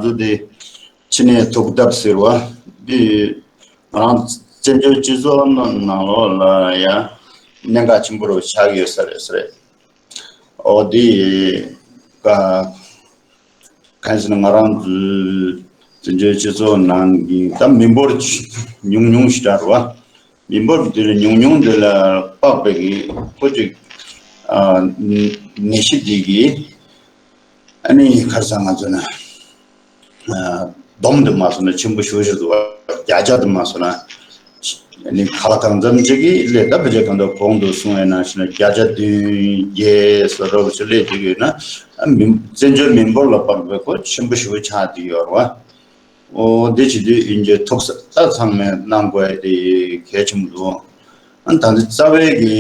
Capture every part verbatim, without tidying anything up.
ཚོ་དེ་ཕྱི་ནས་ཐུག་ཐབས་ཟེར་བ་འདི་ང་རང་བཙན་བྱོལ་སྤྱི་ཚོགས་ནང་ནང་ལོགས་ལ་ཡ་གནད་འགག་ཆེན་པོ་རུ་ཆགས་ཡོད་ས་རེད་ས་རེད། ཨོ་དེ་ཀ་གང་ཟེར་ན་ང་རང་ཚོའི་བཙན་བྱོལ་སྤྱི་ཚོགས་ནང་གི་ད་མི་འབོར་ཉུང་ཉུང་ཞིག་འདྲ་རེད་བ། མི་འབོར་འདི་ལ་ཉུང་ཉུང་འདི་ལ་དཔག་པའི་གི་ཁོ་ཅིག་ཨ་ནད་གཞི་འདི་གི་ཨ་ནི་ཁར་ས་ང་ཚོ་ན་ཨ་སྡོམ་དུ་མ་སོང་ན་ཆེན་པོ་ཞུ་ཞུ་འདུག་བ། བརྒྱ་ཆ་དུ་མ་སོང་ན་ཨ་ནི་ཁ་ལ་གང་འཚམ་ཅིག་གི་ལས་ད་བེད་སྤྱོད་གང་ཐུབ་གོང་དུ་སོང་བའི་ནང་བཞིན་བརྒྱ་ཆ་བདུན་བརྒྱད་སོ་རོབ་ཅིག་ལས་ཅིག་ཡོད་ན་ཨ་མི་བཙན་བྱོལ་མི་འབོར་ལ་དཔག་པའི་ཁོ་ཆེན་པོ་ཞུ་ཆགས་འདི་ཡོད་རེད་བ། ཨོ་འདི་བྱེད་དུས་ཡིན་གྱི་ཐུགས་ས་ད་ཚང་མས་གནང་དགོས་དེ་གལ་ཆེན་པོ་འདུག་ཨ་ད་ནི་རྩ་བའི་གི་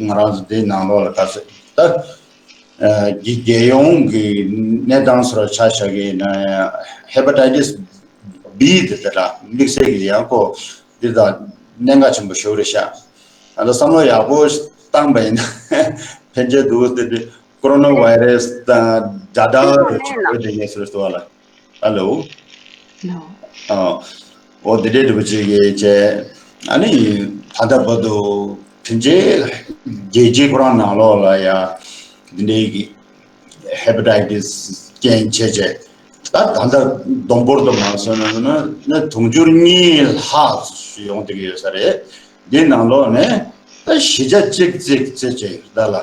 ང་རང་ཚོ་འདི་ནང་ལོགས་ལ་ག་ཚོད་ད་ཨ་གི་རྒྱལ་ཡོངས་ཀྱི་གནས་སྟངས་སོར་ཆ་བཞག་གི་ན་ཧེ་པ་ཊའི་ཊི་སི་བི་དེ་དེ་ལ་དམིགས་བསལ་གྱི་ཡང་ཁོ་འདི་དང་གནད་འགག་ཆེན་པོ་ཞིག་རེད་ཤག་ཨ་ད་བསམ་བློ་ཡག་པོ་བཏང་པ་ཡིན་ན་ཕན་ཆད་འདུག་སྟེ་དེ་ཀོ་རོ་ན་བྷའི་རེ་སི་དང་དགྲ་ཟླ་རེད་ཆོག་རེད་དེ་ངས་ཟེར་སོང་བ་ལ། ཧ་ལོ། ཨ། འོ་དེ་འདྲའི་འདྲ་པོ་ཅིག་གིས་བྱས། ཨ་ནི་ད་ལྟ་བར་དུ་ཕན་ཆད་རྒྱལ་སྤྱི་ཁོ་རང་ནང་ལོགས་ལ་ཡ་འདི་འདྲའི་གི་ཧེ་པ་ཊའི་ཊི་སི་རྐྱེན་བྱས་བྱས་ད་ད་ལྟ་བསྡོམས་འབོར་དུ་མ་སོང་ན་ན་དུང་ཕྱུར་གཉིས་ལྷག་ཡོང་བསྡད་ཀྱི་ཡོད་ས་རེད། འདི་ནང་ལོགས་ནས་ད་བཞི་ཆ་གཅིག་ཙམ་ཙམ་ཅིག་ད་ལ།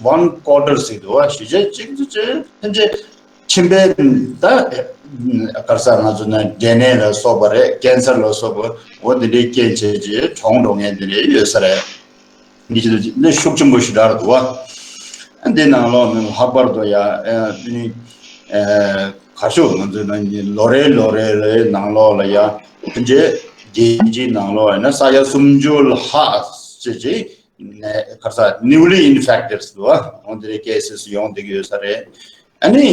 One quarter ཟེར་འདུག་བ། བཞི་ཆ་གཅིག་ཙམ་ཅིག་ཕན་ཆད་མཆིན་པའི་ད་ག་རེ་ཟེར་ང་ཚོ་ན་འབྲས་ནད་ལ་སོགས་པ་རེད། ཀན་སར་ལ་སོགས་པ་འོ་འདི་འདྲའི་རྐྱེན་བྱས་རྗེས་གྲོངས་འགྲོ་མཁན་འདི་འདྲ་ཡོད་ས་རེད། འདི་ཕྱི་དུ་ནི་ཤུགས་ཆེན་པོ་ཞིག་འདྲ་རེད་འདུག་བ། འདི་ནང་ལོགས་ནི་ལྷག་པར་དུ་ཡ་ཨ་འདི་ནི་ཨ་ག་ཤོད་ང་ཚོ་ན་ལོ་རེ་ལོ་རེ་ལོའི་ནང་ལོགས་ལ་ཡ་ཕན་ཆད་རྒྱལ་སྤྱིའི་ནང་ལོགས་ཡ་ན་ས་ཡ་སུམ་ཅུ་ལྷག་ཅེས་ཅེས། ནས་ག་རེ་ཟེར་newly infected ཟེར་བ་འོ་དེ་འདྲའི་ཀེ་སི་ཡོང་བསྡད་ཀྱི་ཡོད་ས་རེད། ཨ་ནི་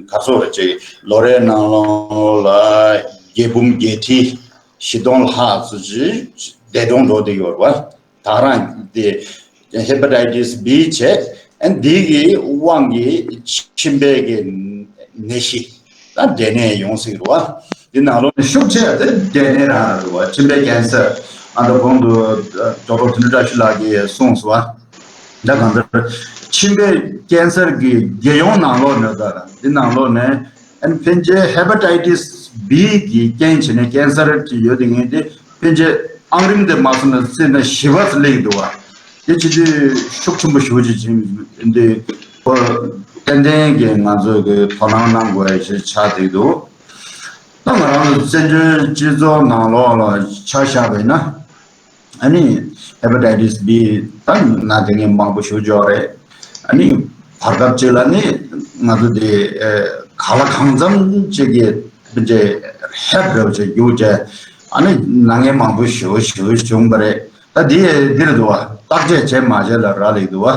ག་རེ་ཟེར་ཅིག་ལོ་རེའི་ནང་ལོགས་ལ་རྒྱལ་འབུམ་བརྒྱད་ཁྲི་བཞི་སྟོང་ལྷག་ཙམ་ཅིག་འདས་གྲོངས་འགྲོ་བསྡད་ཀྱི་ཡོད་རེད་བ། ད་རང་དེ་ཧེ་པ་ཊའི་ཊི་སི་བི་བྱས་ཨ་འདི་གི་དབང་གིས་མཆིན་པའི་གི་ནད་གཞི། ད་འབྲས་ནད་ཡོང་སྲིད་རེད་བ། འདི་ནང་ལོགས་ནས་ཤུགས་ཆེ་བ་དེ་འབྲས་ནད་རང་རེད་བ། མཆིན་པའི་ཀན་སར་ཨ་ད་གོང་དུ་ཌོག་ཊར་དོན་གྲུབ་བཀྲ་ཤིས་ལགས་ཀྱིས་གསུངས་སོང་བ། ད་གང་ལྟར་མཆིན་པའི་ཀན་སར་གྱི་རྒྱལ་ཡོངས་ནང་ལོགས་ནས་ད་འདི་ནང་ལོགས་ནས་ཨན་ཕན་ཆད་ཧེ་པ་ཊའི་ཊི་སི་བི་གི་རྐྱེན་བྱས་ནས་ཀན་སར་ཅིག་ཡོད་དེ་ངེས་དེ་ཕན་ཆད་ཨང་རིམ་དེ་མ་སོང་ན་བརྩིས་ན་བཞི་པ་ཙམ་སླེབས་འདུག་བ། དེ་བྱེད་དུས་ཤུགས་ཆེན་པོ་ཞེ་པོ་ཅིག་བྱིན་འདི་ཁོ་ཏན་ཏན་གྱི་ང་ཚོ་གི་དོ་སྣང་གནང་དགོས་ཡ་ཞིག་ཆགས་བསྡད་འདུག་ད་ང་རང་ཚོ་བཙན་བྱོལ་སྤྱི་ཚོགས་ནང་ལོགས་ལ་ཆ་བཞག་པ་ཡིན་ན་ཨ་ནི་ཧེ་པ་ཊའི་ཊི་སི་བི་ད་ན་དེ་ངས་མང་པོ་ཞུ་ཆོག་རེད། ཨ་ནི་བར་སྐབས་ཅིག་ལ་ནི་ང་ཚོ་དེ་ག་ལ་གང་འཚམ་ཅིག་གི་ཕན་ཆད་ཧེབ་རེ་བ་ཅིག་རྒྱུགས་བྱས་ཨ་ནི་ན་མཁན་མང་པོ་ཞེ་པོ་ཞེ་པོ་བྱུང་བ་རེད། ད་འདི་འདིར་འདུག་བ། བརྟག་དཔྱད་བྱས་མ་བྱས་ལ་རག་ལས་འདུག་བ།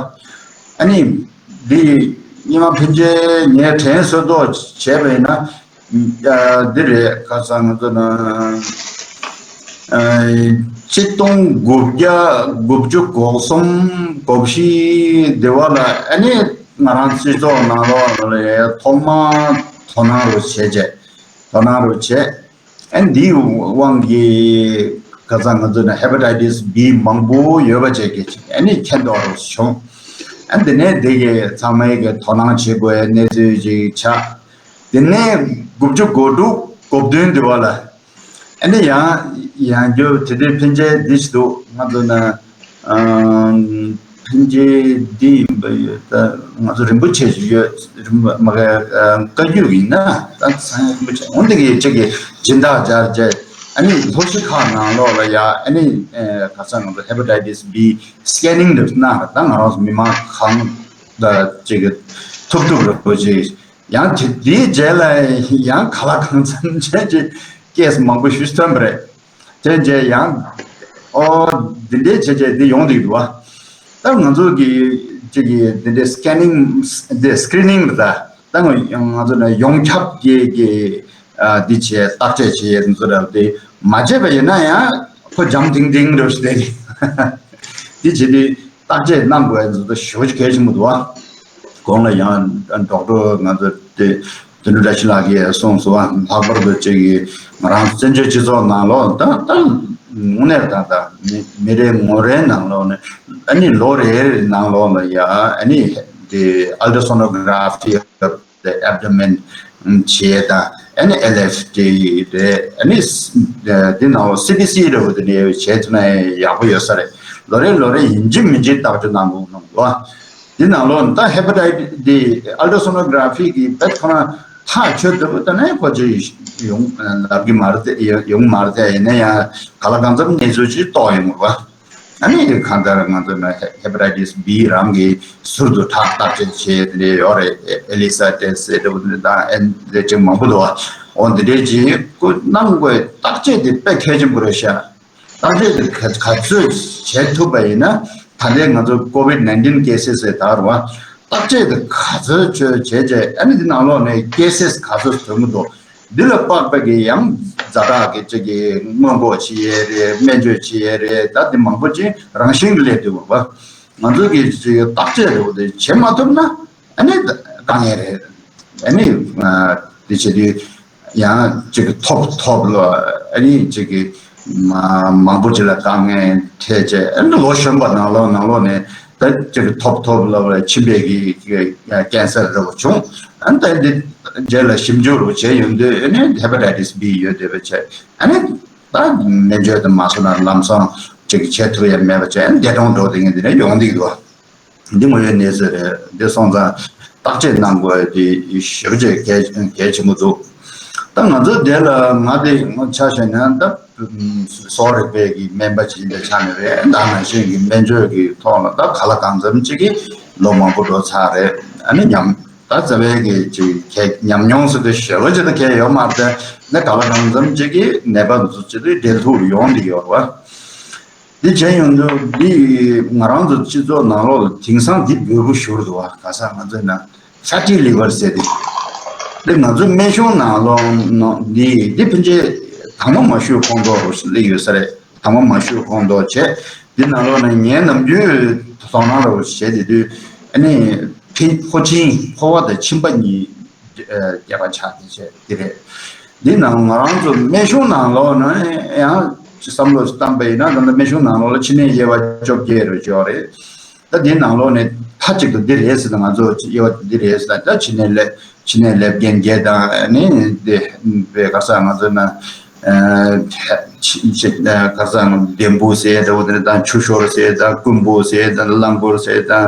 ཨ་ནི་འདི་སྔོན་མ་ཕན་ཆད་ངས་དྲན་གསོ་ཐོག་བྱས་པ་ཡིན་ན་ཨ་འདི་རེད། ཁ་སང་ང་ཚོ་ན་ཨ་གཅིག་སྟོང་དགུ་བརྒྱ་དགུ་བཅུ་གོ་གསུམ་གོ་བཞི་འདི་བ་ལ་ཨ་ནི་ང་རང་སྤྱི་ཚོགས་ནང་ལོགས་ལ་ཐོག་མ་དོ་སྣང་རུ་བྱས་བྱས་དོ་སྣང་རུ་བྱས། ཨ་འདིའི་དབང་གིས་ཁ་སང་ང་ཚོ་ནས་ཧེ་པ་ཊའི་ཊི་སི་བི་མང་པོ་ཡོད་པ་བཅས་ཀྱི་ཨ་ནི་མཁྱེན་རྟོགས་རུ་བྱུང་། ཨ་འདི་ནས་འདི་གི་ཚང་མས་ཀྱི་དོ་སྣང་བྱེད་དགོས་གནས་ཚུལ་ཅིག་ཆགས། དེ་ནས་དགུ་བཅུ་གོ་དྲུག་གོ་བདུན་འདི་བ་ལ་ཨ་ནི་ཡང་ཡང་རྒྱུ་དེ་དུས་ཕན་ཆད་འདི་ཞིག་འདུག་ང་ཚོ་ནས། ཨམ། ཕན་ཆད་འདི་ཡིན་པ་ཡོད་ད་ང་ཚོ་རིན་པོ་ཆེ་ཞིག་ཡོད། རིན་པོ་མ་ག་ཨ་བཀའ་བརྒྱུད་ཡིན་ན་ད་ཚང་རིན་པོ་ཆེ་འོན་ཏེ་གི་ཅིག་གི་སྦྱིན་བདག་སྦྱར་བྱས་ཨ་ནི་ལྷོ་གཞིས་ཁག་ནང་ལོགས་ལ་ཡ་ཨ་ནི་ཨ་ག་ས་ང་ཚོ་ཧེ་པ་ཊའི་ཊི་སི་བི་སི་ཀེ་ནིང་འདི་གནང་ད་ང་རང་ཚོ་མི་མང་གང་ད་ཅིག་གི་ཐུབ་ཐུབ་རེ་བོ་ཅིག་ཡང་དེ་དེའི་རྗེས་ལ་ཡང་ག་ལ་གང་འཚམ་བྱས་ཅིག་ཀེ་སི་མང་པོ་ཞིག་ཐོན་པ་རེད། དེ་རྗེས་ཡང་ཨོ་འདི་འདྲའི་བྱས་རྗེས་འདི་ཡོང་འདུག་འདུག་བ། ད་ང་ཚོ་གི་ཅིག་གི་འདི་འདྲའི་སི་ཀེ་ནིང་འདི་སི་ཀི་རི་ནིང་རེད་ད། ད་ང་ང་ཚོ་ནས་ཡོངས་ཁྱབ་ཀྱི་གི་ཨ་འདི་བྱས་བརྟག་དཔྱད་བྱས་ཡས་འདི་ཚོ་རེད་དེ་མ་བྱས་པ་ཡིན་ན་ཡང་ཁོ་འཇམ་ཐིང་ཐིང་རེད་ཟེར་ཏེ་འདི་བྱས་ཏེ་བརྟག་དཔྱད་གནང་དགོས་ཡས་འདི་ཚོ་ཞེ་པོ་ཅིག་གལ་ཆེན་པོ་འདུག་བ། གོང་ལ་ཡང་ཌོག་ཊར་ང་ཚོ་དེ། དོན་གྲུབ་བཀྲ་ཤིས་ལགས་ཀྱིས་གསུངས་སོང་བ། ལྷག་པར་དུ་ཅིག་གིས་ང་རང་བཙན་བྱོལ་སྤྱི་ཚོགས་ནང་ལོགས་ད་ད་དངོས་གནས་ད་ད་མི་མི་རེ་ངོ་རེའི་ནང་ལོགས་ནས་ཨ་ནི་ལོ་རེ་རེའི་ནང་ལོགས་ལ་ཡ་ཨ་ནི་དེ་ultrasonography of the abdomen བྱས་དང་ཨ་ནི་ཨེལ་ཨེཕ་ཊི་རེད། ཨ་ནི་དེ་ནང་ལོགས་སི་ཊི་སི་རེད་བ། དེ་འདྲ་བྱས་ཐུབ་ན་ཡག་པོ་ཡོད་ས་རེད། ལོ་རེ་ལོ་རེ་ཡིན་གཅིག་མིན་གཅིག་བརྟག་དཔྱད་གནང་དགོས་གནང་དགོས། འདི་ནང་ལོགས་ད་ཧེ་པ་ཊའི་ཊི་འདི་ཨལ་ཊ་སོ་ནོ་གྷ་ར་ཕི་གི་དཔེ་ཁོ་ན་ཐག་ཆོད་འདི་པོ་ད་ནས་ཁོ་ཅི་ཡོང་ལབ་གི་མ་རེད་དེ། ཡོང་མ་རེད་དེ། ཡིན་ན་ཡང་ག་ལ་གང་འཚམ་གནས་ཚུལ་ཅིག་རྟོགས་ཡོང་གི་རེད་བ། ཨ་ནི་གང་ལྟར་ང་ཚོ་ན་ཧེ་པ་ཊའི་ཊི་སི་བི་རང་གི་ཟུར་དུ་ཁྲག་བརྟག་དཔྱད་བྱེད་དེ་འདྲ་ཡོད་རེད། ཨེ་ལི་ས་ཊེ་སི་ཟེར་འདྲ་པོ་དེ་འདྲ་དང་ཨེ་འདྲ་ཅིག་མང་པོ་འདུག་བ། འོ་འདི་འདྲའི་ཅིག་ཁོ་གནང་དགོས། བརྟག་དཔྱད་དེ་དཔེ་གལ་ཆེན་པོ་རེད་ཤག་བརྟག་དཔྱད་དེ་ག་ག་ཚོད་བྱེད་ཐུབ་པ་ཡིན་ན། ད་ལྟའི་ང་ཚོ་ཀོ་བིད་ནའིན་ཊིན་ཀེ་སི་ཟེར་ད་རུང་བ། བརྟག་དཔྱད་དེ་ག་ཚོད་བྱེད་བྱས་བྱས་ཨ་ནི་འདི་ནང་ལོགས་ནས་ཀེ་སི་ག་ཚོད་ཐོན་གི་འདུག་འདི་ལ་དཔག་པའི་གི་ཡང་ཛ་དྲག་གི་ཅིག་གི་སྔོན་འགོག་བྱེད་ཡས་རེད། སྨན་བཅོས་བྱེད་ཡས་རེད། ད་འདི་མང་པོ་ཅིག་རང་བཞིན་གྱི་སླེབས་འདུག་བ། ང་ཚོ་གི་ཅིག་བརྟག་དཔྱད་རེད་བ། དེ་བྱེད་མ་ཐུབ་ན། ཨ་ནི་དཀའ་ངལ་རེད། ཨ་ནི་ཨ་དེ་བྱེད་དུས་ཡང་ཅིག་ཐོབ་ཐོབ་ལ་ཨ་ནི་ཅིག་གི་མ་མང་པོ་ཅིག་ལ་དཀའ་ངལ་འཕྲད་བྱས། ཨ་ནི་ལོ་གཞོན་པ་ནང་ལོགས་ནང་ལོགས་ནས་ད་ཅིག་ཐོབ་ཐོབ་ལ་མཆིན་པའི་གི་ཀེན་སར་འདྲ་བོ་བྱུང་། ཨ་ནི་ད་འདི་རྗེས་ལ་ཞིབ་འཇུག་རུ་བྱས་ཡོང་དུས་ཨ་ནི་ཧེ་པ་ཊའི་ཊི་སི་བི་ཡོད་བསྡད་པ་བྱས། ཨ་ནི་ད་སྨན་བཅོས་དུ་མ་སོང་ན་ལམ་སང་ཅིག་བྱེད་ཐུབ་ཡ་མེད་པ་བྱས། ཨ་ནི་འདས་གྲོངས་འགྲོ་དེ་ངས་འདི་ནས་ཡོང་འདི་གི་འདུག་འདི་ངོ་ཡོད་གནས་ཚུལ་རེད། འདི་སོང་ཙང་བརྟག་དཔྱད་གནང་དགོས་དེ་ཞེ་པོ་ཅིག་གལ་གལ་ཆེན་པོ་འདུག་ད་ང་ཚོ་དེ་ལ་ང་དེ་ངོ་ཆ་བཞག་ན་ད་གསོ་བ་རིག་པའི་གི་སྨན་པ་ཅིག་ཡིན་པའི་ཆ་ནས་རེད། ད་ནང་བཞིན་གྱི་སྨན་བཅོས་ཀྱི་ཐོག་ལ་ད་ག་ལ་གང་འཚམ་ཅིག་གི་ལོ་མང་པོ་འགྲོ་ཚར་རེད། ཨ་ནི་ཉམས་ད་རྩ་བའི་གི་ཅིག་གལ་ཉམས་མྱོང་ཟེར་དུས་ཞེ་པོ་ཅིག་ད་གལ་ཡོད་མ་རེད། ནི་ག་ལ་གང་འཚམ་ཅིག་གི་ནད་པ་ཚོ་ཅིག་ཏུ་འབྲེལ་ཐུག་ཡོང་འདི་ཡོད་རེད་བ། འདི་བྱས་ཡོང་དུས་འདི་ང་རང་ཚོ་སྤྱི་ཚོགས་ནང་ལོགས་ལ་དེང་སང་འདི་འབོད་སྐུལ་ཞུ་རུ་འདུག་བ། ག་ས་ང་ཚོའི་ནང་ཕེ་ཊི་ལི་ཝར་ཟེར་ཏེ། འདི་ང་ཚོའི་སྨན་གཞུང་ནང་ལོགས་ནང་འདི་འདི་ཕན་ཆད་དྭངས་མ་མ་བཞུ་ཁོངས་གཏོགས་རུ་སླེབས་ཡོད་ས་རེད། དྭངས་མ་མ་བཞུ་ཁོངས་གཏོགས་བྱས། འདི་ནང་ལོགས་ནས་ངའི་ནམ་རྒྱུན་དོ་སྣང་རུ་བྱས་དེ་དུས་ཨ་ནི་ཕི་ཕོ་ཆིན་ཕོ་བ་དང་མཆིན་པ་གཉིས་ཨ་རྒྱས་པ་ཆགས་དེ་བྱས་དེ་རེད། འདི་ནང་ང་རང་ཚོ་སྨན་གཞུང་ནང་ལོགས་ནས་ཡང་བསམ་བློ་བཏང་པ་ཡིན་ན། ད་ལྟ་སྨན་གཞུང་ནང་ལོགས་ལ་མཆིན་ནད་དབྱེ་བ་བཅོ་བརྒྱད་རུ་ཡོད་རེད། ད་འདི་ནང་ལོགས་ནས་མཐའ་གཅིག་ཏུ་འདི་རེད་ཟེར་ན། ང་ཚོ་དབྱེ་བ་འདི་རེད་ཟེར་ན། ད་མཆིན་ནད་ལེབ་མཆིན་ནད་ལེབ་རྒན་བརྒྱད་དང་ནི་འདི་བའི་ག་ས་ང་ཚོ་ན་ཆི་ཆི་ག་ས་ང་ལྡེམ་བུ་ཟེར་འདྲ་བོ་དེ་དང་། ཆུ་ཤོར་ཟེར་དང་། རྐུན་བུ་ཟེར་དང་། གླང་གོར་ཟེར་དང་།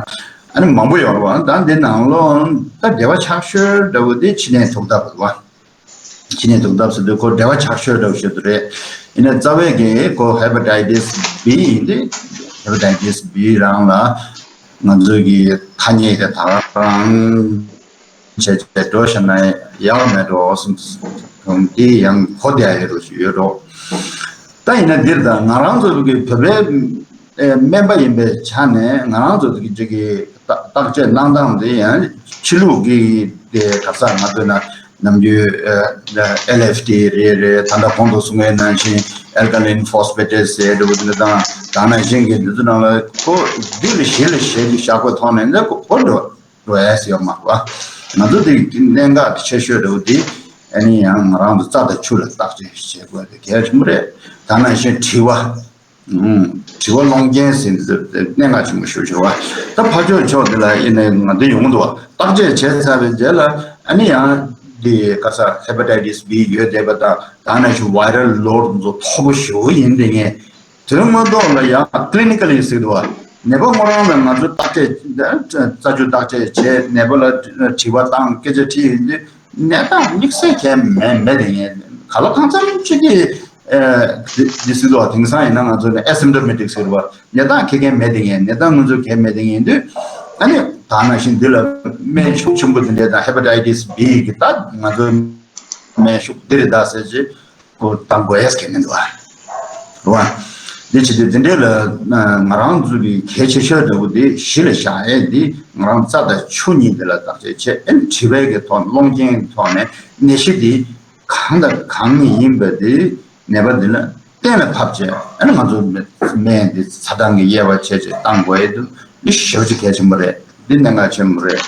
ཨ་ནི་མང་པོ་ཡོད་རེད་བ། ད་འདི་ནང་ལོགས་ད་དབྱེ་བ་ཆགས་ཤོས་འདྲ་བོ་དེ་མཆིན་ནད་འཐུང་ཐབས་རེད་བ། མཆིན་ནད་འཐུང་ཐབས་ཟེར་དུས་ཁོ་དབྱེ་བ་ཆགས་ཤོས་འདྲ་བོ་ཞིག་ཏུ་རེད། ཡིན་ན་རྩ་བའི་གི་ཁོ་ཧེ་པ་ཊའི་ཊི་སི་བི་ཡིན་ཏེ། ཧེ་པ་ཊའི་ཊི་སི་བི་རང་ལ་ང་ཚོའི་གི་ཐ་སྙད་དེ་ད་ག་རང་བྱས་བྱས་འགྲོ་བཞག་ན་ཡག་མེད་འགྲོ་གསུངས་སོང་། དེ་ཡང་གོ་བསྡད་ཡོད་རོགས་ཞུ་ཡོད་རོགས། ད་ཡིན་ན་འདིར་ད་ང་རང་ཚོ་གི་བོད་པའི་ཨེ་སྨན་པ་ཡིན་པའི་ཆ་ནས་ང་རང་ཚོ་གི་ཅིག་གི་བརྟག་བརྟག་དཔྱད་གནང་སྟངས་དེ་ཡང་ཕྱི་ལུགས་ཀྱི་དེ་ག་ས་ང་ཚོ་ན་ནམ་རྒྱུན་ཨེ་ཨེལ་ཨེཕ་ཊི་རེད་རེད། ད་ལྟ་གོང་དུ་གསུངས་པའི་ནང་བཞིན་ཨལ་ཀ་ལིན་ཕོ་སི་ཕེ་ཊི་ཟེར་འདྲ་བོ་དེ་དང་། ད་ནང་བཞིན་གྱི་འདི་ཚོ་ནང་ལ་ཁོ་འདི་ལ་གཞི་ལ་གཞི་ལ་བཞག་པའི་ཐོག་ནས་འདི་ཁོ་ཁོ་འགྲོ། འགྲོ་ཡས་ཡོད་མ་རེད་བ། ང་ཚོ་དེ་གནད་འགག་ཆེ་ཤོས་འདྲ་བོ་དེ་ཨ་ནི་ཡང་ང་རང་ཚོ་རྩ་དང་ཆུ་ལ་བརྟག་དཔྱད་བྱེད་དགོས་དེ་གལ་ཆེན་པོ་རེད། ད་ནང་བཞིན་དྲི་བ། ཨུམ། དྲི་བ་སློང་མཁན་ཟེར་དེ་གནད་འགག་ཆེན་པོ་ཞིག་ཆགས་པ། ད་ཕར་ཕྱོགས་ཕྱོགས་དེ་ལ་ཨེ་ནས་ང་འདི་ཡོང་འདུག་བ། བརྟག་དཔྱད་བྱས་ཚར་བའི་རྗེས་ལ་ཨ་ནི་ཡང་དེ་ག་ས་ཧེ་པ་ཊའི་ཊི་སི་བི་ཡོད་བསྡད་པ་དང་། ད་ནང་བཞིན་བྷའི་རལ་ལོཌ་ཚོ་མཐོ་པོ་ཞེ་པོ་ཡིན་དེ་ངས། དོན་དངོས་ཐོག་ལ་ཡང་ཀི་ལི་ནི་ཀལ་ལི་ཟེར་འདུག་བ། ནད་པ་ཁོ་རང་ལ་ང་ཚོ་བརྟག་དཔྱད་རྩ་ཆུ་བརྟག་དཔྱད་བྱས། ནད་པ་ལ་དྲི་བ་བཏང་། སྐད་ཆ་དྲིས་ཡིན་དུས་ནད་རྟགས་དམིགས་བསལ་གང་ཡང་མེད་མེད་དེ་ངས། ག་ལ་གང་འཚམ་ཅིག་གིས་ཨ་འདི་འདི་ཟེར་འདུག་བ། དེང་སང་ཡིན་ན་ང་ཚོ་ནི་ཨེ་སིམ་ཊོ་མེ་ཊིག་ཟེར་བ། ནད་རྟགས་གང་ཡང་མེད་དེ་ངས། ནད་རྟགས་ང་ཚོ་གང་ཡང་མེད་དེ་ངས་དུས་ཨ་ནི་ད་ནང་བཞིན་འདི་ལ་སྨན་ཤུགས་ཆེན་པོ་དེ་འདྲས་དང་ཧེ་པ་ཊའི་ཊི་སི་བི་གི་ད་ང་ཚོ་སྨན་ཤུགས་འདི་རེད་ད་ཟེར་ཅིག་ཁོ་བཏང་དགོས་ཡས་གལ་མི་འདུག་ཨ། རེད་བ། འདི་བྱེད་དུས་འདི་འདྲས་ལ་ང་རང་ཚོ་གི་གལ་ཆེ་ཤོས་འདྲ་བོ་དེ་གཞི་ལ་བཞག་ཡས་དེ་ང་རང་རྩ་དང་ཆུ་གཉིས་དེ་ལ་བརྟག་དཔྱད་བྱས། ཨ་ནི་དྲི་བའི་གི་ཐོག་སློང་མཁན་གི་ཐོག་ནས་ནད་གཞི་དེ་གང་དང་གང་ཡིན་པ་དེ་ནད་པ་འདི་ལ་གཏན་ལ་ཕབ་བྱས། ཨ་ནི་ང་ཚོ་སྨན་འདི་ཚ་གྲང་གི་དབྱེ་བ་བྱས་བྱས་བཏང་དགོས་ཡས་དེ་འདི་ཞེ་པོ་ཅིག་གལ་ཆེན་པོ་རེད། འདི་གནད་འགག་ཆེན་པོ་རེད།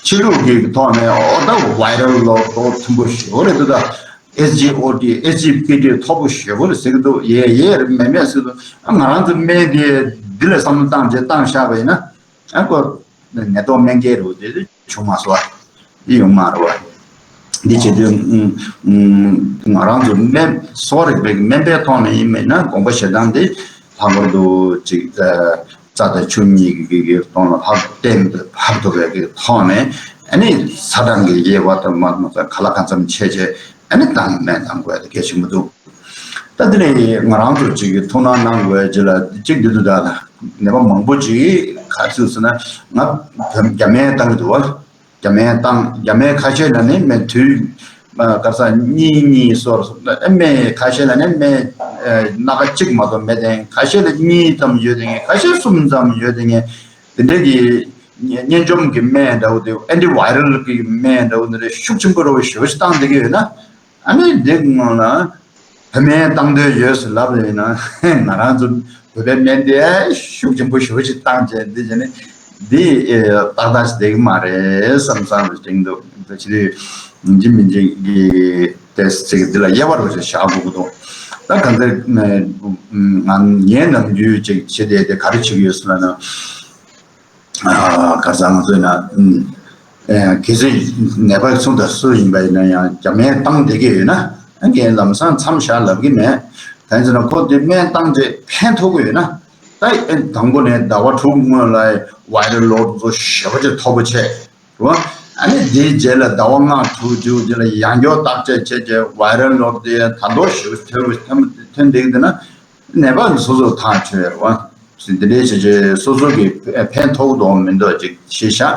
ཕྱི་ལུགས་ཀྱི་ཐོག་ནས་ཨོ་ད་viral load མཐོན་པོ་ཞེ་པོ་རེད་འདུག་ད། S G O T S G P T མཐོ་པོ་ཞེ་པོ་རེད་ཟེར་གྱི་འདུག་ཡས་ཡས་རེད་མེད་མེད་ཟེར་འདུག་ང་རང་ཚོ་སྨན་དེ་འདི་ལ་བསམ་བློ་བཏང་བྱས་བཏང་བཞག་པ་ཡིན་ན། ཨ་ཁོ་ནད་ཐོག་སྨན་སྐྱེལ་རུ་དེ་བྱུང་མ་སོང་བ། འདི་ཡོང་མ་རེད་བ། འདི་བྱེད་དུས་ང་རང་ཚོ་སྨན་གསོ་རིག་པའི་སྨན་པའི་ཐོག་ནས་ཡིན་མིན་ན་དགོངས་པ་བཞེས་སྟངས་དེ་ལྷག་པར་དུ་ཅིག་རྩ་དང་ཆུ་གཉིས་ཀྱི་ཐོག་ལ་ཧ་གཏན་དུ་ཧ་ཐུབ་པའི་ཐོག་ནས་ཨ་ནི་ཚ་གྲང་གི་དབྱེ་བ་དང་མ་མ་ཚ་ག་ལ་གང་འཚམ་ཕྱེ་བྱས་ཨ་ནི་བཏང་སྨན་བཏང་དགོས་དེ་གལ་ཆེན་པོ་འདུག་ད་དེ་ནས་ང་རང་ཚོ་གཅིག་གི་ཐུགས་སྣང་གནང་དགོས་ཅིག་ལ་གཅིག་འདི་འདུག་ད་ནད་པ་མང་པོ་ཅིག་ག་ཚོད་ཟེར་ན་ང་བོད་རྒྱ་སྨན་བཏང་གི་འདུག་བ། རྒྱ་སྨན་བཏང་རྒྱ་སྨན་ཁ་ཤས་ལ་ནི་སྨན་དུས་ག་ས་གཉིས་གཉིས་སོར་སྨན་ཁ་ཤས་ལ་ནི་སྨན་སྣ་ཁ་གཅིག་མ་གཏོགས་མེད་དེ་ཁ་ཤས་ལ་གཉིས་ཙམ་ཡོད་དེ་ཁ་ཤས་གསུམ་ཙམ་ཡོད་དེ་དེ་འདྲ་གི་གཉན་འཇོམས་ཀྱི་སྨན་འདྲ་བོ་དེ་antiviral གི་སྨན་འདྲ་བོ་འདི་འདྲ་ཤུགས་ཆེན་པོ་རུ་ཞེ་པོ་ཞིག་བཏང་བསྡད་ཀྱི་ཡོད་ན། ཨ་ནི་འདི་སྔོན་ལ་བོད་སྨན་བཏང་འདོད་ཡོད་ཟེར་ལབ་ཡོད་ན་ང་རང་ཚོ་བོད་པའི་སྨན་དེ་ཤུགས་ཆེན་པོ་ཞེ་པོ་ཞིག་བཏང་བྱས་འདི་བྱས་ནས་འདི་ཏག་ཏག་ཞིག་བསྡད་ཀྱི་མ་རེད་བསམ་བསམ་རེ་དྲན་འདུག་འདི་ཕྱི་དུས་ཡིན་གཅིག་མིན་གཅིག་གི་ཏེ་ཅིག་འདི་ལ་དབྱེ་བ་རུ་ཞིག་བཞག་དགོས་ཀྱི་འདུག་ད་གང་ལྟར་ང་ངའི་ནམ་རྒྱུན་ཅིག་བྱེད་བསྡད་དེ་ག་རེ་བྱེད་ཀྱི་ཡོད་ཟེར་ན། ཨ་ག་རེ་ཟེར་ང་ཚོས་ན་ཨུམ། ཨེ་གལ་སྲིད་ནད་པ་སུ་དང་སུ་ཡིན་པ་ཡིན་ན་ཡང་རྒྱ་སྨན་བཏང་བསྡད་ཀྱི་ཡོད་ན་ཨ་ངས་ལམ་སང་མཚམས་བཞག་ལབ་ཀྱི་མེད། གང་ཡིན་ཟེར་ན་ཁོ་དེ་སྨན་བཏང་རྗེས་ཕན་ཐོགས་ཀྱི་ཡོད་ན་ད་ཨེ་དང་པོ་ནས་ཟླ་བ་དྲུག་སྔོན་ལ་viral load ཚོ་ཞེ་པོ་ཅིག་མཐོ་པོ་བྱས་རེད་བ། ཨ་ནི་དེའི་རྗེས་ལ་ཟླ་བ་ལྔ་དྲུག་བཅུ་རྗེས་ལ་ཡང་བསྐྱར་བརྟག་དཔྱད་བྱས་རྗེས་viral load དེ་ད་མདོག་ཞེ་པོ་ཐོན་ཐོན་བསྡད་ཀྱི་འདུག་ན། ནད་པ་སོ་སོ་ཐག་ཆོད་རེད་བ། འདི་འདྲའི་བྱས་རྗེས་སོ་སོ་གི་ཕན་ཐོགས་དང་མི་འདུག་ཅིག་ཤེས་ཤག་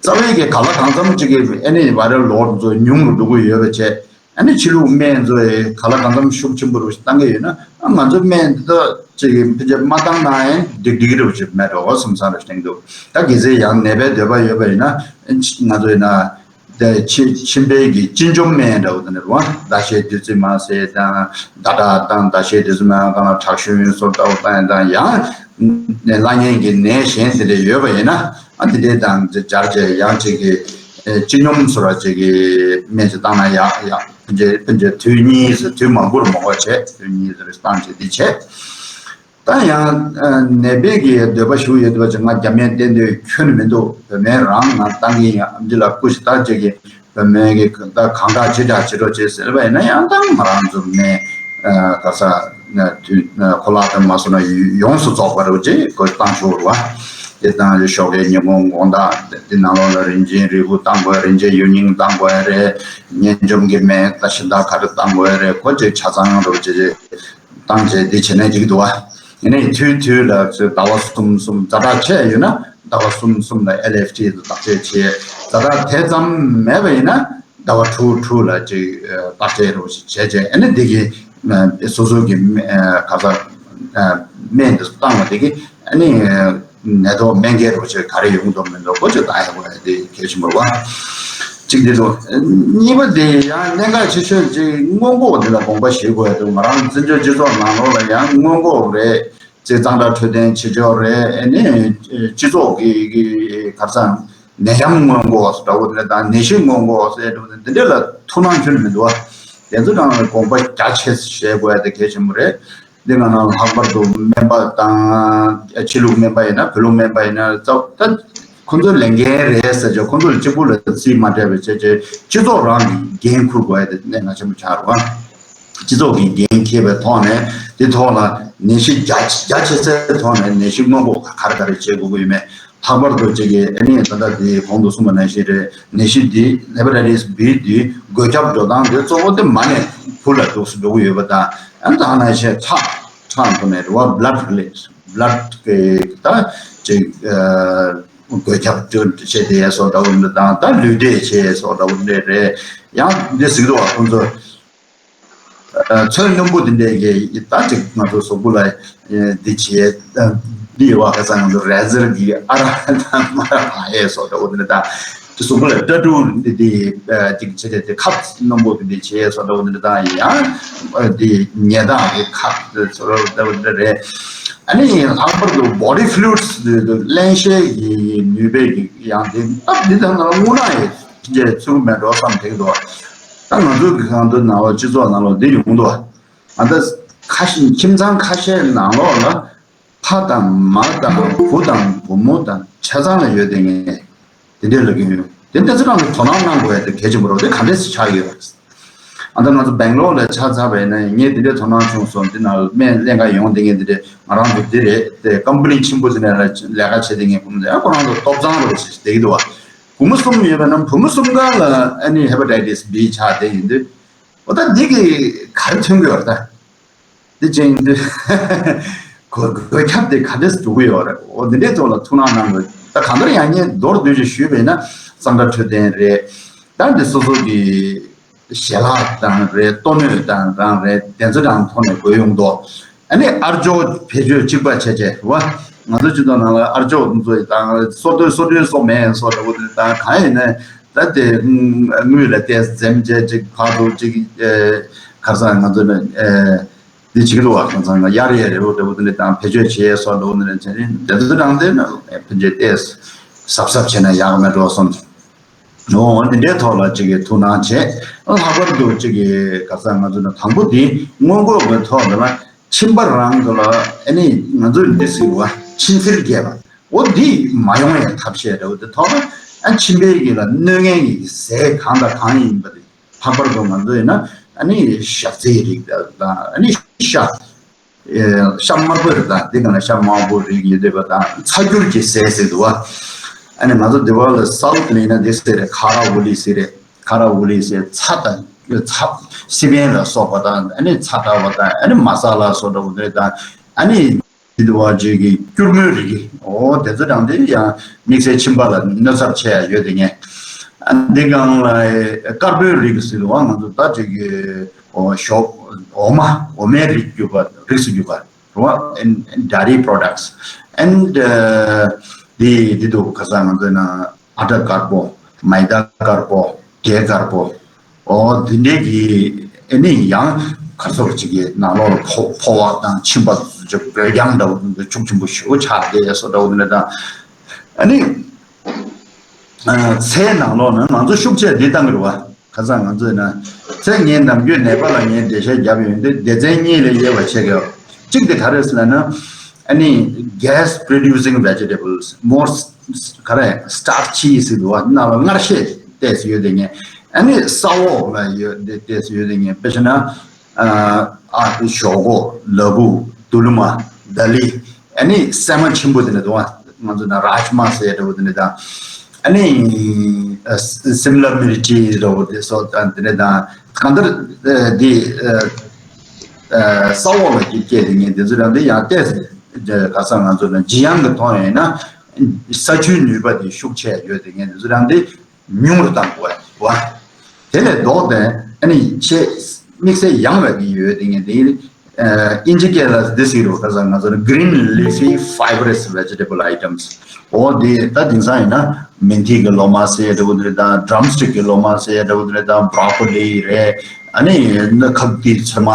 རྩ་བའི་གི་ག་ལ་གང་འཚམ་ཅིག་གི་ཨ་ནི་viral load ཚོ་ཉུང་རུ་འགྲོ་གི་ཡོད་པ་བྱས་ཨ་ནི་ཕྱི་ལུགས་སྨན་ཚོ་ག་ལ་གང་འཚམ་ཤུགས་ཆེན་པོ་རུ་བཏང་གི་ཡོད་ན་ང་ཚོ་སྨན་འདི་དག་ཅིག་གི་ཕན་ཆད་མ་བཏང་ན་ཡང་འགྲིག་འགྲིག་རུ་ཅིག་མེད་འགྲོ་བསམ་བསམ་རུ་བསྟན་འདུག་ད་གལ་སྲིད་ཡང་ནད་པའི་འདོད་པ་ཡོད་པ་ཡིན་ན་ང་ཚོ་ཡིན་ན། དེ་ཕྱི་ཕྱི་པའི་གི་གཅིན་འཇོམས་སྨན་འདྲ་བོ་དེ་འདྲ་རེད་བ། ཟླ་ཤས་དུས་ཚོད་མ་ཟད་དང་ཟླ་གྲགས་དང་ཟླ་ཤས་དུས་ཚོད་མ་གང་ལ་དྲག་ཤུན་སོགས་ལྟ་བུ་བཏང་ཡང་དང་ཡང་ནས་བླ་གཉན་གྱི་ནད་གཞན་དེ་འདྲ་ཡོད་པ་ཡིན་ན་ཨ་དེ་འདྲའི་དང་སྦྱར་བྱས་ཡང་ཅིག་གི་གཅིན་སྙོམས་སོགས་ལ་ཅིག་གི་སྨན་ཅིག་བཏང་ན་ཡག་ཡག་ཕན་ཆད་ཕན་ཆད་དུས་གཉིས་སུ་དུས་མང་པོར་མ་འགོར་བྱས་དུས་གཉིས་སུ་བཏང་བྱས་འདི་བྱས། ད་ཡང་ནད་པའི་གི་འདོད་པ་ཞུ་ཡོད་པ་ཅིག་ང་རྒྱ་སྨན་བསྟེན་འདོད་ཁྱོན་ནས་མི་འདུག་བོད་སྨན་རང་ང་བཏང་གི་ཡིན་ཨ་མ་ལགས་སྐུ་ཞིག་ད་ཅིག་གི་བོད་སྨན་གི་ད་གང་དྲག་ཅི་དྲག་བྱེད་རོགས་བྱེད་ཟེར་བ་ཡིན་ན་ཡང་ད་ང་རང་ཚོ་སྨན་ག་ས་དུས་ཁོ་ལག་དང་མ་སོང་ན་ཡོངས་སུ་རྫོགས་པ་རེད་ཅེས་སྐུ་བཏང་ཆོག་རེད་བ། དེ་དང་ཞོགས་ཀའི་ཉིན་གུང་དགོང་དག་དེ་ནང་ལོགས་ལ་རིན་ཆེན་རིལ་བུ་བཏང་དགོས་རིན་ཆེན་ཡུན་རིང་བཏང་དགོས་རེད། གཉན་འཇོམས་ཀྱི་སྨན་ད་ཤིན་ཏུ་ག་རེ་བཏང་དགོས་རེད་ཁོ་ཅིག་ཆ་ཚང་རོགས་བྱེད་ཅེས། བཏང་བྱས་འདི་བྱེད་ནས་འགྲིག་འདུག་བ། ཡིན་ནའི་དུས་དུས་ལ་ཟླ་བ་གསུམ་གསུམ་ཛ་དྲག་ཆེ་ཡོད་ན་ཟླ་བ་གསུམ་གསུམ་ལ་ཨེལ་ཨེཕ་ཊི་དུ་བརྟག་དཔྱད་བྱེད། ཛ་དྲག་དེ་ཙམ་མེད་པ་ཡིན་ན་ཟླ་བ་དྲུག་དྲུག་ལ་ཅིག་བརྟག་དཔྱད་རོགས་ཞིག་བྱས་བྱས་ཨ་ནི་འདི་གི་སོ་སོ་གི་ག་ས་སྨན་འདི་བཏང་བ་འདི་གི་ཨ་ནི་ནད་ཐོག་སྨན་སྐྱེལ་རོགས་ཞིག་ག་རེ་ཡོང་འདུག་མི་འདུག་ཁོ་ཚོས་བརྟག་ཡག་པོ་འདི་གལ་ཆེན་པོ་རེད་བ། གཅིག་འདི་འདུག་གཉིས་པ་འདི་ཡང་གནད་འགག་ཆེ་ཤོས་ཅིག་སྔོན་འགོག་འདི་ལ་དགོངས་པ་བཞེས་དགོས་འདུག་ང་རང་བཙན་བྱོལ་སྤྱི་ཚོགས་ནང་ལོགས་ལ་ཡང་སྔོན་འགོག་རེད། ཅིག་གཙང་སྦྲ་འཕྲོད་བསྟེན་བྱེད་ཕྱོགས་རེད་ཨ་ནི་སྤྱི་ཚོགས་ཀྱི་གི་ག་རེ་ཟེར་ནད་ཡམས་སྔོན་འགོག་འདྲ་བོ་འདི་དང་ནད་གཞི་སྔོན་འགོག་ཟེར་འདྲ་བོ་འདི་འདི་འདྲ་ལ་ཐུགས་སྣང་ཁྱོན་ནས་མི་འདུག་བ། དེ་ཚོ་ནང་ལ་དགོངས་པ་རྒྱ་ཆེ་བཞེས་དགོས་ཡ་དེ་གལ་ཆེན་པོ་རེད། འདི་ང་རང་ལྷག་པར་དུ་སྨན་པ་དང་ཕྱི་ལུགས་སྨན་པ་ཡིན་ན་བོད་ལུགས་སྨན་པ་ཡིན་ན་ཙག་ད་ཁོང་ཚོའི་ལས་འགན་རེད་ཟེར་ཅོག་ཁོང་ཚོ་ལ་གཅིག་པུ་ལ་རྩིས་མ་སྤྲད་པའི་ཆེད་ཆེད་སྤྱི་ཚོགས་རང་གི་འགན་འཁུར་དགོས་ཡ་དེ་གནད་འགག་ཆེན་པོ་ཆགས་རེད་བ། སྤྱི་ཚོགས་ཀྱི་འགན་འཁྱེར་བའི་ཐོག་ནས་དེ་ཐོག་ལ་ནད་གཞི་རྒྱ་རྒྱ་ཆེ་སའི་ཐོག་ནས་ནད་གཞི་སྔོན་འགོག་ག་རེ་ག་རེ་བྱེད་དགོས་ཀྱི་ཡོད་མེད། ལྷག་པར་དུ་ཅིག་གིས་ཨ་ནི་ད་ལྟ་དེ་གོང་དུ་གསུངས་པ་ནང་བཞིན་རེད། ནད་གཞི་འདི་ཧེ་པ་ཊའི་ཊི་སི་བི་འདི་འགོས་ཁྱབ་འགྲོ་སྟངས་དེ་གཙོ་བོ་དེ་མ་ནས་བུ་ལ་འདུག་སེ་འགྲོ་གི་ཡོད་པ་དང་ཨ་ནི་ད་ནང་བཞིན་ཁྲག་ཁྲག་ཐོག་ནས་རེད་བ། blood related blood གི་ད་ཅིག་འགོས་ཁྱབ་བྱེད་དེ་སོགས་འདྲ་བོ་འདི་དང་ད་ལུས་འབྲས་བྱེད་སོགས་འདྲ་བོ་འདི་རེད། ཡང་འདི་གཟིགས་འདུག་བ་ཁོང་ཚོ། ཚོན་སྣུམ་པོ་འདི་འདྲས་ཀྱི་ད་ཅིག་ང་ཚོ་གཟུགས་པོ་ལ་འདི་བྱས་འདི་ཡོད་བ་ཁ་སང་ང་ཚོ་རེ་ཟར་གྱི་ཨ་ར་དང་མ་ར་བ་ཧེ་སོགས་འདྲ་བོ་འདི་འདྲ་དང་གཟུགས་པོ་ལ་སྐྲ་དྲུག་འདི་འདི་ཅིག་བྱས་ཏེ་ཁབ་སྣུམ་པོ་འདི་འདི་བྱས་སོགས་འདྲ་བོ་འདི་འདྲ་དང་ཡང་འདི་ཉལ་ཐང་གི་ཁབ་སོགས་འདྲ་བོ་འདི་འདྲ་རེད། ཨ་ནི་ལྷག་པར་དུ་body fluids་དེ་དེ་བརླན་གཤེར་གྱི་ནུས་པའི་གི་ཡང་དེ་སྟབས་འདི་ལྟར་ན་དངོས་གནས་ཡིན་ཕྱིན་ཆད་ཚུགས་མེད་འགྲོ་བསམ་དྲན་འདུག་ད་ང་ཚོ་གི་གང་འདོད་ནང་ལོགས་སྤྱི་ཚོགས་ནང་ལོགས་འདི་ཡོང་འདུག་ང་ད་ཁ་ཤས་ཁྱིམ་ཚང་ཁ་ཤས་ནང་ལོགས་ལ་ཕ་དང་མ་དང་བུ་དང་བུ་མོ་དང་ཆ་ཚང་ལ་ཡོད་དེ་ངས་དེ་འདྲས་ལབ་ཀྱི་ཡོད། དེ་འདྲ་ཚོ་རང་གི་དོ་སྣང་གནང་དགོས་ཡ་དེ་གལ་ཆེན་པོ་རེད། དེ་ག་འདྲས་སེ་ཆགས་ཡོད་རེད། ཨ་ད་ང་ཚོ་སྦེང་ལོར་ལ་ཆ་ཚང་བས་ན་ངས་དེ་འདྲས་དོ་སྣང་བྱུང་སོང་། དེ་ནང་སྨན་ལེན་ག་ཡོང་དེ་ངས་དེ་འདྲས་ང་རང་ཚོ་དེ་རེད་དེ་ཀམ་པ་ནི་ཆེན་པོ་དེ་ནས་ལས་ཀ་བྱེད་དེ་ངས་བུ་མོ་དེ་ཁོ་རང་ཚོ་ལྟོ་ཚང་རེད་ཟེར་བསྡད་ཀྱི་འདུག་བ། བུ་མོ་གསུམ་ཡོད་པ་ན་བུ་མོ་གསུམ་ག་ལ་ཨ་ནི་hepatitis B་ཆགས་བསྡད་ཡིན་དུས། འོ་ད་འདི་གི་ག་རེ་ཐོན་གི་ཡོད་རེད་ད། འདི་ཅན་འདི་གོ་གོ་ཁྱབ་དེ་ག་འདྲས་འགྲོ་གི་ཡོད་རེད། འོ་འདི་འདྲའི་ཐོག་ལ་ཐུགས་སྣང་གནང་དགོས། ད་གང་ལྟར་ཡང་ངས་མདོར་བསྡུས་ཤིག་ཞུས་པས་ན་གཙང་སྦྲ་འཕྲོད་བསྟེན་རེད། ད་འདི་སོ་སོ་གི་ཞལ་ལག་དང་རེད། ལྟོ་སྣོད་དང་རང་རེད། དེ་ཚོ་དང་ཐོག་ནས་དགོས་ཡོང་དོ། ཨ་ནི་ཨར་ཅོ་བེད་སྤྱོད་གཅིག་པ་བྱས་བྱས་རེད་བ། ང་ཚོ་སྤྱི་ཚོགས་ནང་ལ་ཨར་ཅོ་ཚོ་དང་སོ་སོ་སོ་སོ་སོ་མེད་སོ་འདྲ་བོ་དེ་དང་གང་ཡིན་ནའི་ད་དེ་དངུལ་ལ་བལྟས་འཛེམ་བྱས་ཅིག་ཕར་ཚུར་ཅིག་ཁར་སང་ང་ཚོ་ནི་འདི་བྱེད་ཀྱི་འདུག་བ། ཁ་སང་གཡར་ཡས་རེད་བོ་འདྲ་བོ་དེ་འདྲ་དང་བེད་སྤྱོད་བྱེད་ཡས་སོགས་འདྲ་བོ་དེ་འདྲ་བྱས་ནས་དེ་ཚོ་དང་དེ་ནི་ཕན་ཆད་ཏེས་གཟབ་གཟབ་བྱས་ན་ཡག་མེད་འགྲོ་སོང་། འོ་འདི་འདྲའི་ཐོག་ལ་ཅིག་གི་ཐུགས་སྣང་བྱས། ལྷག་པར་དུ་ཅིག་གི་ཁ་སང་ང་ཚོ་ནི་དང་པོ་འདི་སྔོན་འགོག་གི་ཐོག་འདི་ལ་ཁྱིམ་པ་རང་གི་ལ་ཨ་ནི་ང་ཚོས་འདི་ཟེར་བ་ཕྱི་འཚེར་རྒྱས་པ། འོ་འདི་མ་ཡོང་བའི་ཐབས་ཤེས་འདྲ་བོ་དེ་ཐོག་ན་ཨ་ཁྱིམ་པའི་གི་ལ་གནོད་མཁན་གྱི་ཟས་གང་དང་གང་ཡིན་པ་དེ། ལྷག་པར་དུ་ང་ཚོ་ཡིན་ན་ཨ་ནི་ཞག་ཚིལ་རིགས་དང་ཨ་ནི་ཤ། ཤ་དམར་པོ་རིགས་དང་འདི་ག་ན་ཤ་དམར་པོ་རིགས་ཡོད་བསྡད་པ་དང་ཚ་སྐྱུར་གྱི་ཟས་ཟེར་འདུག་བ། ཨ་ནི་ང་ཚོ་འདི་བ་ལ་སའུ་ཐི་ལ་ཡིན་ན་འདི་ཟེར་རེད། ཁ་ར་ཝུ་ལི་ཟེར་རེད། ཁ་ར་ཝུ་ལི་ཟེར་ཚྭ་དང་ཚྭ་སི་པན་ལ་སོགས་པ་དང་ཨ་ནི་ཚྭ་འདྲ་བ་དང་ཨ་ནི་མ་ས་ལ་སོགས་འདྲ་བོ་འདི་དང་ཨ་ནི། དེ་དུ་བ་ཅིག་གི་སྐྱུར་མོའི་རིགས་ཀྱི་འོ་དེ་ཚོ་དང་དེ་ཡང་དམིགས་བསལ་ཁྱིམ་པ་ལ་གནོད་ཚབས་ཆེ་ཡ་ཡོད་དེ་ངས། ཨ་འདི་སྒང་ལ་དཀར་པོའི་རིགས་ཟེར་བ་ང་ཚོ་ད་ཅིག་གི་འོ་ཞོག་འོ་མ་འོ་མའི་རིགས་རྒྱུ་བ་རིགས་སུ་གྱུར་པ་རེད་བ། dairy products and དེ་དེ་དུ་ཁ་སང་ང་ཚོ་ན་ཨ་ཊ་དཀར་པོ་མའི་ད་དཀར་པོ་འབྲས་དཀར་པོ། ཨོ་དེ་འདྲའི་གི་ཨ་ནི་ཡང་ག་ཚོད་ཅིག་གི་ནང་ལོགས་ལ་ཕོ་ཕོ་བ་དང་མཆིན་པ་ཅིག་བོད་རྒྱང་འདྲ་བོ་འདི་ཤུགས་ཆེན་པོ་ཞེ་པོ་ཆགས་བསྡད་སོ་འདྲ་བོ་འདི་འདྲ་དང་། ཨ་ནི་ཚལ་ནང་ལོགས་ན་ང་ཚོ་ཤུགས་ཆེ་འདི་བཏང་གི་རེད་བ། ཁ་སང་ང་ཚོས་ན་ཚལ་ངའི་ནམ་རྒྱུན་ནད་པ་ལ་ངས་འགྲེལ་བཤད་བརྒྱབ་ཡོད་འདི་སྡེ་ཚན་གཉིས་ལས་དབྱེ་བ་ཕྱེ་གི་ཡོད། གཅིག་དེ་ག་རེ་ཟེར་ན་ཨ་ནི་gas producing vegetables more ག་རེ་starchy ཟེར་འདུག་བ། ནང་ལ་མངར་ཤས་ཏོག་ཙམ་ཡོད་དེ་ངས། ཨ་ནི་ས་འོག་ལ་ཡོད་དེ་ཏོག་ཙམ་ཡོད་དེ་ངས། དཔེ་བྱས་ན་ཨ་ཞོག་ཁོག་ལ་ཕུག་དུ་ལུ་མ་ད་ལི་ཨ་ནི་སྲན་མ་ཆེན་པོ་དེ་འདྲ་འདུག་བ། ང་ཚོ་ན་རཱཇ་མ་ཟེར་འདྲ་བོ་དེ་འདྲ་དང་། ཨ་ནི་སིམ་ལ་མི་རི་ཊི་འདྲ་བོ་དེ་སོགས་དང་དེ་འདྲ་དང་གང་ལྟར་དེ་ས་འོག་ལ་སྐྱེས་དེ་ངས་དེ་ཚོ་རང་དེ་ཡང་ཏོག་ཙམ་ག་ས་ང་ཚོ་ན་ལྗིད་ཡང་གི་མཐོང་ཡིན་ན། ས་ཆུའི་ནུས་པ་དེ་ཤུགས་ཆེ་ཡོད་དེ་ངས་དེ་ཚོ་རང་དེ་ཉུང་རུ་བཏང་དགོས་བ། དེ་ལས་ལྡོག་སྟེ་ཨ་ནི་ཆེས་དམིགས་བསལ་ཡང་བའི་གི་ཡོད་དེ་ངས་དེ་ཨིན་ཇི་སྐད་ལ་འདི་ཟེར་རོ། ཁ་སང་ང་ཚོ་ན་green leafy fibrous vegetable items འོ་དེ་ད་དེང་སང་ཡིན་ན་མིན་ཐི་གི་ལོ་མ་ཟེར་འདྲ་བོ་དེ་རེད་དང་ཌམ་སི་ཊིག་གི་ལོ་མ་ཟེར་འདྲ་བོ་དེ་རེད་དང་བྷ་རོ་ཀོ་ལི་རེད། ཨ་ནི་ན་ཁབ་ཏི་ཚོད་མ་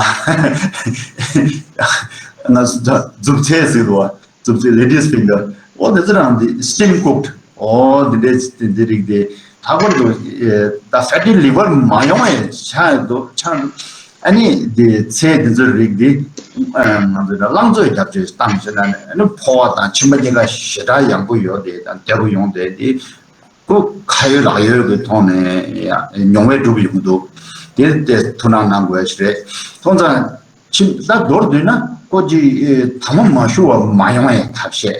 ང་ཚོ་ད་མཛུབ་ཚད་ཟེར་རོ། རྩུབ་ཚིག ladies finger འོ་དེ་ཚོ་རང་དེ་steam cooked འོ་དེ་འདྲའི་དེ་འདི་རིགས་དེ་ལྷག་པར་དུ་ད་fatty liver མ་ཡོང་བའི་ཆ་འདུག་ཆ་འདུག་ཨ་ནི་དེ་ཚལ་དེ་ཚོའི་རིགས་དེ་ང་ཚོས་རླངས་བཙོས་རྒྱབ་བཅོས་བཏང་ཟེར་ན་ཨ་ནི་ཕོ་བ་དང་མཆིན་པ་གཉིས་ཀ་ཞེ་དྲག་ཡག་པོ་ཡོད་དེ་དང་བདེ་པོ་ཡོང་དེ་དེ་ཁོ་ཁ་ཡོད་ལག་ཡོད་ཀྱི་ཐོག་ནས་ཡང་མྱོང་བས་འགྲུབ་ཡོང་གི་འདུག་དེ་དེ་ཐུགས་སྣང་གནང་དགོས་ཞིག་རེད། ཐོག་མཚམས། ཕྱིན་ད་མདོར་བསྡུས་ན་ཀོ་ཅི་དྭངས་མ་མ་ཞུ་བ་མ་ཡོང་བའི་ཐབས་ཤེས།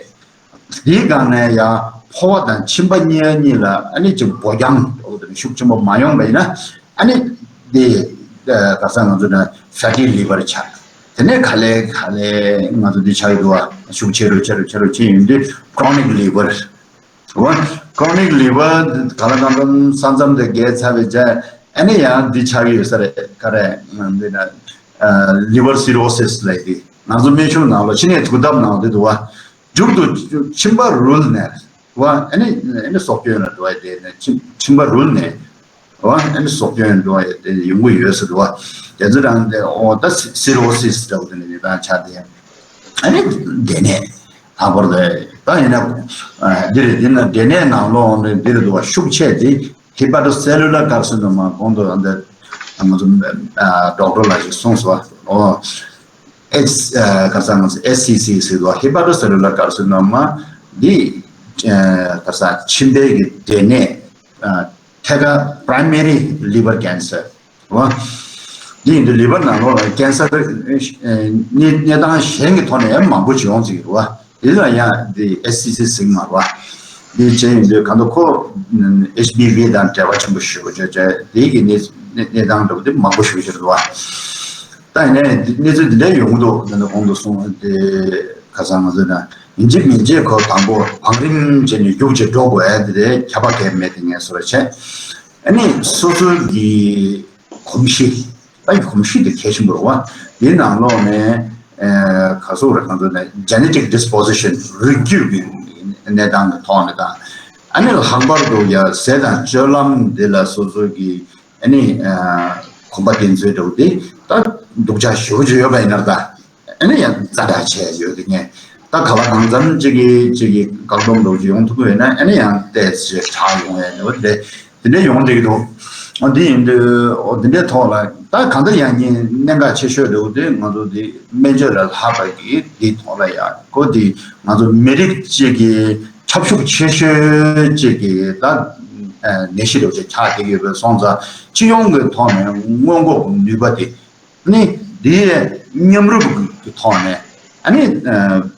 དེའི་སྒང་ནས་ཡང་ཕོ་བ་དང་མཆིན་པ་གཉིས་གཉིས་ལ་ཨ་ནི་ཅིག་སྦོ་རྒྱང་འོ་དེ་ཤུགས་ཆེན་པོ་མ་ཡོང་བ་ཡིན་ན་ཨ་ནི་དེ་ག་ས་ང་ཚོ་ན་fatty liver ཆགས། དེ་ནས་ག་ལེ་ག་ལེ་ང་ཚོ་འདི་ཆགས་ཡོད་འདུག་བ། ཤུགས་ཆེ་རུ་ཆེ་རུ་ཆེ་རུ་ཕྱིན་ཡོང་དུས་chronic liver འོ། chronic liver ག་ལ་གང་འདྲ་ས་མཚམས་དེ་བརྒལ་ཚར་བའི་རྗེས་ཨ་ནི་ཡང་འདི་ཆགས་ཡོད་ས་རེད། ག་རེ་ང་འདི་ན་liver cirrhosis ལབ་ཀྱི་ང་ཚོ་སྨན་གཞུང་ནང་ལ་ཕྱི་ནས་དུག་ལྡབ་ནང་དུ་འདུག་བ། མཇུག་ཏུ་མཆིན་པ་རུལ་ནས་བ་ཨ་ནི་ཨ་ནི་སྲོག་སྐྱོན་ལ་འགྲོ་ཡ་དེ་ནས་མཆིན་མཆིན་པ་རུལ་ནས་བ་ཨ་ནི་སྲོག་སྐྱོན་འགྲོ་ཡ་དེ་ཡོང་གི་ཡོད་ཟེར་འདུག་བ། དེ་ཚོ་རང་དེ་འོ་ད་cirrhosis འདྲ་བོ་དེ་ནས་ནི་ད་ཆ་དེ། ཨ་ནི་འབྲས་ནད། ལྷག་པར་དུ་ད་ཡིན་ན་འདི་རེད། འདི་ན་འབྲས་ནད་ནང་ལོགས་ནས་འདི་རེད་འདུག་བ། ཤུགས་ཆེ་དེ་ཧི་པ་ཊོ་སེ་ལུ་ལར་ཀར་སི་ནོ་མ། གོང་དུ་ཨ་འདི་ང་ཚོ་ཌོག་ཊར་ལགས་ཀྱིས་གསུངས་སོང་བ། ཨོ། ཨེཆ་ཨ་ག་ས་ང་ཚོ་ཨེཆ་སི་སི་ཟེར་བ། ཧི་པ་ཊོ་སེ་ལུ་ལར་ཀར་སི་ནོ་མ་འདི་ཨ་ག་ས་མཆིན་པའི་གི་འབྲས་ནད། ཨ་ཐད་ཀར་པ་རའི་མེ་རི་ལི་ཝར་ཀེན་སར་བ། འདི་ཡིན་དུས་ལི་ཝར་ནང་ལོགས་ལ་ཀེན་སར་ཨ་གནས་གནས་སྟངས་གཞན་གྱི་ཐོག་ནས་ཡང་མང་པོ་ཞིག་ཡོང་ཅིག་རེད་བ། འདི་ལ་ཡང་འདི་ཨེཆ་སི་སི་ཟེར་གི་མ་རེད་བ། འདི་བྱས་ཡིན་དུས་གང་ལྟར་ཁོ་ཨེཆ་བི་ཝི་དང་འབྲེལ་བ་ཆེན་པོ་ཞེ་པོ་ཅིག་ཡོད་བྱས། འདི་གི་གནས་གནས་གནས་སྟངས་འདྲ་པོ་འདི་མང་པོ་ཞེ་པོ་ཅིག་རེད་བ། ད་ཡིན་ནའི་འདི་གནས་ཚུལ་འདི་འདྲ་ཡོང་གི་འདུག་འདི་འདྲ་གོང་དུ་གསུངས་ཏེ་ཁ་སང་ང་ཚོ་ན་ཡིན་གཅིག་མིན་གཅིག་ཁོ་དང་པོ་བང་རིམ་བྱས་ནས་རྒྱུགས་བྱས་འགྲོ་དགོས་ཡ་དེ་དེ་ཁྱབ་པ་གས་མེད་དེ་ངས་བཟོ་འདྲ་བྱས། ཨ་ནི་སོ་སོའི་གི་གོམས་གཤིས། ད་གོམས་གཤིས་དེ་གལ་ཆེན་པོ་རེད་བ། དེའི་ནང་ལོགས་ནས་ཨ་ག་སོག་རེད། ང་ཚོ་ནས་genetic disposition། རིགས་རྒྱུད་ཀྱི་གནས་སྟངས་ཀྱི་ཐོག་ནས་དང་། ཨ་ནི་ལྷག་པར་དུ་ཡ་ཟས་དང་སྤྱོད་ལམ་འདི་ལ་སོ་སོ་གི་ཨ་ནི་ཨ་གོམ་པ་དེ་ཚོའི་འདྲ་བོ་དེ་ད་སྡུག་ཅག་ཞེ་པོ་ཅིག་ཡོད་པ་ཡིན་ན། ད་ཨ་ནི་ཡང་ཛ་དྲག་བྱས་ཡོད་དེ་ངས་ད་ག་ལ་གང་འཚམ་ཅིག་གི་ཅིག་གི་བཀག་སྡོམ་འདྲ་བོ་ཅིག་ཡོང་ཐུབ་ཀྱི་ཡོད་ན། ཨ་ནི་ཡང་ཏོག་ཙམ་དྲག་ཡོང་ཡ་འདྲ་བོ་དེ་འདྲ་ཡོང་བསྡད་ཀྱི་འདུག་འོ་འདི་ཡིན་དུས་འོ་འདི་འདྲའི་ཐོག་ལ་ད་གང་ལྟར་ཡང་ཉིན་གནད་འགག་ཆེ་ཤོས་འདྲ་བོ་དེ་ང་ཚོ་འདི་སྨན་བཅོས་ལ་ལྷག་པ་གི་འདི་ཐོག་ལ་ཡ་ཁོ་འདི་ང་ཚོ་མི་རིགས་གཅིག་གི་ཁྱབ་ཤུགས་ཆེ་ཤོས་གཅིག་གི་ད་ནད་གཞི་འདྲ་བོ་ཅིག་ཆགས་བསྡད་ཀྱི་ཡོད་པའི་སོང་ཙང་། སྤྱི་ཡོངས་ཀྱི་ཐོག་ནས་སྔོན་འགོག་ནུས་པ་དེ་ནི་འདིའི་མཉམ་རུབ་ཀྱི་ཐོག་ནས་ཨ་ནི་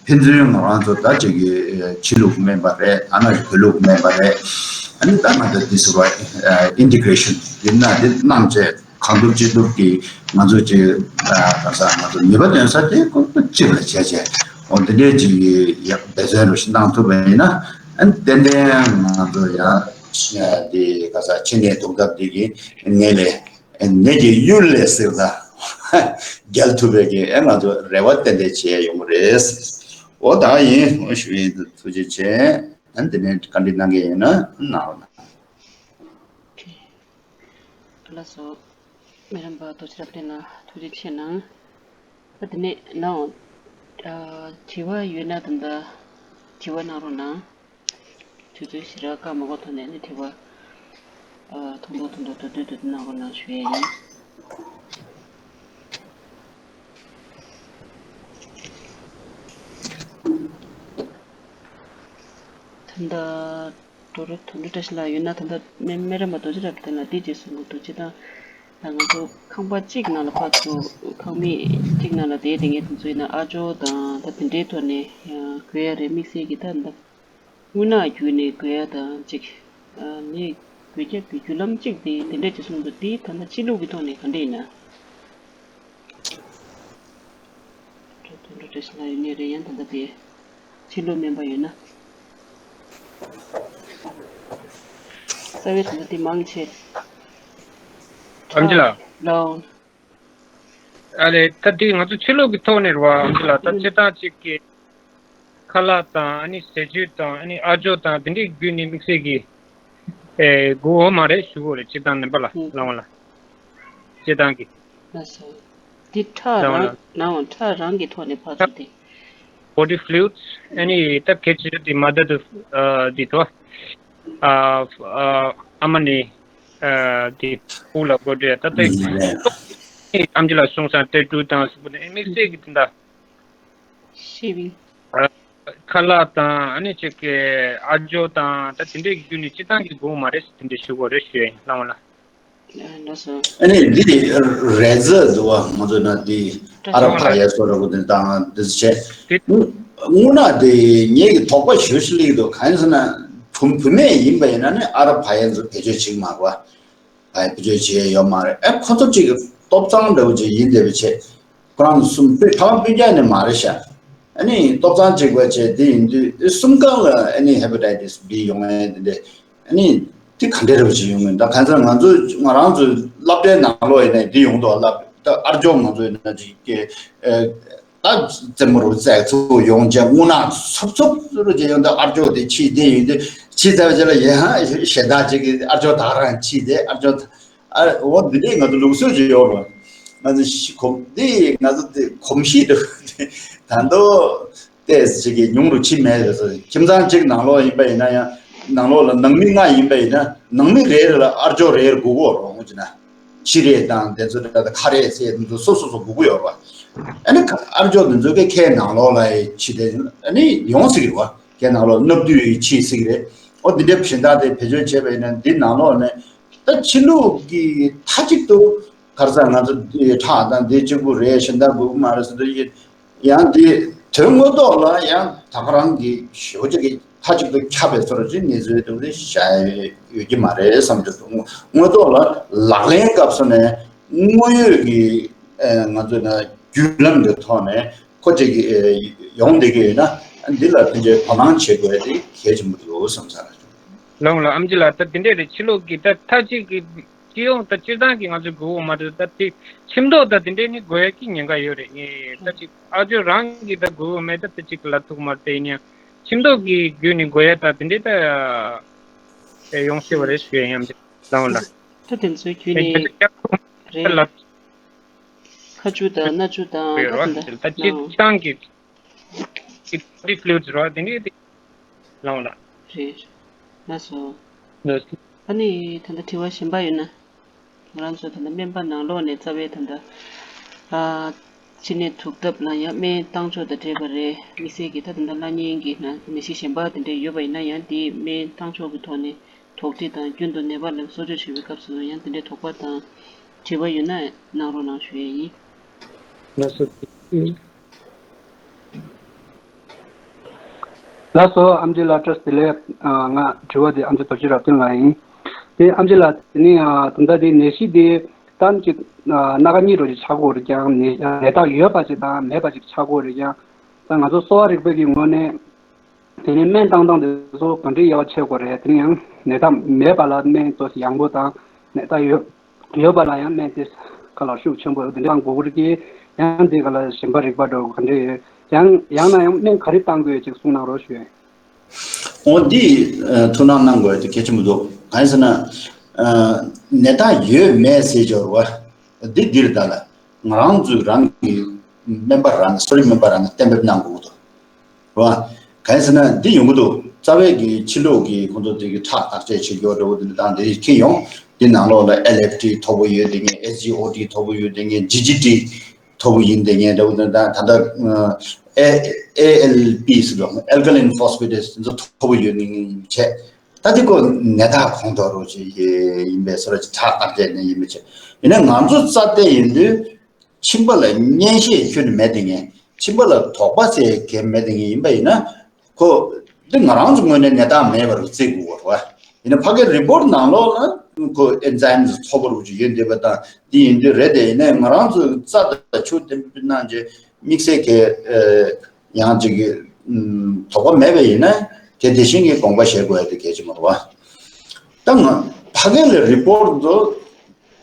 ཕན་ཚུན་ང་རང་ཚོ་ད་ཅིག་གི་ཕྱི་ལུགས་སྨན་པ་རེད། ཐ་ན་བོད་ལུགས་སྨན་པ་རེད། ཨ་ནི་ད་ང་ཚོ་འདི་ཟེར་བ་ཨིན་ཊི་གྷི་རེ་ཤན་ཡིན་ན་འདི་གནང་བྱས། གང་ཐུབ་ཅི་ཐུབ་ཀྱིས་ང་ཚོ་ཅིག་ག་ས་ང་ཚོ་ནུས་པ་འདོན་ས་དེ་ཁོ་གཅིག་ལ་བྱས་བྱས། འོ་འདི་འདྲའི་ཅིག་གི་འབད་བརྩོན་རུ་ཞིག་གནང་ཐུབ་པ་ཡིན་ན། ཨ་ནི་ཏན་ཏན་ང་ཚོ་ཡང་འདི་ག་ས་མཆིན་ནད་དུག་ལྡབ་འདི་གི་ནད་ལས་ནད་ཀྱི་གཡུལ་ལས་ཟེར་ད་རྒྱལ་ཐུབ་པའི་གི་ཨེ་ང་ཚོ་རེ་བ་ཏན་ཏན་བྱས་ཡོང་གི་རེད། འོ་ད་ཡིན། འོ་ཞུ་ཡིན། ཐུགས་རྗེ་ཆེ། ཨ་ནི་དེ་ནས་བཀའ་འདྲི་གནང་མཁན་ཡོད་ན་གནང་རོགས་གནང་། ལགས་སོ། མི་རབས་པ་རྡོ་རྗེ་རབ་བརྟན་ལགས་ཐུགས་རྗེ་ཆེ་གནང་། ཨ་དེ་ནས་ནའོ། ཨ་དྲི་བ་ཡོད་ན་ད་ལྟ་དྲི་བ་གནང་རོགས་གནང་། དུས་ཚོད་ཞེ་དྲག་བཀག་མ་དགོས་ཐོག་ནས་ནི་དྲི་བ་ཨ་ཐུང་ཐུང་ཐུང་ཐུང་བསྡུས་བསྡུས་བསྡུས་གནང་རོགས་གནང་ཞུ་ཡས་ཡིན། ད་ལྟ་དོ་རུ་དོན་གྲུབ་བཀྲ་ཤིས་ལགས་ཡོད་ན། ད་ལྟ་སྨན་སྨན་རམས་པ་རྡོ་རྗེ་རབ་བརྟན་ལགས་འདི་རྗེས་སུ་འགོ་འདུག་སྤྱིར་བཏང་ད་ང་ཚོ་ཁང་པ་གཅིག་ནང་ལ་ཕར་ཚུར་ཁང་མིག་གཅིག་ནང་ལ་བསྡད་བསྡད་མཁན་དེ་ཚོ་ཡིན་ན་ཨ་ཇོ་དང་ད་དེ་འདྲའི་ཐོག་ནས་ཡང་འགོས་ཡ་རེད། དམིགས་བསལ་གྱི་ད་ད་རྔུལ་ནག་བརྒྱུད་ནས་འགོས་ཡ་དང་གཅིག་ནས་འགོས་རྒྱུ་གི་བརྒྱུད་ལམ་གཅིག་དེ་དེ་འདྲ་རྗེས་སུ་འགོ་འདུག་འདི་ད་ལྟ་སྤྱི་ལུགས་ཀྱི་ཐོག་ནས་ག་འདྲ་ཡིན་ན། དོན་གྲུབ་བཀྲ་ཤིས་ལགས་ཡོད་ནའི་རེད། ཡང་ད་ལྟ་དེ་ཕྱི་ལོགས་སྨན་པ་ཡོད་ན། རྩ་བའི་དོན་དུ་དེ་མང་ཆེ། ཨམ་ཆི་ལགས། ལའོ། ཨ་ལས་ད་དེ་ང་ཚོ་ཕྱི་ལོགས་ཀྱི་ཐོག་ནས་རེད་བ། ཨམ་ཆི་ལགས་ད་སྤྱིར་བཏང་གཅིག་གི་ཁ་ལག་དང་ཨ་ནི་ཟས་བཅུད་དང་ཨ་ནི་ཨ་ཇོ་དང་དེ་འདྲའི་བརྒྱུད་ནས་དམིགས་བསལ་གྱི་ཨེ་དགོས་འོ་མ་རེད་ཞུ་དགོས་རེད། སྤྱིར་བཏང་ནད་པ་ལ་ལའོ་ལ་སྤྱིར་བཏང་གི་ལགས་སོ། འདི་ཁྲག་རང་ནའོ་ཁྲག་རང་གི་ཐོག་ནས་ཕར་ཚུར་དེ། body fluids ཨ་ནི་ད་གལ་ཆེ་ཤོས་དེ་མ་དར་དུ་དེ་ཐོ་ཨ་ཨ་ཨ་མ་ནི་དེ་སྤུ་ལ་དགོས་འདྲ་ད་ལྟ་ཨམ་ཆི་ལགས་གསུངས་སང་ཏེ་ཀྲུ་དང་སུ་པུ་དེ་དམིགས་བསལ་གྱི་དེ་འདྲ་ཤེ་བིང་ཁ་ལག་དང་ཨ་ནི་ཅིག་གི་ཨ་ཇོ་དང་ད་དེ་འདྲའི་རྒྱུ་ནི་སྤྱིར་བཏང་གི་དགོས་མ་རེད། དེ་འདྲའི་ཞུ་དགོས་རེད་ཞུ་ཡ་ཡིན་ལགས་འོང་ལགས། ལགས་སོ། ཨ་ནི་འདི་རས་རྩ་འདུག་བ། ང་ཚོ་ན་འདི་ཨ་ར་བ་ཡ་སོ་ར་བོ་དེ་དང་འདི་ཚོ་བྱས། དངོས་གནས་དེ་ངེད་ཀྱི་དོགས་པ་ཞེ་པོ་ཅིག་སླེབས་འདུག་གང་ཡིན་ཟེར་ན་བུ་བུད་མེད་ཡིན་པ་ཡིན་ན་ནི་ཨ་ར་བ་ཡ་ཚོ་བེད་སྤྱོད་བྱེད་ཀྱི་མ་རེད་བ། བེད་སྤྱོད་བྱེད་ཡ་ཡོད་མ་རེད། ཨེ་ཁོ་ཚོ་གཅིག་གི་སྟོབས་གཙང་འདྲ་བོ་ཅིག་ཡིན་བསྡད་པ་བྱས། ཁོ་རང་ཚོ་གསུམ་སྤུན་ཕ་མ་སྤུན་ཀྱག་ནི་མ་རེད་ཤག་ཨ་ནི་སྟོབས་གཙང་གཅིག་པ་བྱས་དེ་ཡིན་དུས་གསུམ་ཀ་ལ་ཨ་ནི་ཧེ་པ་ཊའི་ཊི་སི་བྷི་ཡོང་ཡ་དེ་འདྲས། ཨ་ནི་དེ་ག་འདྲས་འདྲ་བོ་ཅིག་ཡོང་གི་ད་གང་ཟེར་ང་ཚོ་ང་རང་ཚོའི་སློབ་གྲྭའི་ནང་ལོགས་ཡིན་ནའི་དེ་ཡོང་དུས་ལབ་ད་ཨ་ཇོ་ང་ཚོ་ཡིན་ན་ཅིག་གི་ཨེ། ད་རྩེད་མོ་རུ་རྩེ་ཚུགས་ཡོང་བྱས་རྔུལ་ནག་འཚུབ་འཚུབ་རུ་བྱས་ཡོང་དུས་ཨ་ཇོ་དེ་ཕྱིས་དེ་ཡོང་དུས་ཕྱིས་ཚར་བ་ཅིག་ལ་ཡིན་ཧ་ཞེ་དྲག་ཅིག་གི་ཨ་ཇོ་ད་རང་ཕྱིས་དེ་ཨ་ཇོ་ཨ་འོ་འདི་འདྲའི་ང་ཚོ་ལུགས་སྲོལ་ཅིག་ཡོད་རེད། ང་ཚོ་ཤི་གོམས་འདི་ང་ཚོ་འདི་གོམས་གཤིས་འདྲ་བོ་འདི་ད་དུང་ཏོག་ཙམ་ཅིག་གི་ཉུང་རུ་ཕྱིན་མེད་རེད་ཟེར། ཁྱིམ་ཚང་གཅིག་ནང་ལོགས་ཡིན་པ་ཡིན་ན་ཡང་ནང་ལོགས་ལ་ནང་མི་ལྔ་ཡིན་པ་ཡིན་ན་ནང་མི་རེ་རེ་ལ་ཨ་ཅོ་རེ་རེ་དགོས་ཀྱི་ཡོད་རེད། འོང་ཅི་ན་ཕྱི་རེད་དང་དེ་ཚོ་འདྲ་ཁ་རེད་ཟེར་དེ་ཚོ་སོ་སོ་སོ་དགོས་ཀྱི་ཡོད་རེད། ཨ་ནི་ཨ་ཅོ་དེ་ཚོ་གི་ཁའི་ནང་ལོགས་ལ་ཕྱི་དེ་ཨ་ནི་ཡོང་སྲིད་ཀྱི་རེད་བ། ཁའི་ནང་ལོགས་སྣབས་དུས་ཕྱིན་སྲིད་ཀྱི་རེད། ཨོ་དེ་འདྲའི་གཞན་དག་དེ་བེད་སྤྱོད་བྱས་པ་ཡིན་ན་འདི་ནང་ལོགས་ནས་ད་ཕྱི་ལུགས་ཀྱི་མཐའ་གཅིག་ཏུ་ག་རེ་ཟེར་ང་ཚོ་འདི་ཁྲག་དང་འདི་གཅིག་པུ་རེད། གཞན་དག་དགོས་ཀྱི་མ་རེད་ཟེར་དུས་ཡིན། ཡང་འདི་དོན་དངོས་ཐོག་ལ་ཡང་ད་ག་རང་གི་ཞེ་པོ་ཅིག་གི་མཐའ་གཅིག་ཏུ་ཁྱབ་པའི་ཚོར་ཅིག་གནས་ཚུལ་དེ་འདྲ་བཤད་ཡོད་ཀྱི་མ་རེད་བསམ་གྱི་འདུག་དངོས་ཐོག་ལ་ལག་ལེན་སྐབས་སུ་ནས་དངོས་ཡོད་ཀྱི་ཨ་ང་ཚོ་ན་བརྒྱུད་ལམ་གྱི་ཐོག་ནས་ཁོ་ཅིག་གི་ཨ་ཡོང་བསྡད་ཀྱི་ཡོད་ན་འདི་ལ་ཕན་ཆད་དོ་སྣང་བྱེད་དགོས་དེ་གལ་ཆེན་པོ་འདུག་བསམ་ས་རེད། ལོང་ལ་ཨམ་ཅི་ལགས། ད་དེ་འདྲས་རེད། ཕྱི་ལོགས་ཀྱི་ད་མཐའ་གཅིག་གི་སྤྱི་ཡོངས་ད་སྤྱིར་བཏང་གི་ང་ཚོ་དགོས་ཀྱི་མ་རེད། ད་དེ་ཁྱིམ་ཐོག་ད་དེ་འདྲས་ནི་དགོས་ཡ་གི་ཉེན་ཁ་ཡོད་རེད། ངས་ད་ཅིག་ཨ་ཅོ་རང་གི་ད་དགོས་ཀྱི་མེད། ད་དེ་ཅིག་ལབ་ཐུབ་མ་རེད། དེ་ཡིན་ཡང་ཁྱིམ་ཐོག་གི་བརྒྱུད་ནས་དགོས་ཡ་ད་དེ་འདྲས་ད་ཡོང་སྲིད་པ་རེད་ཞུ་ཡ་ཡིན། ལོང་ལ་ད་དེ་ཚོའི་བརྒྱུད་ནས་རེད། ལབ་ཁ་ཆུ་དང་སྣ་ཆུ་དང་ཡོད་ད་རེད་བ། དེ་འདྲ་ད་སྤྱིར་བཏང་གི་གི་body fluids་རོ་དེ་འདྲས་དེ་ལོང་ལ། རེད། ལགས་སོ། ལགས་སོ། ཨ་ནི་ད་ལྟ་དྲི་བ་གཞན་པ་ཡོད་ན། ང་རང་ཚོ་ད་ལྟ་སྨན་པ་ནང་ལོགས་ནས་རྩ་བའི་ད་ལྟ་ཨ་ཕྱི་ནད་དུག་ཐབས་ལ་ཡང་སྨན་བཏང་ཕྱོགས་དང་འབྲེལ་བ་རེད། དམིགས་བསལ་གྱི་ད་ད་ལྟ་སླ་བརྙན་གྱི་ནང་ནད་གཞི་གཞན་པ་དེ་འདྲ་ཡོད་པ་ཡིན་ན་ཡང་དེའི་སྨན་བཏང་ཕྱོགས་ཀྱི་ཐོག་ནས་དོགས་འདྲི་དང་རྒྱུན་དུ་ནད་པ་ལ་གསོ་བཅོས་བྱེད་པའི་སྐབས་སུ་ཡང་དེ་འདྲའི་དོགས་པ་དང་དྲི་བ་ཡོད་ན་གནང་རོགས་གནང་ཞུ་ཡས་ཡིན། ལགས་སོ། ལགས་སོ། ཨམ་ཆི་ལགས་བཀྲ་ཤིས་བདེ་ལེགས། ང་དྲི་བ་དེ་ཨམ་ཆི་རྡོ་རྗེ་རབ་བརྟན་ལགས་ཡིན། དེ་ཨམ་ཆི་ལགས་དེ་ནི་ད་ལྟ་དེ་ནད་གཞི་དེ་ཏན་ཅིག་སྣ་ཁ་གཉིས་རོ་ཅིག་ཆགས་ཀྱི་ཡོད་རེད་ཀྱང་ནད་ནད་རྟགས་ཡོད་པ་ཅིག་དང་མེད་པ་ཅིག་ཆགས་ཀྱི་ཡོད་རེད་ཀྱང་། ད་ང་ཚོ་གསོ་བ་རིག་པའི་གི་ངོས་ནས་དེ་ནི་སྨན་བཏང་སྟངས་དེ་ཚོ་ག་འདྲའི་དབྱེ་བ་ཕྱེ་དགོས་རེད། དེ་ནི་ཡང་ནད་རྟགས་མེད་པ་ལ་སྨན་ཏོག་ཙམ་ཡང་པོ་དང་ནད་རྟགས་ཡོད་ཡོད་པ་ལ་ཡང་སྨན་དེ་ག་ལ་ཤུགས་ཆེན་པོ་དེ་འདྲ་གཏང་དགོས་ཀྱི་རེད། ཡང་དེ་ག་ལ་གཞན་པ་རིག་པ་འདྲ་བོ་ག་འདྲ་ཡོད། ཡང་ཡང་ན་ཡང་སྨན་ག་རེ་བཏང་དགོས་ཅིག་གསུང་གནང་རོགས་ཞུ། འོ་འདི་ཐུགས་སྣང་གནང་དགོས་དེ་གལ་ཆེན་པོ་འདུག་གང་ཡིན་ཟེར་ན་ནད་རྟགས་ཡོད་མེད་ཟེར་སྦྱོར་བ་འདི་འདིར་ད་ལ་ང་རང་ཚོས་རང་གི་སྨན་པ་རང་གསོ་རིག་སྨན་པ་རང་གིས་གཏན་འབེབས་གནང་དགོས་ཀྱི་འདུག་རེད་བ། གང་ཡིན་ཟེར་ན་འདི་ཡོང་གི་འདུག་རྩ་བའི་གི་ཕྱི་ལོགས་ཀྱི་ཁོང་ཚོ་དེ་གི་ཁྲག་བརྟག་དཔྱད་བྱེད་རྒྱུ་འདྲ་བོ་དེ་འདྲ་དང་དེ་ཁྱེར་ཡོང་། འདི་ནང་ལོགས་ལ་ཨེལ་ཨེཕ་ཊི་མཐོ་པོ་ཡོད་དེ་ངས་ཨེས་ཇི་ཨོ་ཊི་མཐོ་པོ་ཡོད་དེ་ངས་ཇི་ཇི་ཊི་མཐོ་པོ་ཡིན་དེ་ངས་འདྲ་བོ་དེ་འདྲ་ད་ལྟ་ཨེ་ཨེ་ཨེལ་པི་ཟེར་བ་ཨལ་ཀ་ལིན་ཕོ་སི་ཕེ་ཊི་འདི་ཚོ་མཐོ་པོ་ཡོད་ནི་བྱས། ད་འདི་ཀོ་ནད་རྟགས་ཁོང་ཁྲོ་རོ་ཅིག་ཡིན་པའི་སོ་ར་ཅིག་ཁྲག་བརྟག་དཔྱད་ནས་ཡིན་པའི་ཆེད་ཡིན་ན་ང་ཚོ་རྩ་བལྟས་ཡིན་དུས། མཆིན་པ་ལ་གཉན་ཤས་ཁྱོན་ནས་མེད་དེ་ངས་མཆིན་པ་ལ་དོགས་པ་ཟེར་གལ་མེད་དེ་ངས་ཡིན་པ་ཡིན་ན། ཁོ་འདི་ང་རང་ཚོ་ངོས་ནས་ནད་རྟགས་མེད་པར་བརྩི་དགོས་པ་རེད་བ། ཡིན་ན་ཕ་གིའི་རི་པོར་ནང་ལོགས་ལ་ཁོ་ཨེན་ཛའིམ་ཚོ་མཐོ་པོ་རུ་ཅིག་ཡོད་འདོད་པ་དང་འདི་ཡིན་དུས་རེད་དེ་ཡིན་ནའི་ང་རང་ཚོ་རྩ་དང་ཆུ་དེ་འབུད་གནང་རྗེས་དམིགས་བསལ་གྱི་ཡང་ཅིག་དོགས་པ་མེད་པ་ཡིན་ན་དེ་དེ་བཞིན་གྱི་དགོངས་པ་བཞེས་དགོས་ཡ་དེ་གལ་ཆེན་པོ་རེད་བ། ད་ང་ཕ་གིའི་རི་པོར་ཚོ།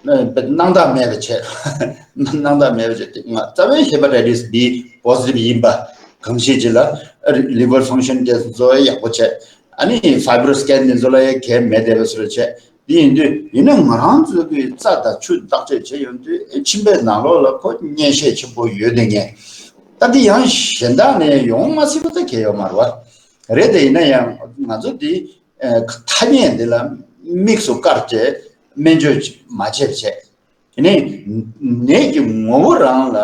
སྣང་དག་མེད་པ་བྱས། སྣང་དག་མེད་པ་བྱས་ཏེ་ང་རྩ་བའི་ཧེ་པ་ཊའི་ཊི་སི་བྷི་པོ་སི་ཊིབ་ཡིན་པ་གང་ཤེས་ཅིག་ལ་ལི་ཝར་ཕང་ཤན་ཊེ་སི་ཚོ་ཡག་པོ་བྱས། ཨ་ནི་ཕའི་བྷ་རོ་སི་ཀེན་དེ་ཚོ་ལ་ཡང་གལ་མེད་བསྡད་པ་བཟོ་འདྲ་བྱས། འདི་ཡིན་དུས་ཡིན་ན་ང་རང་ཚོ་གི་རྩ་དང་ཆུ་བརྟག་དཔྱད་བྱས་ཡོང་དུས་ཨེ་མཆིན་པའི་ནང་ལོགས་ལ་ཁོ་གཉན་ཤས་ཆེན་པོ་ཡོད་དེ་ངས་ད་འདི་ཡང་གཞན་དག་ནས་ཡོང་མ་སྲིད་པ་ད་གལ་ཡོད་མ་རེད་བ། རེད་དེ་ཡིན་ན་ཡང་ང་ཚོ་འདི། ཐ་སྙད་འདི་ལ་དམིགས་སུ་བཀར་ཏེ་སྨན་བཅོས་མ་བྱས་པ་བྱས། དེ་ནས་ནད་ཀྱི་ངོ་བོ་རང་ལ་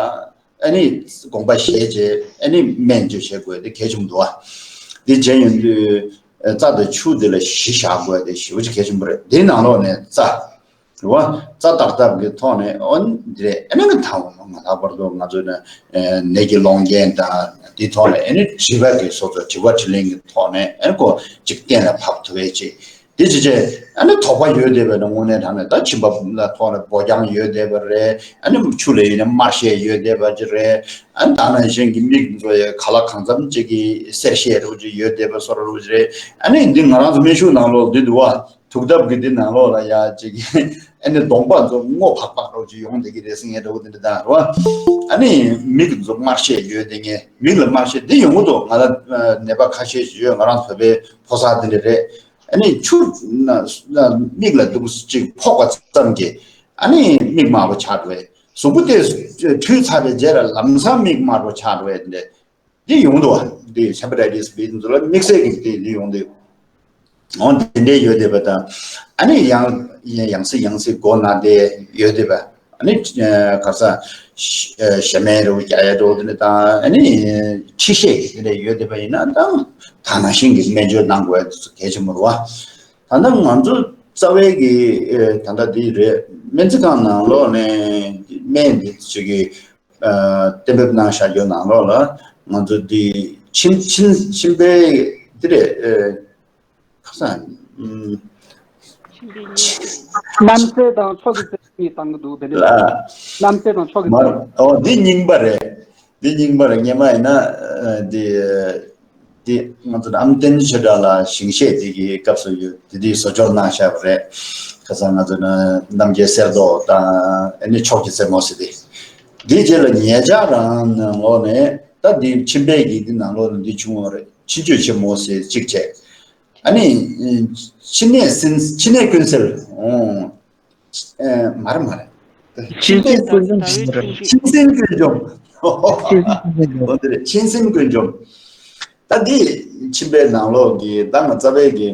ཨ་ནི་དགོངས་པ་བཞེས་རྗེས་ཨ་ནི་སྨན་བཅོས་བྱེད་དགོས་དེ་གལ་ཆེན་པོ་འདུག་བ། འདི་བྱས་ཡོང་དུས་རྩ་དང་ཆུ་འདི་ལ་གཞི་བཞག་དགོས་དེ་ཞེ་པོ་ཅིག་གལ་ཆེན་པོ་རེད། དེའི་ནང་ལོགས་ནས་རྩ། རེད་བ། རྩ་བརྟག་ཐབས་ཀྱི་ཐོག་ནས་ཨོ་འདི་རེད། ཨ་ནི་ང་ཐང་བ་མ་ལྷག་པར་དུ་ང་ཚོ་ནས་ནད་ཀྱི་སློང་རྐྱེན་དང་འདི་ཐོག་ནས་ཨ་ནི་དྲི་བ་གི་སོ་སོ་དྲི་བ་དྲིས་ལན་གྱི་ཐོག་ནས་ཨ་ནི་ཁོ་ཅིག་གཏན་ལ་ཕབ་ཐུབ་པའི་ཅིག་འདི་ཅི་བྱས་ཨ་ནི་དོགས་པ་ཡོད་བསྡད་པ་ན་དངོས་གནས་དྲང་གནས་ད་མཆིན་པ་ལ་ཐོག་ནས་སྦོ་རྐྱང་ཡོད་བསྡད་པ་རེད། ཨ་ནི་ཆུ་ལ་ཡིན་ན་དམར་ཤས་ཡོད་བསྡད་པ་ཅིག་རེད། ཨ་ནི་ད་ནང་བཞིན་གྱི་མིག་ཚོ་ཡི་ག་ལ་གང་འཚམ་ཅིག་གི་སེར་ཤས་རུ་ཅིག་ཡོད་བསྡད་པ་སོ་རུ་ཅིག་རེད། ཨ་ནི་འདི་ང་རང་ཚོ་སྨན་ཞུགས་ནང་ལོགས་འདི་འདུག་བ། དུག་ཐབས་ཀྱི་འདི་ནང་ལོགས་ལ་ཡ་ཅིག་ཨ་ནི་གདོང་པ་ཚོ་སྔོ་བག་བག་རོ་ཅིག་ཡོང་བསྡད་ཀྱི་རེད་ཟེར་མཁན་འདྲ་བོ་འདི་འདྲ་དང་རོ། ཨ་ནི་མིག་ཚོ་དམར་ཤས་ཡོད་བསྡད་མཁན་མིག་ལ་དམར་ཤས་འདི་ཡོང་གི་འདུག་ང་ལ་ནད་པ་ཁ་ཤས་ཤིག་ཡོད། ང་རང་བོད་པའི་ཕོ་གསར་འདི་འདྲ་རེད། ཨ་ནི་ཆུ་མིག་ལ་འདུག་ཅིག་ཕོག་པ་ཙམ་གྱིས་ཨ་ནི་མིག་དམར་པོ་ཆགས་འགྲོ་བས། གཟུགས་པོ་དེ་འཁྲུད་ཚར་བའི་རྗེས་ལ་ལམ་སང་མིག་དམར་པོ་ཆགས་འགྲོ་ཡ་དེ་འདྲ་དེ་ཡོང་འདུག་བ། དེ་ཧེ་པ་ཊའི་ཊི་སི་བྷི་དེ་ཚོ་ལ་དམིགས་བསལ་གྱི་དེ་དེ་ཡོང་འདུག་འོ་དེ་འདྲའི་ཡོད་བསྡད་པ་དང་། ཨ་ནི་ཡང་ཡང་སེ་ཡང་སེ་མགོ་ན་བསྡད་ཡོད་བསྡད་པ། ཨ་ནི་ཨ་ག་ས་ཞ་ཞ་མེད་རུ་རྒྱག་ཡ་འགྲོ་དེ་འདྲ་དང་། ཨ་ནི་མཁྲིས་ཤས་ཀྱི་དེ་འདྲ་ཡོད་བསྡད་པ་ཡིན་ན་ད་ད་ནང་བཞིན་གྱི་སྨན་བཅོས་གནང་དགོས་ཡ་དེ་ཚོ་གལ་ཆེན་པོ་རེད་བ། ད་ལྟ་ང་ཚོ་རྩ་བའི་གི་ཨེ་ད་ལྟ་འདི་རེད། སྨན་རྩིས་ཁང་ནང་ལོགས་ནས་སྨན་འདི་ཅིག་གི་ཨ་གཏན་འབེབས་གནང་བཞག་རྒྱུ་ནང་ལོགས་ལ་ང་ཚོ་འདི་མཆིན་མཆིན་མཆིན་པའི་འདི་རེད། ཨེ་ཁ་སང་ཨུམ། གནམ་སེལ་དང་མཆོག་གི་རྩེ་མོ་གཉིས་བཏང་གི་འདུག་དེ་ལ། འདྲ་གནམ་སེལ་དང་མཆོག་གི་མ་རྩེ་མོ། ཨོ་འདི་རྙིང་པ་རེད། འདི་རྙིང་པ་རེད། སྔོན་མ་ཡིན་ན་ཨ་འདི་འདི་ང་ཚོ་ཨམ་བསྟན་ཆོས་གྲགས་ལགས་ཞིང་གཤེགས་དེ་གི་སྐབས་སུ་ཡོད་དེ་དེ་བཟོ་བཅོས་གནང་བཞག་པ་རེད། ཁ་སང་ང་ཚོ་ནི་རྣམ་རྒྱལ་གསེར་མདོག་དང་ཨ་ནི་མཆོག་གི་རྩེ་མོ་ཟེར་དེ། འདིའི་རྗེས་ལ་ཉེ་ཆར་རང་ནང་ལོགས་ནས་ད་འདི་མཆིན་པའི་གི་འདི་ནང་ལོགས་ནས་འདི་བྱུང་བ་རེད། མཆིན་བཅོས་ཆེན་མོ་ཟེར་གཅིག་བྱས། ཨ་ནི་མཆིན་ནད་སྲིན་མཆིན་ནད་ཀུན་སེལ། ཨོ། ཨེ་མ་རེད་མ་རེད། མཆིན་སྲིན་ཀུན་འཇོམས་ཟེར་གྱི་རེད། མཆིན་སྲིན་ཀུན་འཇོམས། མཆིན་སྲིན་ཀུན་འཇོམས། འོ་དེ་རེད། མཆིན་སྲིན་ཀུན་འཇོམས། ད་འདི་མཆིན་པའི་ནང་ལོགས་ཀྱི་ད་ང་རྩ་བའི་གི་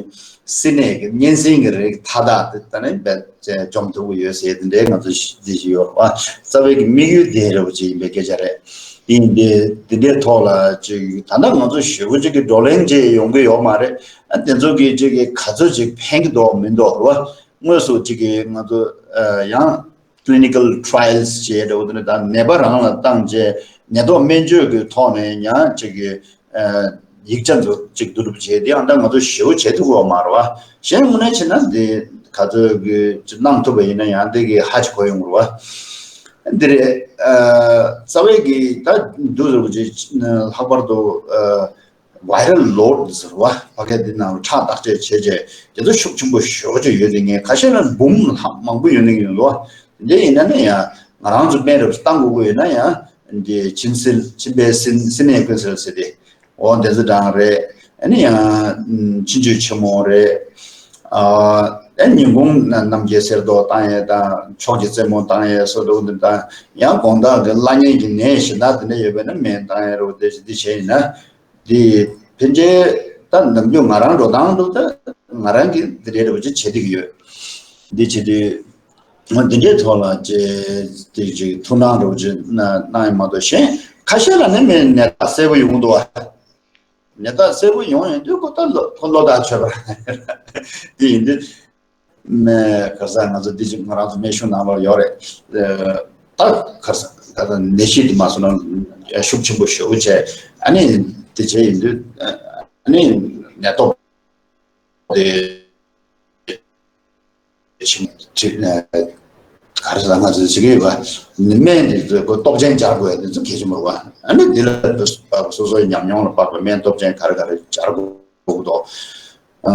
སྲིན་ནད་ཀྱི་གཉན་སྲིན་གྱི་རིགས་མཐའ་དག་དེ་ད་ནི་བས་འཇོམས་ཐུབ་ཀྱི་ཡོད་ཟེར་དེ་འདྲའི་ང་ཚོ་ཞི་བདེ་ཞིག་ཡོད་རེད་བ། རྩ་བའི་གི་དམིགས་ཡུལ་དེ་རེད་བ་ཅིག་ཡིན་པའི་སྐད་ཆ་རེད། དེ་ཡིན་དེ་དེ་འདྲའི་ཐོག་ལ་ཅིག་ད་ལྟ་ང་ཚོ་ཞེ་པོ་ཅིག་གི་བགྲོ་གླེང་ཅིག་ཡོང་གི་ཡོད་མ་རེད། ཨ་དེ་ཚོ་གི་ཅིག་གི་ག་ཚོད་ཅིག་ཕན་གི་འདུག་མི་འདུག་རེད་བ། དངོས་སུ་ཅིག་གི་ང་ཚོ་ཨ་ཡང་clinical trials་བྱས་འདྲ་བོ་དེ་འདྲ་དང་ནད་པ་རང་ལ་བཏང་རྗེས་ནད་ཐོག་སྨན་བཅོས་ཀྱི་ཐོག་ནས་ཡང་ཅིག་གི་ཨ་ཡིག་ཆ་ཚོ་ཅིག་བསྡུ་རུབ་བྱས་དེ་ཡང་ད་ང་ཚོ་ཞེ་པོ་བྱེད་ཐུབ་ཀྱི་ཡོད་མ་རེད་བ། གཞན་དངོས་གནས་བྱས་ན་འདི་ག་ཚོད་ཀྱི་ཅིག་གནང་ཐུབ་པ་ཡིན་ན་ཡང་འདི་གི་ཧ་ཅིག་གོ་ཡོང་གི་རེད་བ། འདི་རེད། ཨ་རྩ་བའི་གི་ད་འདུག་ཟེར་བ་ཅིག་ལྷག་པར་དུ་ཨ་viral load་ཟེར་བ་ཕ་གི་འདི་ནང་ཁྲག་བརྟག་དཔྱད་བྱས་རྗེས་དེ་ཚོ་ཤུགས་ཆེན་པོ་ཞེ་པོ་ཅིག་ཡོད་དེ་ངས་ཁ་ཤས་ལ་འབུམ་ལྷག་མང་པོ་ཡོད་ནི་ཡོད་ལོ། འདི་ཡིན་ན་ནི་ཡང་ང་རང་ཚོ་སྨན་རབས་བཏང་དགོས་ཀྱི་ཡོད་ན་ཡང་འདི་མཆིན་སྲིན་མཆིན་པའི་སྲིན་སྲིན་ནད་ཀུན་སེལ་ཟེར་ཏེ། འོ་འདི་ཚོ་དང་རེད། ཨ་ནི་ཡང་མཆིན་བཅོས་ཆེན་མོ་རེད། ཨ་ཨ་ཉིན་གུང་རྣམ་རྒྱལ་གསེར་མདོག་བཏང་ཡས་དང་མཆོག་གི་རྩེ་མོ་བཏང་ཡས་སོགས་འདུག་འདི་དང་ཡང་དགོང་དག་གི་བླ་གཉན་གྱི་ནད་གཞན་དག་འདི་འདྲ་ཡོད་པ་ན་སྨན་བཏང་ཡས་རོ་འདི་འདི་བྱས་ཡིན་ན། འདི་ཕན་ཆད་ད་ནམ་རྒྱུན་ང་རང་འགྲོ་སྟངས་འདུག་ད་ང་རང་གིས་འདི་འདྲའི་རོ་ཅིག་བྱེད་ཀྱི་ཡོད། འདི་བྱེད་དུས་འདི་འདྲའི་ཐོག་ལ་ཅེ་འདི་ཅིག་ཐུགས་སྣང་རོ་ཅིག་གནང་ཡིན་མ་གཏོགས་གཞན་ཁ་ཤས་ལ་ནི་མེད་ནད་རྟགས་གསལ་པོ་ཡོང་འདུག་བ། ནད་རྟགས་གསལ་པོ་ཡོང་ཡོང་དུས་ཁོ་ད་ལོ་ཁོ་ལོ་ཐག་ཆོད་པ་འདི་ཡིན་དུས། མེ་ག་ས་ང་ཚོ་འདི་ཅིག་ང་རང་ཚོ་སྨན་གཞུང་ནང་ལོགས་ཡོད་རེད། ཨ་ད་ག་ས་ད་ནད་གཞི་འདི་མ་སོང་ན་ཤུགས་ཆེན་པོ་ཞེ་པོ་བྱས་ཨ་ནི་འདི་བྱས་ཡིན་དུས་ཨ་ནི་ནད་ཐོག་དེ་ཕྱིན་ཅི་ནས་ག་རེ་ཟ་ང་ཚོས་བྱེད་ཀྱི་ཡོད་པ། ནི་སྨན་འདི་ཚོས་ཁོ་སྟོབས་ཆེན་སྦྱར་དགོས་འདི་ཚོ་གལ་ཆེན་པོ་རེད་བ། ཨ་ནི་འདི་ལ་སོ་སོའི་ཉམས་མྱོང་ལ་དཔག་པའི་སྨན་སྟོབས་ཆེན་ག་རེ་ག་རེ་སྦྱར་དགོས་འདུག་ཨ་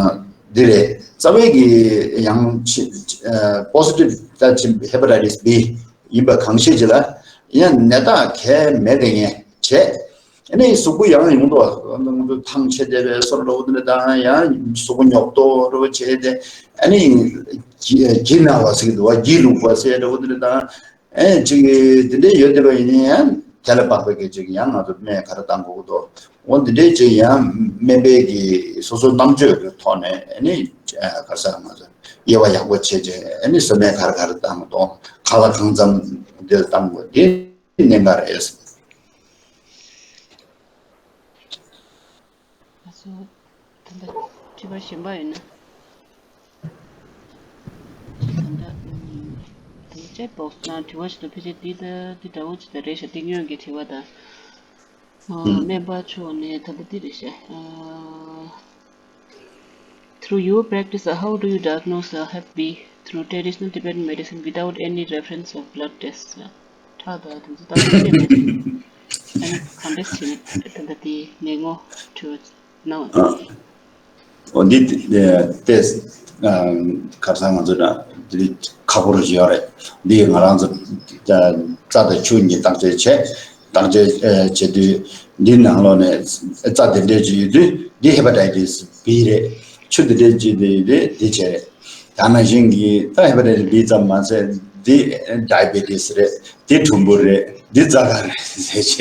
འདི་རེད། རྩ་བའི་གི་ཡང་ཕྱི་ཨ་positive་ད་ཕྱི་hepatitis B་ཡིན་པ་གང་ཤེས་ཅི་ལ་ཡང་ནད་རྟགས་གལ་མེད་དེ་ངས་བྱས། ཨ་ནི་གཟུགས་པོ་ཡང་ཡོང་དོ། ང་ཚོ་ཐང་ཆད་བསྡད་པའི་སོར་རོ་འདི་དང་ཡང་གཟུགས་པོ་ཉོག་ཏོ་རོ་བྱས་ཏེ། ཨ་ནི་གྱི་གྱི་ན་བ་ཟེར་གི་འདུག་བ། གྱི་ལུག་པ་ཟེར་རོ་འདི་དང་། ཨ་ཅིག་འདི་འདྲའི་ཡོད་བསྡད་པ་ཡིན་ན་ཡང་དེ་ལ་དཔག་པའི་སྐད་ཅིག་ཡང་ང་ཚོ་སྨན་ག་རེ་བཏང་དགོས་འདུག་འོ་འདི་འདྲའི་ཅིག་ཡང་སྨན་པའི་གི་སོ་སོ་རྣམ་དཔྱོད་ཀྱི་ཐོག་ནས་ཨ་ནི་ག་ས་ང་ཚོ་དབྱེ་བ་ཡག་པོ་བྱས་རྗེས་ཨ་ནི་སྨན་ག་རེ་ག་རེ་བཏང་དགོས་འདུག་གང་ལ་གང་འཚམ་འདི་བཏང་དགོས་འདི། གནད་འགག་རེད། ང་ཚོ་ད་ལྟ་དྲི་བ་གཞན་པ་ཡོད་ན། ད་ལྟ་ཨམ་ད་ལྟ་chat box་ནང་དྲི་བ་ཞིག་འདུག་ཕལ་ཆེར་འདི་ད་འདི་འདྲ་བོ་ཅིག་ད་རེད་ཤག་འདི་སྔོན་གྱི་དྲི་བ་དང་། ཨ་སྨན་པ་མཆོག་ནས་ད་ལྟ་འདི་རེད་ཤག་ཨ། Through your practice, uh, how do you diagnose uh, Hep B through traditional Tibetan medicine without any reference of blood tests? Uh, ཁྲག་དང་དེ་ཚོ་ལྟ་བུ་ཅི་མེད། ཨ་ནི་གང་འདྲ་བྱས་ནས་ད་ལྟ་དེའི་ནད་ངོ་འཕྲོད་གནང་བ་དེ། འོ་འདི་ལྟས་ཁ་སང་ང་ཚོ་ལ་འདི་ཁག་པོ་རུ་ཡོད་རེད། འདི་ང་རང་ཚོ་རྩ་དང་ཆུ་གཉིས་བརྟག་དཔྱད་བྱས། བརྟག་དཔྱད་བྱེད་དུས་འདི་ནང་ལོགས་ནས་རྩ་དེ་འདྲས་ཅིག་ཡོད་དུས་འདི་hepatitis B་རེད། ཆུ་དེ་འདྲས་ཅིག་དེ་ཡོད་དུས་འདི་བྱས་རེད། ད་ནང་བཞིན་གྱི་ད་hepatitis B་ཙམ་མ་ཟད་ འདི་ཌའི་བེ་ཊི་སི་རེད། འདི་གྲུམ་བུ་རེད། འདི་རྩ་དཀར་རེད་ཟེར་བྱས་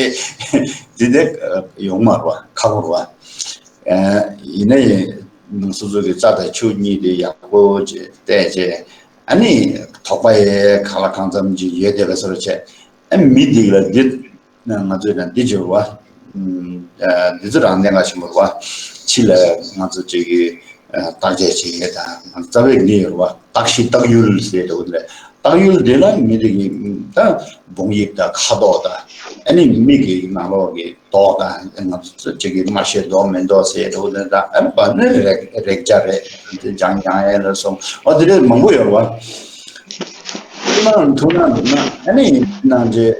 འདི་ནས་ཡོང་མ་རེད་བ། ཁག་པོ་རེད་བ། ཡིན་ན་ཡང་སོ་སོ་གི་རྩ་དང་ཆུ་གཉིས་དེ་ཡག་པོ་བྱས་བལྟས་བྱས། ཨ་ནི་དོགས་པ་ཡང་གང་ལ་གང་འཚམ་ཅིག་ཡོད་བསྡད་པ་བཟོ་འདྲ་བྱས། ཨ་མི་འདི་ལ་འདི་ང་ཚོས་ན་འདི་བྱེད་རུ་བ། འདི་ཚོ་རང་གནད་འགག་ཆེན་པོ་རུ་བ། ཕྱི་ལ་ང་ཚོ་བཅས་ཀྱི་བརྟག་དཔྱད་བྱེད་ཡས་དང་ང་ཚོ་རྩ་བའི་འདི་ཡོད་རུ་བ། བརྟག་ཞིབ་བརྟག་ཡུལ་ཟེར་འདྲ་བོ་འདི་ལས། བརྟག་ཡུལ་འདི་ལ་མི་རིགས་ཀྱི་ད་སྦོང་ཡིག་དང་ཁ་དོག་དང་ཨ་ནི་མིག་གི་ནང་ལོགས་ཀྱི་མདོག་དང་ང་ཚོ་བཅས་ཀྱི་མར་ཤེས་མདོག་མེ་མདོག་ཟེར་འདྲ་བོ་འདི་དང་ཨ་བ་ནི་རེག་རེག་བྱ་རེད། འདི་སྦྱང་སྦྱང་ཡས་ལ་སོང་ཨོ་དེ་འདྲ་མང་པོ་ཡོད་རུ་བ། ཐུགས་སྣང་ཐུགས་སྣང་འདུག་ན་ཨ་ནི་ཡིན་ནང་རྗེས་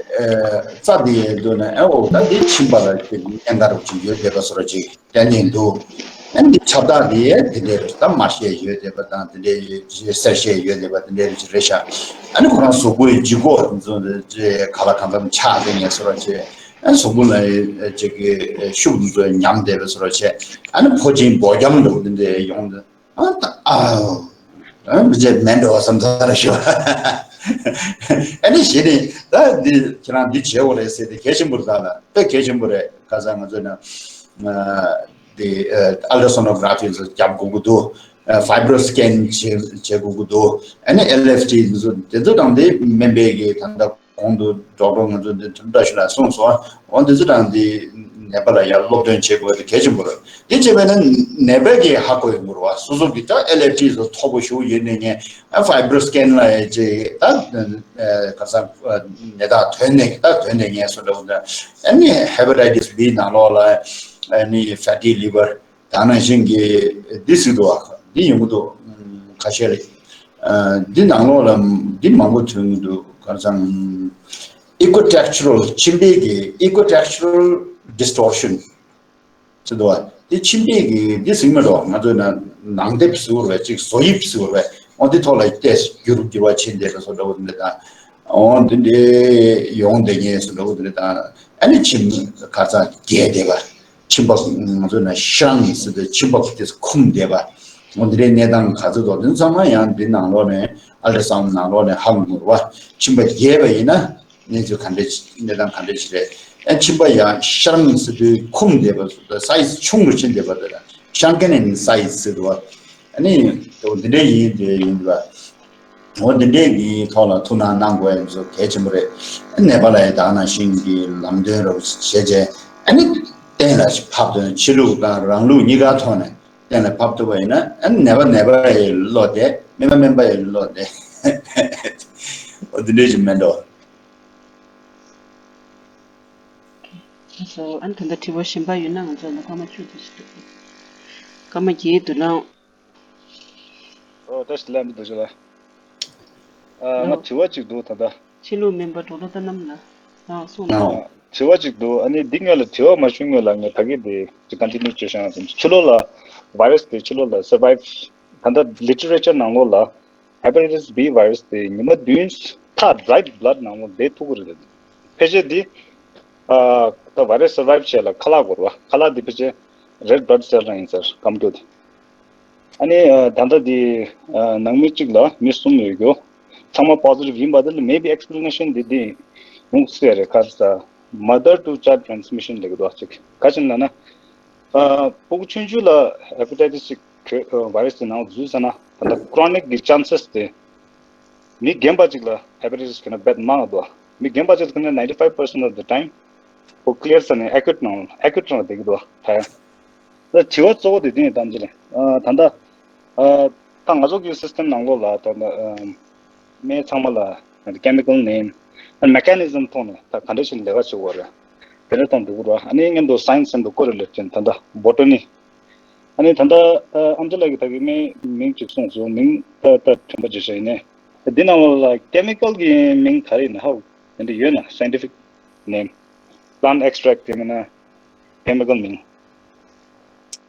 རྩ་འདི་ཡལ་འདུག་ན་ཨ་འོ་ད་འདི་ཕྱིན་པ་ལ་ཅིག་གནད་འགག་རུ་ཅིག་ཡོད་བསྡད་པ་བཟོ་འདྲ་ཅིག་གཏན་ནས་འདུག་ཨ་ནི་འདི་ཁྱབ་བདག་འདི་ཡས་འདི་འདྲའི་རེད། ད་མར་ཤེས་ཡོད་བསྡད་པ་དང་འདི་འདྲའི་གསལ་བཤད་ཡོད་བསྡད་པ་འདི་འདྲའི་ཅིག་རེད་ཤག་ཨ་ནི་ཁོ་རང་གཟུགས་པོའི་ལྗིད་ཁོག་འདི་ཚོ་འདི་ཅིག་ག་ལ་གང་འཚམ་ཆགས་བསྡད་མཁན་བཟོ་འདྲ་ཅིག་ཨ་ནི་གཟུགས་པོ་ལ་ཅིག་གི་ཤུགས་འདི་ཚོ་ཉམས་བསྡད་པ་བཟོ་འདྲ་ཅིག་ཨ་ནི་ཕོ་ཆེན་སྦོ་རྒྱམ་འདྲ་བོ་འདི་འདྲའི་ཡོང་འདི། ཨ་ད་ཨ་ཨ་མི་བྱེད་མེད་འགྲོ་བསམ་ཚར་ཞུ། ཨ་ནི་གཞི་ནས་ད་འདི་ཁྱེད་རང་འདི་བྱེད་དགོས་རེད་ཟེར་ཏེ་གལ་ཆེན་པོ་རེད། ད་ལ་དཔེ་གལ་ཆེན་པོ་རེད། ཁ་སང་ང་ཚོས་ན་འདི་ཨལ་ཊ་སོ་ནོ་གྷ་ར་ཕི་ཚོ་རྒྱབ་དགོས་ཀྱི་འདུག་ཕའི་བྷ་རོ་སི་ཀེན་བྱེད་བྱེད་དགོས་ཀྱི་འདུག་ཨ་ནི་ཨེལ་ཨེཕ་ཊི་འདི་ཚོ་དེ་ཚོ་དང་དེ་སྨན་པའི་གི་ད་ལྟ། གོང་དུ་ཌོག་ཊར་ང་ཚོ་འདི་ཐུབ་བཀྲ་ཤིས་ལགས་གསུངས་སོང་། འོ་འདི་ཚོ་དང་འདི་ནད་པ་ལ་ཡར་སློབ་སྟོན་བྱེད་དགོས་དེ་གལ་ཆེན་པོ་རེད། དེ་བྱས་པས་ན་ནད་པས་ཀྱིས་ཧ་གོ་ཡོང་གི་རེད་བ། སོ་སོ་གི་ད་ཨེལ་ཨེཕ་ཊི་སོགས་མཐོ་པོ་ཞེ་པོ་ཡོད་ནས་ངས་ཨ་ཕའི་བྷ་རོ་སི་ཀེན་ལ་ཡ་ཅིག་ད་ཁ་སང་ནད་རྟགས་ཐོན་ནས་ད་ཐོན་ནས་ངས་སོ་འདྲ་བོ་འདྲ་ཨ་ནི་ཧེ་པ་ཊའི་ཊི་སི་བྷི་ནང་ལོགས་ལ་ཨ་ནི་ཕེ་ཊི་ལི་ཝར། དེ་ནང་བཞིན་གྱི་འདི་ཟེར་འདུག་བ། འདི་ཡོང་གི་འདུག་ཁ་ཤས་རེད། འདི་ནང་ལོགས་ལ་འདི་མང་པོ་ཐོན་གྱི་འདུག་ག་རེ་ཟེར་ན། ཨི་ཀོ་ཊེག་ཅུ་རལ་མཆིན་པའི་གི་ཨི་ཀོ་ཊེག་ཅུ་རལ་ཌིས་ཊོར་ཤན་ཟེར་འདུག་བ། འདི་མཆིན་པའི་གི་འདི་ཟེར་མི་འདུག་ང་ཚོའི་ནང་ནང་དེབ་ཟེར་བ་ཅིག་བཟོ་དབྱིབས་ཟེར་བ་འོ་འདི་ཐོག་ལ་བལྟས་འགྱུར་འགྱུར་བ་ཕྱིན་བསྡད་པ་བཟོ་འདྲ་བོ་འདི་དང་། འོ་འདི་འདྲའི་ཡོང་བསྡད་མཁན་བཟོ་འདྲ་བོ་འདི་དང་། ཨ་ནི་མཆིན་ག་ཚ་རྒྱས་བསྡད་པ། མཆིན་པ་ང་ཚོ་ནང་ཤང་ཟེར་ཏེ་མཆིན་པ་དེ་འཁུམས་བསྡད་པ། འོ་འདི་འདྲའི་གནས་སྟངས་ག་ཚོད་འདུག་དེ་ཚང་མ་ཡང་འདི་ནང་ལོགས་ནས་ཨལ་ཊ་སའུན་ནང་ལོགས་ནས་ཧ་གོ་དགོས་རེད་བ། མཆིན་པ་རྒྱས་པ་ཡིན་ན་གནས་ཚུལ་ག་འདྲ་ཅིག་གནས་སྟངས་ག་འདྲ་ཅིག་རེད། ཨ་མཆིན་པ་ཡང་ཤང་ཟེར་དུས་འཁུམས་བསྡད་པ་སའི་ཛི་ཆུང་རུ་ཕྱིན་བསྡད་པ་དེ་ལ་ཤང་ཀེན་ནན་སའི་ཛི་ཟེར་འདུག་བ། ཨ་ནི་འོ་འདི་འདྲའི་ཡིན་དེ་ཡིན་པ། འོ་འདི་འདྲའི་གི་ཐོག་ལ་ཐུགས་སྣང་གནང་དགོས་ཡ་ཚོ་གལ་ཆེན་པོ་རེད། ནད་པ་ལ་ཡི་དྭགས་ནང་བཞིན་གྱི་ལམ་སྟོན་རོགས་བྱེད་བྱས་ཨ་ནི་གཏན་ལ་ཕབ་ཐུབ་ན་ཕྱི་ལུགས་དང་རང་ལུགས་གཉིས་ཀ་ཐོག་ནས་གཏན་ལ་ཕབ་ཐུབ་པ་ཡིན་ན་ཨ་ནི་ནད་པ་ནད་པ་ཡི་བློ་བདེ་སྨན་པ་སྨན་པ་ཡི་བློ་བདེ། འོ་འདི་འདྲའི་ཞིག་མེད་འགྲོ། ལགས་སོ། ཨ་ནི་ད་ལྟ་དྲི་བ་གཞན་པ་ཡོད་ན་ང་ཚོ་ལ་སྐར་མ་བཅུ་དེ་ཞིག་འདུག་སྐར་མ་བརྒྱད་འདུག་ལགས། ཨོ་ད་ཞིག་ལ་འདི་འདུག་ཞིག་ལ། ཨ་ང་ལགས། དྲི་བ་གཅིག་འདུག་ད་ལྟ། ཕྱི་ལུགས་སྨན་པ་ཌོག་ཊར་ལྟ་ནམ་ལགས། ལགས་སོ་ལགས། ཨ་དྲི་བ་གཅིག་འདུག་ཨ་ནི་འདི་སྔོན་ལ་དྲི་བ་མ་ཞུས་སྔོན་ལ་ངས་ད་གིན་དེ་ཅིག་ཀོན་ཊི་ནིའུ་བྱས་ཤག་ཕྱི་ལོགས་ལ་བྷའི་རས་དེ་ཕྱི་ལོགས་ལ་སར་བའིབ་ད་ལྟ་ལི་ཊི་རེ་ཅར་ནང་ལོགས་ལ་ཧེ་པ་ཊའི་ཊི་སི་བྷི་བྷའི་རས་དེ་ཉི་མ་བདུན་ཐག་རེཌ་བྷ་ལཌ་ནང་ལོགས་བསྡད་ཐུབ་ཀྱི་རེད། ཕལ་ཆེར་འདི་ཨ་ད་བྷའི་རས་སར་བའིབ་བྱས་ལ་ཁ་ལག་དགོས་རེད་བ། ཁ་ལག་འདི་ཕལ་ཆེར་རེཌ་བྷ་ལཌ་སེལ་རང་ཡིན་ཟེར་སྐམ་རྒྱུ་དེ། ཨ་ནི་ཨ་ད་ལྟ་འདི་ཨ་ནང་མི་གཅིག་ལ་མི་གསུམ་ཡོད་རྒྱུ། ཚང་མ་པོ་ཟི་ཊིབ་ཡིན་པ་དེ་ལ་མེ་བི་ཨེག་སི་པི་ལེ་ནེ་ཤན་འདི་འདི་ཡོང་སྲིད་རེད། ག་རེ་ཟེར་མ་དར་ཊུ་ཆའིལ་ཌི་ཊེ་རན་སི་མི་ཤན་ལབ་ཀྱི་འདུག་ཅིག་ག་ཅི་ལབ་ན། ཨ་ཕྲུ་གུ་ཆུང་ཆུང་ལ་ཧེ་པ་ཊའི་ཊི་སི་སི་བྷའི་རས་དེ་ནང་འཛུལ་ཚར་ན་ད་ལྟ་ཀྲོ་ནིག་གི་ཅན་སེ་སི་དེ་མི་རྒན་པ་ཅིག་ལ་ཧེ་པ་ཊའི་ཊི་སི་ཁྱོན་ནས་རྦད་མང་བ་འདུག་མི་རྒན་པ་ཅིག་ལ་ཁྱོན་ནས་ninety five percent of the time ཁོ་ཀི་ལི་ཡར་ས་ནས་ཨེ་ཀུ་ཊི་ནང་ཨེ་ཀུ་ཊི་ནང་བསྡད་ཀྱི་འདུག་ད་དྲི་བ་གཙོ་བོ་དེ་དེ་ཡིན་གཏམ་ཅི་རེད། ཨ་ད་ལྟ་ཨ་ད་ང་ཚོ་གི་སི་སི་ཊེམ་ནང་ལོགས་ལ་ད་ལྟ་ཨ་སྨན་ཚང་མ་ལ་ཀེ་མི་ཀལ་ནེམ་ཨ་མེ་ཀ་ནི་ཛམ་ཐོག་ནས་ད་ག་འདྲ་ཞིག་ལས་ཀ་བྱེད་དགོས་རེད། དེ་འདྲ་གཏོང་འདུག་ར། ཨ་ནི་སྔོན་དུ་སའེན་སི་ཟེར་འདུག་ཀོ་རི་ལེཊ་ཅན་ད་ལྟ་བོ་ཊ་ནི། ཨ་ནི་ད་ལྟ་ཨ་ཨམ་ཅི་ལགས་ཀྱིས་ད་གི་སྨན་མིང་གཅིག་གསུངས་སོང་། མིང་ད་ད་དྲན་པ་བརྗེད་ཤག་ཡིན་ནའི་འདི་ནང་ལོགས་ལ་ཀེ་མི་ཀལ་གྱི་མིང་ག་རེ་ཡིན་ན་ཧ་གོ་དེ་འདྲ་ཡོད་ན། སའེན་ཊི་ཕིག་ནེམ། པི་ལན་ཊི་ཨེག་སི་ཊེག་ཊི་ཡིན་ན་ཀེ་མི་ཀལ་མིང་།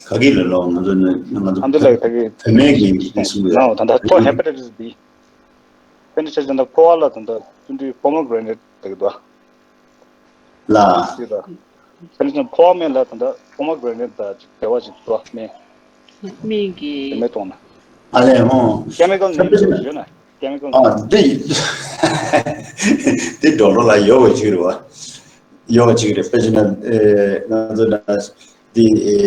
ག་གི་ལ་ལོ་ང་ཚོ་ནི་ང་ཚོ་ཨ་འདི་ལ་ད་གི་བུད་མེད་ཀྱི་གསུང་གི་ཡོད། ནའོ་ད་ལྟ་ཁོ་ཧེ་པ་ཊའི་ཊི་སི་བྷི་དཔེར་ན་ཆ་བཞག་ན་ཁོ་བ་ལ་ད་ལྟ་ཆུང་དུས་པོ་མོ་གྷི་རེ་ནེཊ་ལབ་ཀྱི་འདུག་ཨ། ལ། ཅི་ལ། དཔེར་ན་ཆ་བཞག་ན་ཁོ་བ་སྨན་ལ་ད་ལྟ་པོ་མོ་གྷི་རེ་ནེཊ་དང་ཅིག་འབྲེལ་བ་ཅིག་འདུག་ཨ་སྨན། སྨན་གྱི་དེ་མེད་གཏོང་ན། ཨ་ལས་ཧོ། ཀེ་མི་ཀལ་ནེམ་ཅིག་ཡོད་ན། ཀེ་མི་ཀལ། ཨ་འདི་འདི་ཌོག་ཊར་ལགས་ཡོད་པ་ཅིག་རེད་བ། ཡོད་པ་ཅིག་རེད། དཔེ་བྱས་ན་ཨེ་ང་ཚོ་ན་འདི་ཨེ་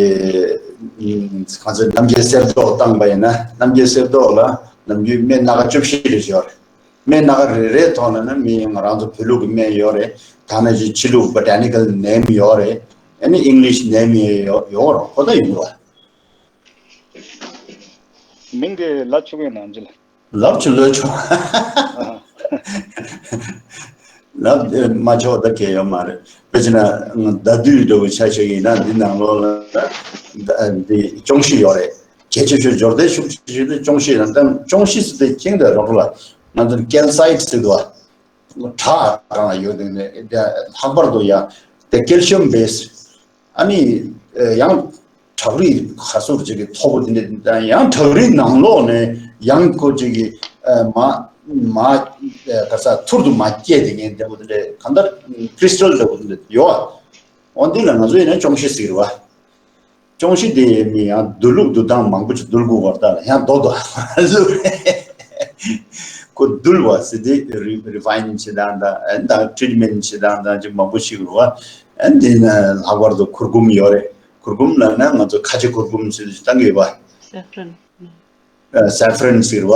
ང་ཚོ་རྣམ་རྒྱལ་གསེར་མདོག་བཏང་པ་ཡིན་ན། རྣམ་རྒྱལ་གསེར་མདོག་ལ་ནམ་རྒྱུན་སྨན་སྣ་ཁ་བཅུ་བཞི་རེ་ཡོད་རེད། སྨན་སྣ་ཁ་རེ་རེའི་ཐོག་ནས་ན་མི་ང་རང་ཚོ་བོད་ལུགས་ཀྱི་སྨན་ཡོད་རེད། ད་ནང་བཞིན་ཕྱི་ལུགས་བོ་ཊ་ནི་ཀལ་ནེམ་ཡོད་རེད། ཨ་ནི་ཨིང་ལིཤ་ནེམ་ཡོད་ཡོད་རེད། ཁོ་ད་ཡིན་རེད་བ། མིང་དེ་ལབ་ཆོག་གི་ཡིན་ནམ་ཅི་ལ། ལབ་ཆོག་ལབ་ཆོག་ལབ་མ་ཆོག་ད་གལ་ཡོད་མ་རེད། དཔེ་བྱས་ན་ཟླ་དུས་འདྲ་བོ་ཆ་བཞག་ཡིན་ན། འདི་ནང་ལོགས་ལ་འདི་ཅོང་ཞི་ཡོད་རེད། གལ་ཆེ་ཤོས་སྦྱོར་ལྡན་ཤུགས་ཆེ་ཤོས་དེ་ཅོང་ཞི་ཡིན། ད་ཅོང་ཞི་ཟེར་དེ་ཁྱེད་ཀྱིས་རོགས་ལ་ང་ཚོ་ཀེལ་སའིཌ་ཟེར་འདུག་བ། བྲག་གང་ལ་ཡོད་དེ་ནས་ལྷག་པར་དུ་ཡང་དེ་ཀེལ་ཤི་ཡམ་བེ་སི། ཨ་ནི་ཡང་བྲག་རིས་ཁ་སོར་ཅིག་གི་མཐོ་པོ་དེ་འདྲ། ཡང་བྲག་རིས་ནང་ལོགས་ནས་ཡང་ཁོ་ཅིག་གི་མ་མ་ག་ས་ཐུར་དུ་མ་སྐྱེས་དེ་ངས་འདྲ་པོ་དེ་འདྲ་གང་ལྟར་ཀྲི་སི་ཊལ་འདྲ་པོ་དེ་འདྲ་ཡོད། འོ་འདི་ལ་ང་ཚོ་ཡིན་ན་ཅོང་ཞི་ཟེར་བ། ཅོང་ཞི་དེ་མི་ཡང་འདུལ་ལུགས་འདུལ་སྟངས་མང་པོ་ཅིག་འདུལ་དགོས་པར་ལྟ་ལ་ཡང་རྡོ་རྡོ་ལུགས་རེད། ཁོ་འདུལ་བ་ཟེར་དེ་རི་རི་ཕ་ཡིན་བྱེད་སྟངས་དང་ཨ་ནི་དང་ཊི་རི་ཊི་མེན་ཊི་བྱེད་སྟངས་དང་ཅིག་མང་པོ་ཞིག་རེད་བ། ཨ་ནི་དེ་ན་ལྷག་པར་དུ་གུར་གུམ་ཡོད་རེད། གུར་གུམ་ལབ་ན་ང་ཚོ་ཁ་ཆེ་གུར་གུམ་ཟེར་དུ་བཏང་གི་ཡོད་པ། སེ་ཕ་རན། ཨ་སེ་ཕ་རན་ཟེར་བ།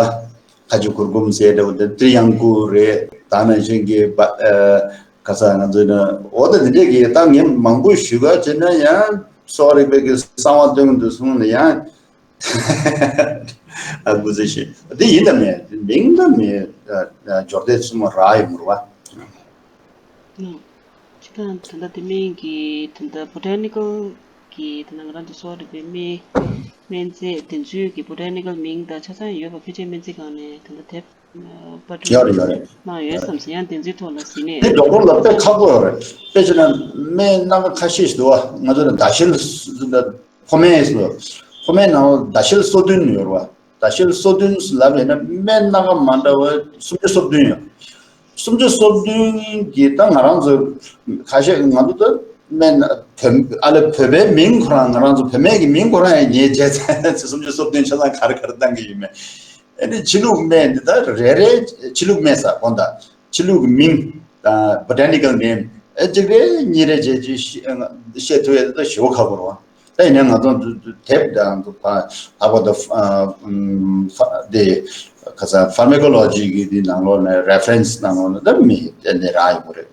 ཁ་ཆེ་གུར་གུམ་ཟེར་འདྲ་བོ་དེ་ཏི་ཡང་ཀུ་རེད། ད་ནང་བཞིན་གྱི་བ་ཨ་ག་ས་ང་ཚོ་ན་འོ་ད་དེ་འདྲས་ཀྱི་ད་ངས་མང་པོ་ཞུ་ག་བྱས་ན་ཡང་གསོ་བ་རིག་པའི་གི་གསང་བ་སྟོན་དུ་སོང་ན་ཡང་ཨ་ཀུ་ཟེར་ཞེས་དེ་ཡིན་ད་མེད། མིང་ད་མེད། ཨ་ཨ་སྦྱོར་སྡེ་གསུམ་མ་རག་ཡོད་མ་རེད་བ། ནོ། ཅི་ད་ད་ལྟ་དེ་སྨན་གྱི་ད་ལྟ་བོ་ཊ་ནི་ཀལ་གྱི་ད་ལྟ་ང་རང་ཚོ་གསོ་བ་རིག་པའི་སྨན་སྨན་རྫས་དེ་ཚོའི་གི་བོ་ཊ་ནི་ཀལ་མིང་དང་ཆ་ཚང་ཡོད་པ་ཕལ་ཆེར་སྨན་རྩིས་ཁང་ནས་ད་ལྟ་དེབ་པར་སྐྲུན་ཡོད་རེད་ཡོད་རེད། གནང་ཡོད་བསམ་སོང་། ཡང་དེ་ཚོའི་ཐོག་ལ་གཟིགས་ནས། དེ་ཌོག་ཊར་ལ་དཔེ་ཁག་པོ་ཡོད་རེད། དཔེ་བྱས་ན་སྨན་སྣ་ཁ་ཁ་ཤས་ཤིག་འདུག་བ། ང་ཚོ་ནི་ཟླ་ཤེལ་ཕོ་སྨན་ཟེར། ཕོ་སྨན་ནང་ལ་ཟླ་ཤེལ་སོ་བདུན་ཡོད་རེད་བ། ཟླ་ཤེལ་སོ་བདུན་ལབ་ཡོད་ན་སྨན་སྣ་ཁ་མ་འདྲ་བ་སུམ་ཅུ་སོ་བདུན་ཡོད། སུམ་ཅུ་སོ་བདུན་གྱི་ད་ང་རང་ཚོ་ཁ་ཤས་ང་ཚོ་ད་སྨན་བོད་ཨ་ལེ་བོད་པའི་མིང་ཁོ་རང་ང་རང་ཚོ་བོད་སྨན་གྱི་མིང་ཁོ་རང་ཡང་ངེས་བྱས་ཚེ་སུམ་ཅུ་སོ་བདུན་ཆ་ཚང་ག་རེ་ག་རེ་བཏང་གི་ཡོད་མེད། ཨ་ནི་ཕྱི་ལུགས་སྨན་འདི་ད་རེ་རེ་ཕྱི་ལུགས་སྨན་ཟེར་གོ་ད། ཕྱི་ལུགས་ཀྱི་མིང་དང་བོ་ཊ་ནི་ཀལ་ནེམ་ཨེ་གཅིག་རེ་གཉིས་རེ་བྱས་ཀྱི་ཤེས་ཐུབ་ཡས་ད་ཞེ་པོ་ཁག་པོ་རེད་བ། ད་ཡིན་ན་ང་ཚོ་དེབ་དང་དུ་ཕ་ལྷག་པར་དུ་ཨ་ཨམ་ཧྥ་དེ་ག་ས་ཕར་མ་ཀོ་ལོ་ཇི་གི་དེ་ནང་ལོགས་ནས་རེ་ཕ་རེན་སི་ནང་ལོགས་ནས་ད་མི་གཏན་ནས་རག་ཡོད་པ་རེད།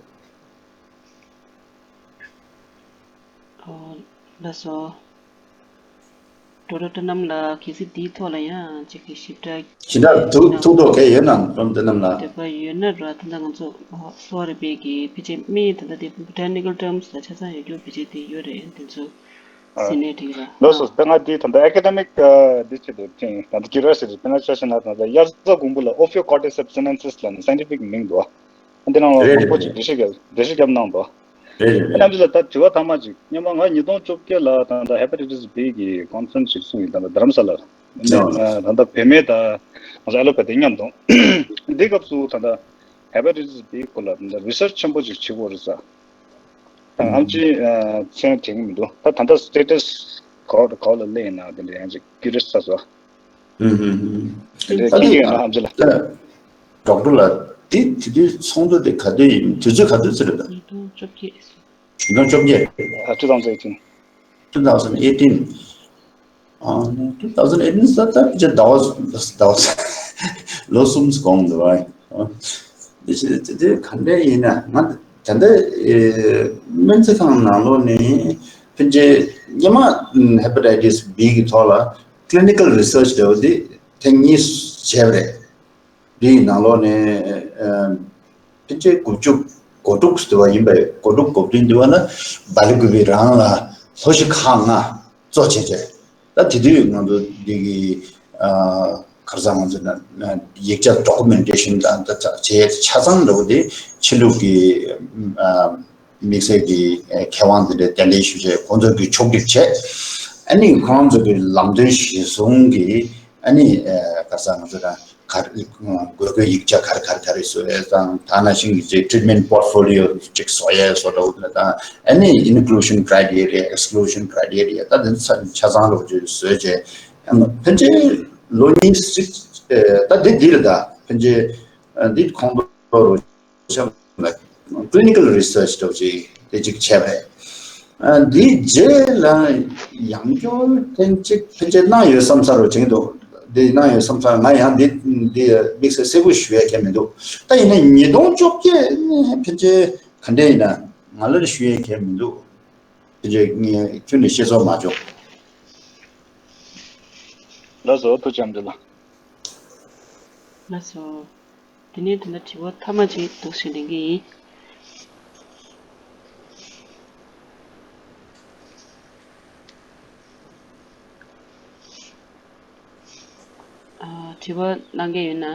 ཨོ། ལགས་སོ། ཌོག་ཊར་བཀྲ་རྣམ་ལགས། གལ་སྲིད་འདིའི་ཐོག་ལ་ཡང་ཅིག་གི་ཞིབ་ཕྲ་ཞིབ་ཕྲ་ཐུག་ཐུག་ཐུག་གལ་ཡོད་ན་བཀྲ་རྣམ་ལགས། འདོད་པ་ཡོད་ན་ར། ད་ལྟ་ང་ཚོ་གསོ་བ་རིག་པའི་གི་ཕལ་ཆེར་སྨན་ད་ལྟ་དེ་བོ་ཊ་ནི་ཀལ་ཊརམ་སི་ལ་ཆ་ཚང་ཡོད་རྒྱུ་ཕལ་ཆེར་དེ་ཡོད་རེད། དེ་ཚོ་ཨ་ཟིན་ནས་འགྲིག་ར། ལགས་སོ། ད་ང་འདི་ད་ལྟ་ཨེ་ཀ་ཌེ་མིག་འདི་ཆེད་དུ་དྲན། ད་ལྟ་ཀུ་རི་ཡོ་སི་ཊི་དཔེར་ན་ཆ་བཞག་ན་ད་ལྟ་དབྱར་རྩྭ་དགུན་འབུ་ལ་Ophiocordyceps sinensis ལབ་ནས་སའིན་ཊི་ཕིག་མིང་འདུག་འདི་ནང་ལ་རེད་རེད་རེད། མང་པོ་ཅིག་འགྲེལ་བཤད་རྒྱབ་འགྲེལ་བཤད་རྒྱབ་གནང་འདུག་རེད་རེད་རེད། རྣམ་པ་ཚོ་ལ་ད་དྲི་བ་ཐ་མ་ཅིག་སྔོན་མ་ང་ཉིས་སྟོང་བཅོ་བརྒྱད་ལ་ད་ལྟ་ཧེ་པ་ཊའི་ཊི་སི་བི་གི་ཀོན་ཕ་རེན་སི་ཅིག་ཚུགས་ཡིན། ད་ལྟ་རྡ་རམ་ས་ལར། ཨ་ནི་ཨ་ད་ལྟ་བོད་སྨན་དང་ང་ཚོ་ཨེ་ལོ་པེ་ཐིག་མཉམ་དུ། འདི་སྐབས་སུ་ད་ལྟ་ཧེ་པ་ཊའི་ཊི་སི་བི་སྐོར་ལ་ད་ལྟ་རི་སར་ཆི་ཆེན་པོ་ཅིག་བྱེད་དགོས་རེད་ས། ད་ཨམ་ཅི་མཚན་དྲན་གྱི་མི་འདུག་ད་ད་ལྟ་སི་ཊེ་ཊས་ག་པར་ག་པར་ལ་སླེབས་ཡིན་ན་དེ་འདྲ་ཡང་ཅིག་ཀུ་རི་ཡོ་སི་ཚ་སོང་། ཨུ་ཧུ་ཧུ། དེ་འདྲའི་ཨ་སྐད་ནི་ཡོད་ན་ཨ་ཨམ་ཅི་ལགས། ད་ཌོག་ཊར་ལགས་དེ་དེ་དུས་ཚོགས་འདུ་དེ་ག་དུས་ཡིན། དུས་ཚོད་ག་དུས་ཚོད་རེད་ད། ཉིས་སྟོང་བཅོ་བརྒྱད། ཉིས་སྟོང་བཅོ་བརྒྱད། ཨ། two thousand eighteen། two thousand eighteen། ཨ་ནི་two thousand eighteen་ས་ད་ཅི་ཟླ་བ་ཟླ་བ་ལོ་གསུམ་གོང་དུ་བ། ཨ་དེ་དེ་དེ་ག་འདྲ་ཡིན་ན་ང་ད་ལྟ་ཨེ་སྨན་རྩིས་ཁང་ནང་ལོགས་ནས་ཕན་ཆད་སྔོན་མ་ཧེ་པ་ཊའི་ཊི་སི་བི་གི་ཐོག་ལ་ཀི་ལི་ནི་ཀལ་རི་སར་ཆི་འདྲ་བོ་དེ་ཐེངས་གཉིས་བྱས་པ་རེད། འདིའི་ནང་ལོགས་ནས་ཨ་ཕལ་ཆེར་དགུ་བཅུ་གོ་དྲུག་ཟེར་བ་ཡིན་པས། གོ་དྲུག་གོ་བདུན་འདི་བ་ན་སྦ་ལ་ཀུ་པའི་རང་ལ་ལྷོ་གཞིས་ཁག་ལྔ་གཙོ་བྱས་བྱས། ད་དེ་དུས་ང་ཚོ་འདི་གི་ཨ་ག་རེ་ཟེར་ང་ཚོ་ན་ཡིག་ཆ་ཌོ་ཀུ་མེན་ཊེ་ཤན་དང་ད་ཆ་ཆ་ཆ་ཚང་འདྲ་བོ་དེ་ཕྱི་ལུགས་ཀྱི་ཨ་དམིགས་བསལ་གྱི་ཨ་མཁས་དབང་དེ་འདྲས་གདན་འདྲེན་ཞུས་བྱས་ཁོང་ཚོ་གི་ཕྱོགས་སྒྲིག་བྱས། ཨ་ནི་ཁོང་ཚོ་གི་ལམ་སྟོན་གཞིར་བཟུང་གི་ཨ་ནི་ཨ་ག་རེ་ཟེར་ང་ཚོ་ན། ག་རེ་དགོས་དགོས་ཡིག་ཆ་ག་རེ་ག་རེ་ག་རེ་བཟོ་ཡས་དང་། ད་ནང་བཞིན་གྱི་ཅིག་ཊི་རི་ཊི་མེན་ཊི་པོར་ཊི་ཕོ་ལི་ཡོ་ཅིག་བཟོ་ཡས་བཟོ་འདྲ་བོ་དེ་དང་། ཨ་ནི་ཨིན་ཀུ་ལུ་ཤན་ཀྲའི་ཊི་རི་ཡ། ཨེག་སི་ཀུ་ལུ་ཤན་ཀྲའི་ཊི་རི་ཡ། ད་དེ་ཚ་ཆ་ཚང་འདྲ་བོ་ཅིག་བཟོས་བྱས། ཕལ་ཆེར་ལོ་གཉིས་གཅིག་ད་འདི་འདི་རེད་ད། ཕན་ཆད་འདི་ཁོང་ཚོ་རུ་ཆ་ལ་clinical research འདྲ་ཅིག་དེ་ཅིག་བྱས་པ་རེད། འདི་རྗེས་ལ་ཡང་བསྐྱར་ཐེངས་གཅིག་ཕན་ཆད་གནང་ཡོད་བསམ་ས་རུ་བྱེད་འདུག་འདི་གནང་ཡོད་བསམ་ས། ང་ཡང་འདི་འདི་དམིགས་བསལ་གསལ་པོ་ཞུ་ཡ་གང་མི་འདུག་ད་ཡིན་ན་ཉིས་སྟོང་བཅོ་བརྒྱད་ནས་ཕན་ཆད་ག་འདྲས་ཡིན་ན་ང་ལ་ཞུ་ཡ་གང་མི་འདུག་ཕན་ཆད་ངས་ཁྱོན་ནས་ཤེས་ཚོར་མ་བྱུང་། ལགས་སོ། ཐུགས་རྗེ་ཆེ། ལགས་སོ། དེ་ནས་ད་ལྟ་དྲི་བ་མཐའ་མ་ཅིག་འདུག་ཞེས་ལེན་གྱི་ཡིན། ཨ། དྲི་བ་གནང་མཁན་ཡོད་ན།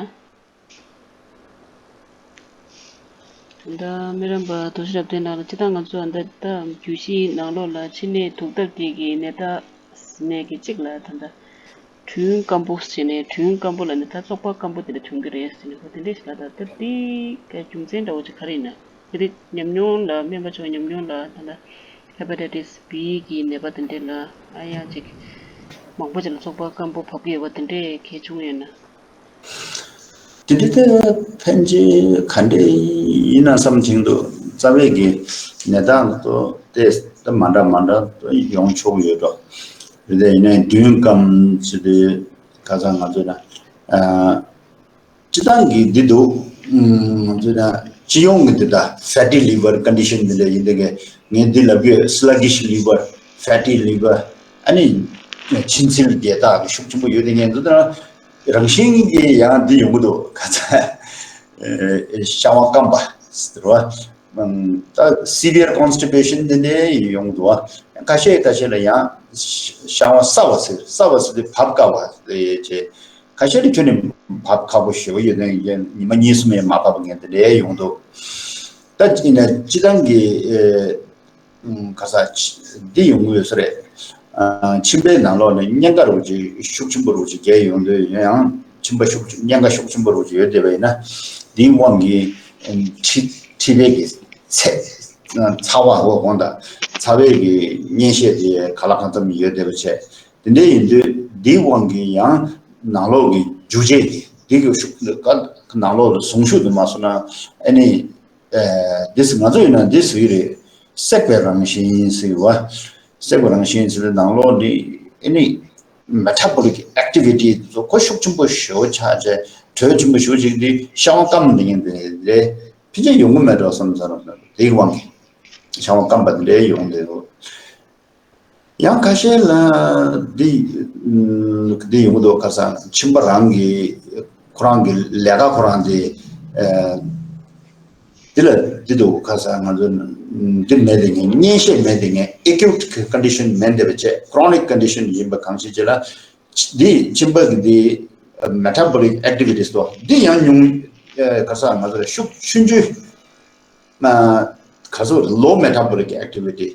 ད་ལྟ་སྨན་རམས་པ་རྡོ་རྗེ་རབ་བརྟན་ལགས་ལ་སྤྱིར་བཏང་ང་ཚོ་ད་ལྟ་རྒྱུད་བཞི་ནང་ལོགས་ལ་མཆིན་ནད་དུག་ལྟབ་དེ་གི་ནད་རྟགས་ནས་གི་གཅིག་ལ་ད་ལྟ་དྲོད་སྐམ་པོ་ཟེར་ནས། དྲོད་སྐམ་པོ་ལ་ནི་ད་བཙོག་པ་སྐམ་པོ་དེ་འདྲ་བྱུང་གི་རེད་ཟེར་ནས་ཧོ་དེ་འདྲས་ཞིག་ལ། ད་ལྟ་དེ་ག་རྒྱུ་མཚན་འདྲ་བོ་ཅིག་ག་རེ་ཡིན་ན། དེ་རིགས་ཉམས་མྱོང་ལ་སྨན་པ་ཚོ་ཉམས་མྱོང་ལ་ད་ལྟ་hepatitis B གི་ནད་པ་དེ་འདྲས་ལ་ཨ་ཡ་ཅིག་མང་པོ་ཅིག་ལ་བཙོག་པ་སྐམ་པོ་བབས་ཀྱི་ཡོད་པ་དེ་འདྲས་གལ་བྱུང་ཡོད་ན། དེ་འདྲ་དེ་ཕན་ཆད་ག་འདྲས་ཡིན་ན་བསམ་བྱུང་འདུག་རྩ་བའི་གི་ནད་རྟགས་དེ་ད་མ་འདྲ་མ་འདྲ་ཡོང་ཆོག་ཡོད་འགྲོ། རེད་དེ་ཡིན་ནའི་དྲོད་སྐམ་ཟེར་དུས་ཁ་སང་ང་ཚོས་ན། སྤྱིར་བཏང་གི་འདི་འདུག་ང་ཚོས་ན་སྤྱི་ཡོངས་ཀྱི་འདི་ད་fatty liver condition འདི་འདྲ་ཡིན། འདི་གི་ངས་འདི་ལབ་ཀྱི་ཡོད། sluggish liver, fatty liver ཨ་ནི་མཆིན་ཚིལ་རྒྱས་རྟགས་ཀྱི་ཤུགས་ཆེན་པོ་ཡོད། དེ་ངས་འདི་ལྟར་རང་བཞིན་གྱིས་ཡང་འདི་ཡོང་གི་འདུག་ཁ་ཚ་བཤང་བ་སྐམ་པ་ཟེར་བ། ད་severe constipation འདི་འདྲའི་ཡོང་འདུག་ཁ་ཤས་ཁ་ཤས་ལ་ཡང་བཤང་བ་སྲ་བ་ཟེར། སྲ་བ་ཟེར་དུས་བབས་དཀའ་བ་རེད་ཅེས། ཁ་ཤས་ལ་ཁྱོན་ནས་བབས་ཁག་པོ་ཞེ་པོ་ཡོད་ན་ཉི་མ་གཉིས་གསུམ་ཡང་མ་བབས་མཁན་དེ་འདྲའི་ཡོང་འདུག་ད་ཡིན་ན་སྤྱིར་བཏང་གི་ཨེ། ཁ་ས་འདི་ཡོང་གི་ཡོད་ས་རེད། ཨ། མཆིན་པའི་ནང་ལོགས་ནས་གཉན་ཁ་རོ་ཅིག་ཤུགས་ཆེན་པོ་རོ་ཅིག་རྒྱས་ཡོང་དུས། ཡང་མཆིན་པ་ཤུགས་ཆེ། གཉན་ཁ་ཤུགས་ཆེན་པོ་རོ་ཅིག་ཡོད་བསྡད་པ་ཡིན་ན། འདིའི་དབང་གིས་མཁྲིས་མཁྲིས་པའི་གི་ཚད། ཚ་བ་འོ་གོང་དང་ཚ་བའི་གི་གཉན་ཤས་དེ་ག་ལ་གང་འཚམ་ཡོད་བསྡད་པ་བྱས། དེ་འདྲ་ཡིན་དུས་འདིའི་དབང་གིས་ཡང་ནང་ལོགས་ཀྱི་འཇུ་བྱེད་དེ་འདི་གི་ཤུགས། ནང་ལོགས་ལ་ཟུངས་ཤུགས་དེ་མ་སོང་ན་ཨ་ནི། ཨ། འདི་ང་ཚོ་ཡིན་ན་འདི་ཟེར་གྱི་རེད། བསྲེག་པའི་རང་བཞིན་ཟེར་བ། བསྲེག་པའི་རང་བཞིན་ཟེར་ན་ནང་ལོགས་ནི་ཨ་ནི་metabolic activity ཚོ་ཁོ་ཤུགས་ཆེན་པོ་ཞེ་པོ་ཆགས་བྱས། དྲོད་ཆེན་པོ་ཞེ་པོ་ཅིག་འདི་བཤང་བ་སྐམ་འདི་ཡིན། དེ་ལས་ཕན་ཆད་ཡོང་གི་མེད་འགྲོ་བསམ་ས་རེད། དེའི་དབང་གིས་བཤང་བ་སྐམ་པ་འདི་འདྲ་ཡོང་བསྡད་འདུག་ཡང་ཁ་ཤས་ལ་འདི་འདི་ཡོང་གི་འདུག་ཁ་སང་མཆིན་པ་རང་གི་ཁོ་རང་གི་ལས་ཀ་ཁོ་རང་དེ། ཨ། འདི་ལ་འདི་འདུག་ཁ་སང་ང་ཚོ་འདི་མེད་དེ་ངས། གཉན་ཤས་མེད་དེ་ངས། acute condition མེད་དེ་བྱས་chronic condition ཡིན་པ་གང་ཞིག་བྱས་ལ། འདི་མཆིན་པ་གི་འདི་metabolic activities དོ་འདི་ཡང་ཉུང་། ཨ། ཁ་སང་ང་ཚོ་ཤུགས་ཆུང་ཆུང་། ཨ། ག་ཚོད་low metabolic activity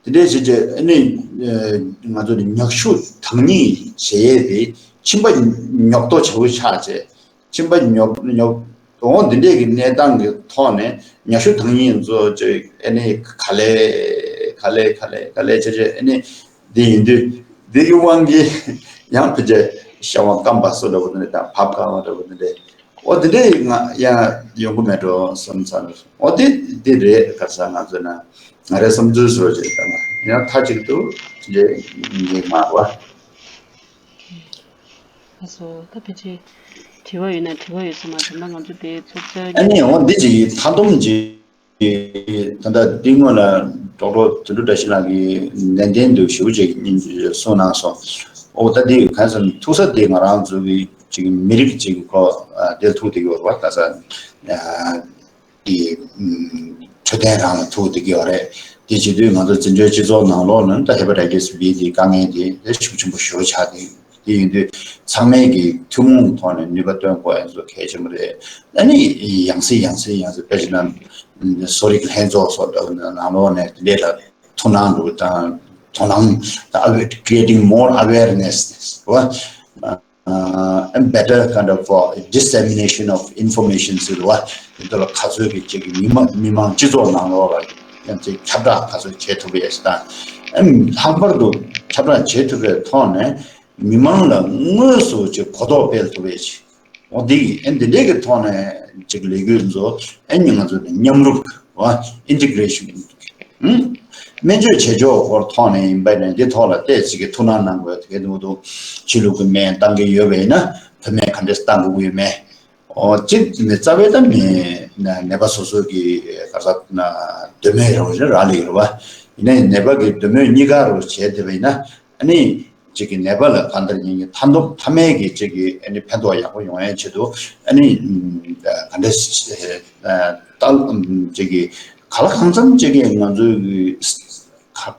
དེ་འདྲའི་བྱས་རྗེས་ཨ་ནི། ཨ། ང་ཚོ་ནི་མྱག་ཤུགས་དང་ནི་བྱེད་ཡས་དེ་མཆིན་པ་ཉོག་ཏོ་ཆེ་བོ་ཆགས་བྱས། མཆིན་པ་ཉོག་ཉོག་འོང་། འདི་འདྲས་ཀྱི་གནས་སྟངས་ཀྱི་ཐོག་ནས་མྱག་ཤུགས་དང་ནི་ཚོ་ཅིག་ཨ་ནི་ག་ལེ་ག་ལེ་ག་ལེ་ག་ལེ་བྱས་རྗེས་ཨ་ནི་འདི་ཡིན་དུས། འདི་གི་དབང་གིས་ཡང་ཕལ་ཆེར་བཤང་བ་སྐམ་པ་བཟོ་འདྲ་བོ་འདི་འདྲ་དང་བབས་དཀའ་བ་འདྲ་བོ་འདི་འདྲས། འོ་དེ་འདྲས་ང་ཡང་ཡོང་གི་མེད་འགྲོ་བསམ་ཚར། འོ་དེ་དེ་རེད། ཁ་སང་ང་ཚོ་ན་ང་རའི་བསམ་ཚུལ་བཟོ་བྱས་ད་ང་ཡང་མཐའ་གཅིག་ཏུ་དེ་འདྲས་ཡིན་མ་རེད་པ། ལགས་སོ། ད་ཕལ་ཆེར་དྲི་བ་ཡོད་ན་དྲི་བ་ཡོད་ས་མ་ཟད་ན་ང་ཚོ་དེ་ཚོགས་བཅར། ཨ་ནི་འོ་འདི་ཅིག་མཐའ་སྡོམ་ཅིག་ད་ལྟ་འདི་སྔོན་ལ་ཌོག་ཊར་དོན་གྲུབ་བཀྲ་ཤིས་ལགས་ཀྱིས་ནན་ཏན་དུ་ཞེ་པོ་ཅིག་གསུངས་གནང་སོང་། འོ་ད་འདི་གང་ཟེར་ན་ཐུག་ས་དེ་ང་རང་ཚོ་གི་ཅིག་མི་རིགས་ཅིག་གི་ཁོ་ཨ་དེར་ཐུག་བསྡད་ཀྱི་ཡོད་རེད་པ། ད་ས་ཨ་དེ་ཨམ་འཕྲོད་བསྟེན་རང་ལ་ཐུག་བསྡད་ཀྱི་ཡོད་རེད། དེ་བྱེད་དུས་ང་ཚོ་འཛིན་གྲྭའི་སྤྱི་ཚོགས་ནང་ལོགས་ནང་ད་ཧེ་པ་ཊའི་ཊི་སི་བྷི་དེ་དཀའ་ངལ་དེ་དེ་ཤུགས་ཆེན་པོ་ཞེ་པོ་ཆགས་བསྡད། དེ་ཡིན་དུས་ཚང་མས་ཀྱི་ཐུན་མོང་ཐོག་ནས་ནུས་པ་བཏོན་དགོས་ཡ་ཚོ་གལ་ཆེན་པོ་རེད། ཨ་ནི་ཡང་སེ་ཡང་སེ་ཡང་སེ་དཔེ་བྱས་ན་གསོ་རིག་ལྷན་ཚོགས་སོགས་ནང་ལོགས་ནས་དེ་འདྲས་ལ་ཐུགས་སྣང་འདུག་དང་དོ་སྣང་དང་ཨ་ཝེ་creating more awareness བ། ཨ། and better kind of uh, dissemination of information ཟེར་བ། དེ་ཚོ་ལ་ག་ཚོད་ཀྱི་ཅིག་མི་མང་མི་མང་སྤྱི་ཚོགས་ནང་ལོགས་ལ་ཡང་ཅིག་ཁྱབ་བསྒྲགས་ག་ཚོད་བྱེད་ཐུབ་ཡས་དང་། ཨ་ནི་ལྷག་པར་དུ་ཁྱབ་བསྒྲགས་བྱེད་ཐུབ་པའི་ཐོག་ནས་མི་མང་ལ་དངོས་སུ་ཅིག་གོ་རྟོགས་སྤེལ་ཐུབ་ཡས་ཅིག་ འོ་འདི་ཨེ་འདི་འདྲའི་གི་ཐོག་ནས་ཅིག་ལས་འགུལ་ཚོ་ཨེ་ནི་ང་ཚོ་མཉམ་རུབ་བ་ཨིན་ཊི་གྷི་རེ་ཤན་སྨན་བཅོས་བྱེད་ཕྱོགས་སྐོར་ཐོག་ནས་ཡིན་པ་ནས་འདི་ཐོག་ལ་ཏོག་ཙམ་གྱི་ཐུགས་སྣང་གནང་དགོས། དེ་གའི་འདུག་འདུག་ཕྱི་ལུགས་ཀྱི་སྨན་བཏང་གི་ཡོད་པ་ཡིན་ན་བོད་སྨན་ག་འདྲས་བཏང་དགོས་ཀྱི་ཡོད་མེད། འོ་གཅིག་ནས་རྩ་བའི་ད་མི་ནད་པ་སོ་སོ་གི་ག་རེ་ཟེར་ན་འདོད་མོས་རེད་བ་རག་ལས་རེད་བ། ཡིན་ནའི་ནད་པ་གི་འདོད་མོས་གཉིས་ཀ་རུ་བྱས་བསྡད་པ་ཡིན་ན་ཨ་ནི་གཅིག་གི་ནད་པ་ལ་གང་ལྟར་ཡིན་གྱི་མཐའ་འདོགས་མཐའ་མའི་གི་གཅིག་གི་ཨ་ནི་ཕན་ཐོགས་ཡག་པོ་ཡོང་ཡའི་ཆེད་དུ་ཨ་ནི་ག་འདྲ་ལྟ་གཅིག་གི་ག་ལ་གང་འཚམ་གཅིག་གི་ང་ཚོའི་གི་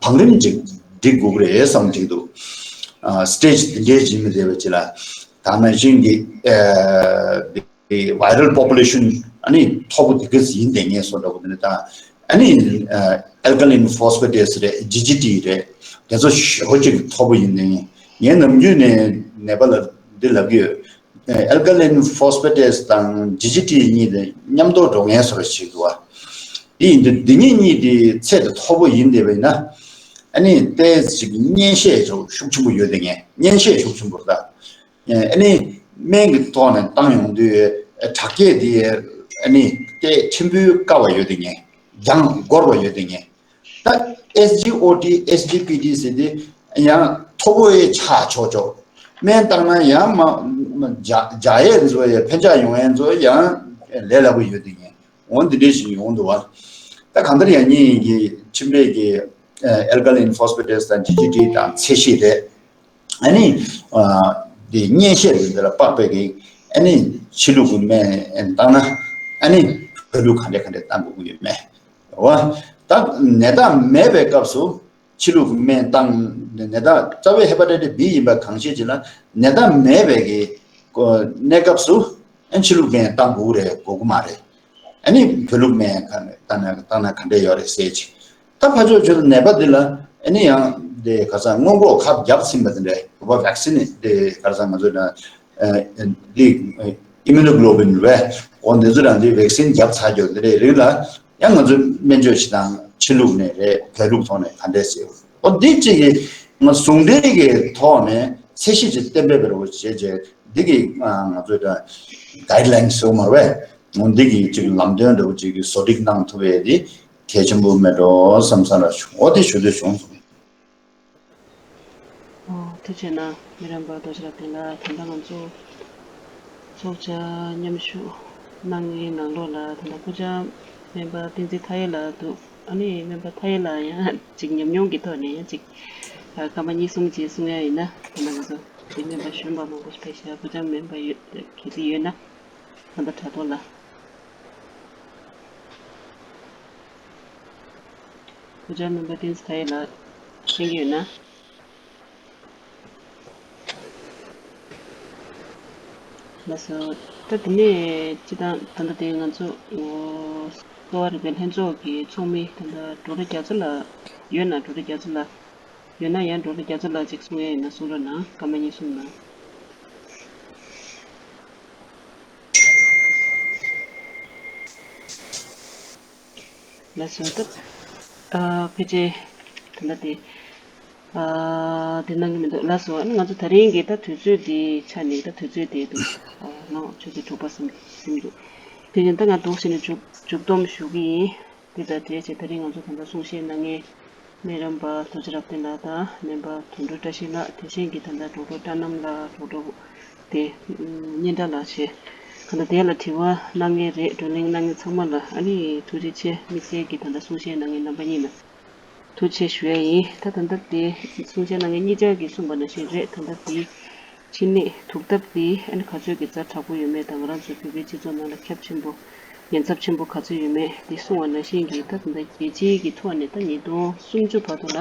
བང་རིམ་གཅིག་སྒྲིག་དགོས་ཀྱི་རེད་བསམ་གཅིག་འདུག་སི་ཊེ་ཇི་དེ་འདྲའི་ཡིན་མི་བསྡད་པ་ཅིག་ལ་ད་ནང་བཞིན་གྱི་viral population ཨ་ནི་མཐོ་པོ་དེ་ག་ཚོད་ཡིན་བསྡད་ངེས་སོ་འདྲ་པོ་དེ་ནི་ད་ཨ་ནི་alkaline phosphatase རེད། ཇི་ཇི་ཊི་རེད། དེ་ཚོ་ཞེ་པོ་ཅིག་མཐོ་པོ་ཡིན་བསྡད་ངེས། ངས་ནམ་རྒྱུན་ནས་ནད་པ་ལ་འདི་ལབ་ཀྱི་ཡོད། alkaline phosphatase དང་ཇི་ཇི་ཊི་གཉིས་དེ་མཉམ་དུ་འགྲོ་ངེས་སོ་ཞིག་འདུག་བ། དེ་ཡིན་དུས་འདི་གཉིས་གཉིས་དེ་ཚད་དེ་མཐོ་པོ་ཡིན་བསྡད་པ་ཡིན་ན་ཨ་ནི་ཏོག་ཙམ་ཅིག་གཉན་ཤས་ཤུགས་ཆེན་པོ་ཡོད་བསྡད་ངེས། གཉན་ཤས་ཤུགས་ཆེན་པོ་རེད་ད། ཨ་ནི་སྨན་གྱི་ཐོག་ནས་བཏང་ཡོང་དུས་དྲག་སྐྱེད་དེ་ཨ་ནི་དེ་ཕྲན་བུ་དཀའ་བ་ཡོད་དེ་ངེས། ཡང་འགོར་བ་ཡོད་དེ་ངེས། ད་SGOT SGPT ཟེར་དེ་ཡང་མཐོ་པོ་ཡི་ཆགས་ཆོག་ཆོག་སྨན་བཏང་ན་ཡང་མ་མ་འཇགས་འཇགས་ཡས་ཚོ་ཡ་ཕན་ཆགས་ཡོང་ཡས་ཚོ་ཡང་ལས་སླ་པོ་ཡོད་དེ་ངེས། འོ་འདི་འདྲས་ཞིག་ཡོང་འདུག་བ། ད་གང་ལྟར་ཡང་ཉིད་ཀྱི་ཕྱི་འབྲེལ་གྱི་alkaline phosphatase དང་ཇི་ཇི་ཊི་དང་ཚད་གཞི་རེད། ཨ་ནི་འདི་གཉན་ཤས་རེད། འདི་ལ་དཔག་པའི་གི་ཨ་ནི་ཕྱི་ལུགས་ཀྱི་སྨན་བཏང་ན་ཨ་ནི་བོད་ལུགས་ག་འདྲས་ག་འདྲས་བཏང་དགོས་ཀྱི་ཡོད་མེད་རེད་བ། ད་ནད་རྟགས་མེད་པའི་སྐབས་སུ་ཕྱི་ལུགས་ཀྱི་སྨན་བཏང་ནད་རྟགས་རྩ་བའི་ཧེ་པ་ཊའི་ཊི་སི་བི་ཡིན་པ་གང་ཤེས་ཅིག་ལ་ནད་རྟགས་མེད་པའི་གི་གནས་སྐབས་སུ་ཨ་ནི་ཕྱི་ལུགས་སྨན་བཏང་དགོས་རེད་དགོས་ཀྱི་མ་རེད། ཨ་ནི་བོད་ལུགས་སྨན་ག་བཏང་ན་བཏང་ན་ག་འདྲས་ཡོད་རེད་ཟེར་ཅིག་ད་ཕར་ཕྱོགས་ཆོས་ལ་ནད་པ་འདི་ལ་ཨ་ནི་ཡང་འདི་ག་ས་སྔོན་འགོག་ཁབ་བརྒྱབ་ཟིན་པ་འདི་འདྲས་བོད་པ་vaccine འདི་ག་ས་ང་ཚོ་ན་འདི་immunoglobulin རེད། འོ་འདི་ཚོ་རང་འདི་vaccine བརྒྱབ་ཚར་རྒྱུ་འདི་འདྲས་རིགས་ལ་ཡང་ང་ཚོས་སྨན་བཅོས་བྱེད་སྟངས་ཕྱི་ལུགས་ནས་རེད་བོད་ལུགས་ཐོག་ནས་ག་འདྲས་ཟེར། འོ་འདི་གཅིག་གི་ང་ཟུང་འབྲེལ་གྱི་ཐོག་ནས་ཚད་གཞི་ཅིག་གཏན་འབེབས་པའི་རོགས་བྱས་རྗེས་འདི་གི་ང་ཚོས་ད་guideline ཟེར་བ་མ་རེད་པས། འོ་འདི་གི་ཅིག་ལམ་སྟོན་འདྲ་བོ་ཅིག་གི་བཟོ་སྒྲིག་གནང་ཐུབ་པས་འདི་གལ་ཆེན་པོ་མེད་འགྲོ་བསམ་ས་ལ་བྱུང་། འོ་དེ་ཞུ་འདོད་བྱུང་སོང་། ཨོ་ཐུགས་རྗེ་གནང་། མི་རན་པ་རྡོ་རྗེ་རབ་བརྟན་ལགས། ད་ལྟ་ང་ཚོ་ཚོགས་བཅར་མཉམ་ཞུགས་གནང་མཁན་ནང་ལོགས་ལ་ད་ལྟ་སྐུ་བཅར་སྨན་པ་བསྟན་འཛིན་མཐའ་ཡས་ལགས་འདུག་ཨ་ནི་སྨན་པ་མཐའ་ཡས་ལགས་ཡང་ཅིག་ཉམས་མྱོང་གི་ཐོག་ནས་ཡང་ཅིག་ཨ་སྐར་མ་གཉིས་གསུམ་ཅིག་གསུང་ཡ་ཡིན་ན། ད་ལྟ་ང་ཚོ་དེ་སྨན་པ་གཞོན་པ་མང་པོ་ཞིག་ཕེབས་ཤག་སྐུ་བཅར་སྨན་པ་ཡོད་གལ་སྲིད་ཡོད་ན། ད་ལྟ་དྲ་ཐོག་ལ། སྐུ་བཅར་སྨན་པ་བསྟན་འཛིན་མཐའ་ཡས་ལགས་གསན་གྱི་ཡོད་ན། ལགས་སོ། ད་དེ་ནས་སྤྱི་བཏང་ད་ལྟ་དེ་ང་ཚོ་གསོ་བ་རིག་པའི་ལྷན་ཚོགས་ཀྱི་ཚོགས་མི་ད་ལྟ་ཌོག་ཊར་རྒྱ་མཚོ་ལགས་ཡོད་ན། ཌོག་ཊར་རྒྱ་མཚོ་ལགས་ཡོད་ན་ཡང་ཌོག་ཊར་རྒྱ་མཚོ་ལགས་ཅིག་གསུང་ཡ་ཡིན་ན་གསུང་རོགས་གནང་། སྐར་མ་གཉིས་གསུམ་གནང་། ལགས་སོ། ད་ཨ་ཕལ་ཆེར་ད་ལྟ་དེ་ཨ་དེ་གནང་གི་མི་འདུག་ལགས་སོ། ཨ་ནི་ང་ཚོ་ད་རིང་གི་ད་དུས་ཚོད་དེ་ཆ་ནས་ད་དུས་ཚོད་དེ་འདུག་ཨ་ལོ་ཆུ་ཚོད་དྲུག་པ་ཟིན་ཟིན་འདུག་དེ་བཞིན་ད་ང་འདུག་བྱས་ནས་མཇུག་མཇུག་སྡོམ་ཞུ་གི་ཡིན། དེ་དང་འབྲེལ་བྱས་ད་རིང་ང་ཚོ་ད་ལྟ་གསུང་བཤད་གནང་མཁན་སྨན་རམས་པ་རྡོ་རྗེ་རབ་བརྟན་ལགས་དང་སྨན་པ་དོན་གྲུབ་བཀྲ་ཤིས་ལགས། དེ་བཞིན་གྱི་ད་ལྟ་ཌོག་ཊར་བཀྲ་རྣམ་ལགས། ཌོག་ཊར་དེ་སྙན་གྲགས་ལགས་བྱས། ད་ལྟ་དེ་ལ་དྲི་བ་གནང་མཁན་རེད། བགྲོ་གླེང་གནང་མཁན་ཚང་མ་ལ་ཨ་ནི་ཐུགས་རྗེ་ཆེ། དམིགས་བསལ་གྱི་ད་ལྟ་གསུང་བཤད་གནང་མཁན་རྣམ་པ་གཉིས་ལ་ཐུགས་རྗེ་ཆེ་ཞུ་ཡ་ཡིན། ད་ད་ལྟ་དེ་གསུང་བཤད་གནང་མཁན་གཉིས་ཆ་གིས་གསུངས་པ་ནང་བཞིན་རེད། ད་ལྟ་དེ་ཕྱི་ནས་ཐུག་ཐབས་དེ་ཨ་ནི་ག་ཚོད་ཀྱི་ཛ་དྲག་པོ་ཡོད་མེད་དང་། ང་རང་ཚོ་བོད་པའི་སྤྱི་ཚོགས་ནང་ལ་ཁྱབ་ཆེན་པོ་ཉེན་ཚབས་ཆེན་པོ་ག་ཚོད་ཡོད་མེད་དེ་གསུངས་པ་ནང་བཞིན་གྱི་ད་ད་ལྟ་རྒྱལ་སྤྱིའི་གི་ཐོག་ནས་ད་ཉིས་སྟོང་སུམ་ཅུ་བར་དུ་ལ་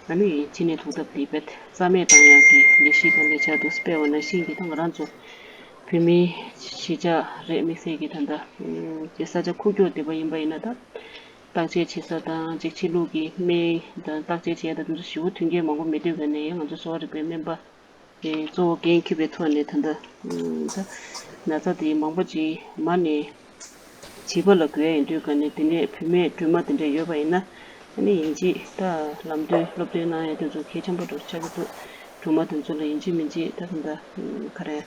ཨ་ནི་ཕྱི་ནས་ཐུག་ཐབས་དེ་རྦད་རྩ་མེད་བཏང་ཡག་གི་ལས་གཞི་དང་ལས་འཆར་དུ་སྤེལ་བ་ནང་བཞིན་གྱི་ད་ང་རང་ཚོ་བོད་མིའི་གཞིས་ཆགས་རེད། དམིགས་བསལ་གྱི་ད་ལྟ་ཨ་ས་ཆ་ཁུག་ཀྱོག་དེ་པ་ཡིན་པ་ཡིན་ན་ད་བརྟག་དཔྱད་བྱེད་ས་དང་ཅིག་ཕྱི་ལུགས་ཀྱི་སྨན་དང་བརྟག་དཔྱད་བྱེད་ཡ་དང་དེ་ཚོ་ཞེ་པོ་མཐུན་རྐྱེན་མང་པོ་མེད་དུས་ག་ནས་ཡང་ང་ཚོ་གསོ་བ་རིག་པའི་སྨན་པ་དེ་གཙོ་བོ་འགན་འཁྱེར་བའི་ཐོག་ནས་ད་ལྟ་ད་ན་ཚ་དེ་མང་པོ་ཅིག་མ་ནས་བྱིས་པ་ལ་འགོས་ཡ་ཡིན་དུས་ག་ནས་དེ་ནས་བུད་མེད་སྦྲུམ་མ་དེ་འདྲ་ཡོད་པ་ཡིན་ན་ཨ་ནི་ཡིན་གཅིག་ད་ལམ་སྟོན་སློབ་སྟོན་གནང་ཡ་དེ་ཚོ་གལ་ཆེན་པོ་འདྲ་ཆགས་ཀྱི་འདུག་སྦྲུམ་མ་དེ་ཚོ་ལ་ཡིན་གཅིག་མིན་གཅིག་ད་ད་ལྟ་ག་རེ།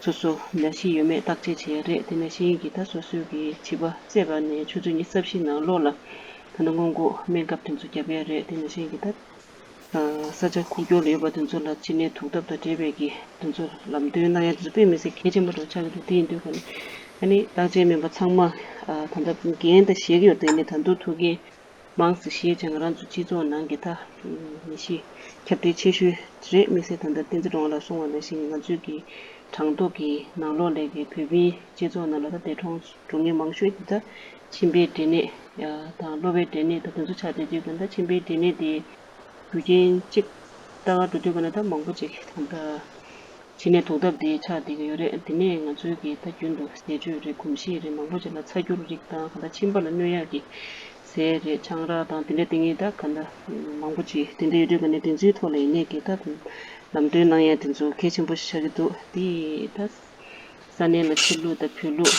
སོ་སོ་ནད་གཞི་ཡོད་མེད་བརྟག་དཔྱད་བྱེད་ཡ་རེད། དེ་ནང་བཞིན་གྱི་ད་སོ་སོའི་གི་བྱིས་པ་བཙས་པ་ནས་ཆུ་ཚོད་ཉི་ཤུ་རྩ་བཞི་ནང་ལོགས་ལ་ད་ལྟ་སྔོན་འགོག་སྨན་ཁབ་དེ་ཚོ་བརྒྱབ་ཡ་རེད། དེ་ནང་བཞིན་གྱི་ད་ས་ཆ་ཁུག་ཀྱོག་ལ་ཡོད་པ་དེ་ཚོ་ལ་ཕྱི་ནད་དུག་ཐབས་དང་འབྲེལ་བའི་གི་དེ་ཚོ་ལམ་སྟོན་གནང་ཡ་དེ་ཚོ་དཔེ་མི་སྲིད་གལ་ཆེན་པོ་འདྲ་ཆགས་ཀྱི་འདུག་དེ་ཡིན་དུས་ཀ་ནས་ཨ་ནི་བརྟག་དཔྱད་སྨན་པ་ཚང་མ་ད་ལྟ་འགན་ད་བཞེས་ཀྱི་ཡོད་དེ་ནི་ད་དུང་ཐུགས་འགན་མང་ཙམ་བཞེས་བྱས་ང་རང་ཚོ་སྤྱི་ཚོགས་ནང་གི་ད་ནད་གཞི་ཁྱབ་གདལ་ཆེ་ཤོས་རེད། མི་སེར་ད་ལྟ་བསྟན་འཛིན་སྒྲོལ་དབང་ལགས་གསུངས་པ་ནང་བཞིན་ང་ཚོའི་གི་གྲངས་ཐོ་གི་ནང་ལོགས་ལས་ཀྱི་བོད་མིའི་སྤྱི་ཚོགས་ནང་ལ་ད་འདས་གྲོངས་འགྲོ་མཁན་མང་ཤོས་དེ་ད་མཆིན་པའི་འབྲས་ནད་དང་གློ་བའི་འབྲས་ནད་ད་དེ་ཚོ་ཆགས་བསྡད་དུས་ད་ལྟ་མཆིན་པའི་འབྲས་ནད་དེ་རྒྱུ་རྐྱེན་གཅིག་ལྟ་ག་འགྲོ་དུས་ཀ་ན་ད་མང་པོ་ཅིག་ད་ལྟ་ཕྱི་ནད་དུག་ཐབས་དེ་ཆགས་བསྡད་ཀྱི་ཡོད་རེད། དེ་ནས་ང་ཚོའི་གི་ད་རྒྱུན་དུ་ཟས་སྤྱོད་རེད། གོམས་གཤིས་རེད། མང་པོ་ཅིག་ལ་ཚ་སྐྱུར་རིགས་དང་ག་ད་མཆིན་པ་ལ་གནོད་ཡག་གི་ཟས་རེད། ཆང་རག་དང་དེ་འདྲ་དེ་ངས་ད་ག་ད་མང་པོ་ཅིག་དེ་འདྲ་ཡོད་དུས་ཀ་ནས་དེ་ཚོའི་ཐོག་ལ་ཡིན་ནའི་གི་ད་ལམ་སྟོན་གནང་ཡ་དེ་ཚོ་གལ་ཆེན་པོ་ཞིག་ཆགས་ཀྱི་འདུག་དེ་ད་ས་གནས་ལ་ཕྱི་ལུགས་དང་བོད་ལུགས་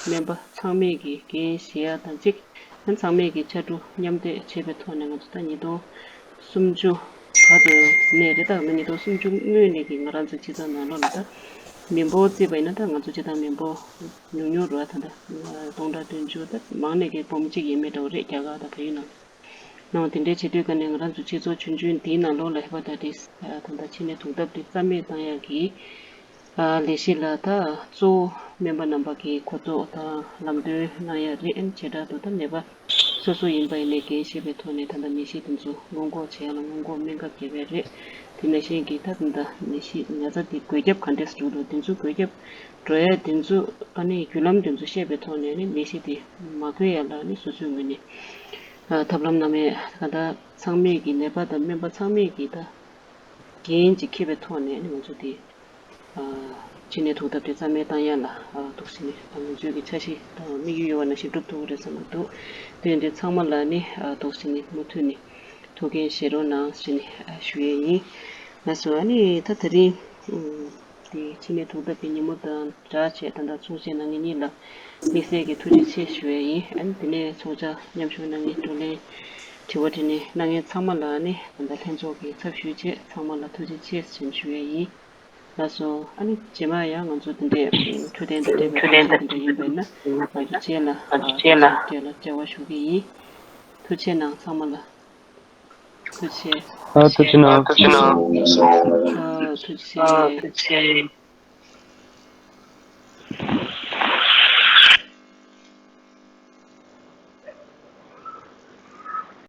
སྨན་པ་ཚང་མས་ཀྱི་འགན་བཞེས་ཡ་དང་གཅིག་ཚང་མས་ཀྱི་ཕྱར་གྲུ་མཉམ་འདེགས་བྱས་པའི་ཐོག་ནས་ང་ཚོ་ད་ཉིས་སྟོང་སུམ་ཅུ་བར་དུ་ནས་རེད། ད་ང་ཉིས་སྟོང་སུམ་ཅུ་སྔོན་ནས་ཀྱི་ང་རང་ཚོའི་སྤྱི་ཚོགས་ནང་ལོགས་ལ་ད་མི་འབོར་བརྩིས་པ་ཡིན་ན་ད་ང་ཚོ་སྤྱི་བཏང་མི་འབོར་ཉུང་ཉུང་རུ་བ་ད་ད་སྟོང་ཕྲག་བདུན་ཅུ་ད་མང་ནས་ཀྱི་སྦོམ་གཅིག་ཡས་མས་འདྲ་བོ་རེད། རྒྱ་གར་དང་བལ་ཡུལ་ནང་ནང་དེ་འདྲའི་བྱེད་དུས་ཀ་ནས་ང་རང་ཚོ་སྤྱི་ཚོགས་ཆུང་ཆུང་འདིའི་ནང་ལོགས་ལ་ཧེ་པ་ད་ཏིས་ད་ད་ཕྱི་ནས་དུག་ཐབས་དེ་རྩ་མེད་བཏང་ཡག་གི་ལས་གཞི་ལ་ད་གཙོ་བོ་སྨན་པ་རྣམ་པ་གི་གོ་རྟོགས་དང་ལམ་སྟོན་གནང་ཡ་རེད། བྱེ་བྲག་ཏུ་ད་ནད་པ་སོ་སོ་ཡིན་པ་ཡིན་ནའི་འགན་བཞེས་པའི་ཐོག་ནས་ད་ལྟ་ནད་གཞི་དེ་ཚོ་སྔོན་འགོག་བྱེད་ཡ་ལ་སྔོན་འགོག་སྨན་ཁབ་བརྒྱབ་ཡ་རེད། དེ་ནང་བཞིན་གྱི་ད་ད་ནད་གཞི་ན་ཚ་དེ་འགོས་ཁྱབ་ག་འདྲས་འགྲོ་འདུག་དེ་ཚོ་འགོས་ཁྱབ་འགྲོ་ཡ་དེ་ཚོ་ཨ་ནི་བརྒྱུད་ལམ་དེ་ཚོ་ཤེས་པའི་ཐོག་ནས་ནི་ནད་གཞི་དེ་མ་འགོས་ཡ་ལ་ནི་སོ་སོའི་ངོས་ནས་ཐབས་ལམ་སྣ་མེད་ད་ད་ཚང་མས་ཀྱི་ནད་པ་དང་སྨན་པ་ཚང་མས་ཀྱི་ད་འགན་ཅིག་འཁྱེར་བའི་ཐོག་ནས་ནི་ང་ཚོ་དེ་ཕྱི་ནས་དུག་ཐབས་དེ་རྩ་མེད་བཏང་ཡ་ལ་འདུག་ཟེར་ནས་ང་ཚོའི་གི་འཆར་གཞི་དང་དམིགས་ཡུལ་ཡོད་པ་ནང་བཞིན་འགྲུབ་ཐུབ་ཀྱི་རེད་བསམ་གྱི་འདུག་དེ་ཡིན་དུས་ཚང་མ་ལ་ནི་འདུག་ཟེར་ནས་མུ་མཐུད་ནས་ཐུགས་འགན་བཞེས་རོགས་གནང་ཟེར་ནས་ཞུ་ཡས་ཡིན། ལགས་སོ། ཨ་ནི་ད་དེ་རིང་དེ་ཕྱི་ནས་དུག་ཐབས་ཀྱི་ཉིན་མོ་དང་སྦྲགས་བྱས་ད་ལྟ་ཚོགས་ཆེན་ནང་ངེད་གཉིས་ལ་དམིགས་བསལ་གྱི་ཐུགས་རྗེ་ཆེ་ཞུ་ཡས་ཡིན། ཨ་ནི་དེ་ནས་ཚོགས་བཅར་མཉམ་ཞུགས་གནང་མཁན་བགྲོ་གླེང་དྲི་བ་དྲིས་ལན་གནང་མཁན་ཚང་མ་ལ་ནི་ད་ལྟ་ལྷན་ཚོགས་ཀྱི་ཚབ་ཞུས་བྱས་ཚང་མ་ལ་ཐུགས་རྗེ་ཆེ་ཞེས་ཞུ་ཡས་ཡིན། ལགས་སོ། ཨ་ནི་རྗེས་མ་ཡང་ང་ཚོ་དེ་འདྲའི་འཕྲོད་བསྟེན་དང་འབྲེལ་བའི་གནས་ཚུལ་དེ་འདྲ་ཡིན་པས་ན་ང་ཚོ་རྗེས་ལ་ཨ་ཐུགས་རྗེ་ཆེ་ལ་འབྲེལ་བ་ཞུ་གི་ཡིན། ཐུགས་རྗེ་གནང་ཚང་མ་ལ། ཐུགས་རྗེ་ཆེ། ཨ་ཐུགས་རྗེ་གནང་། ཨ་ཐུགས་རྗེ་ཆེ།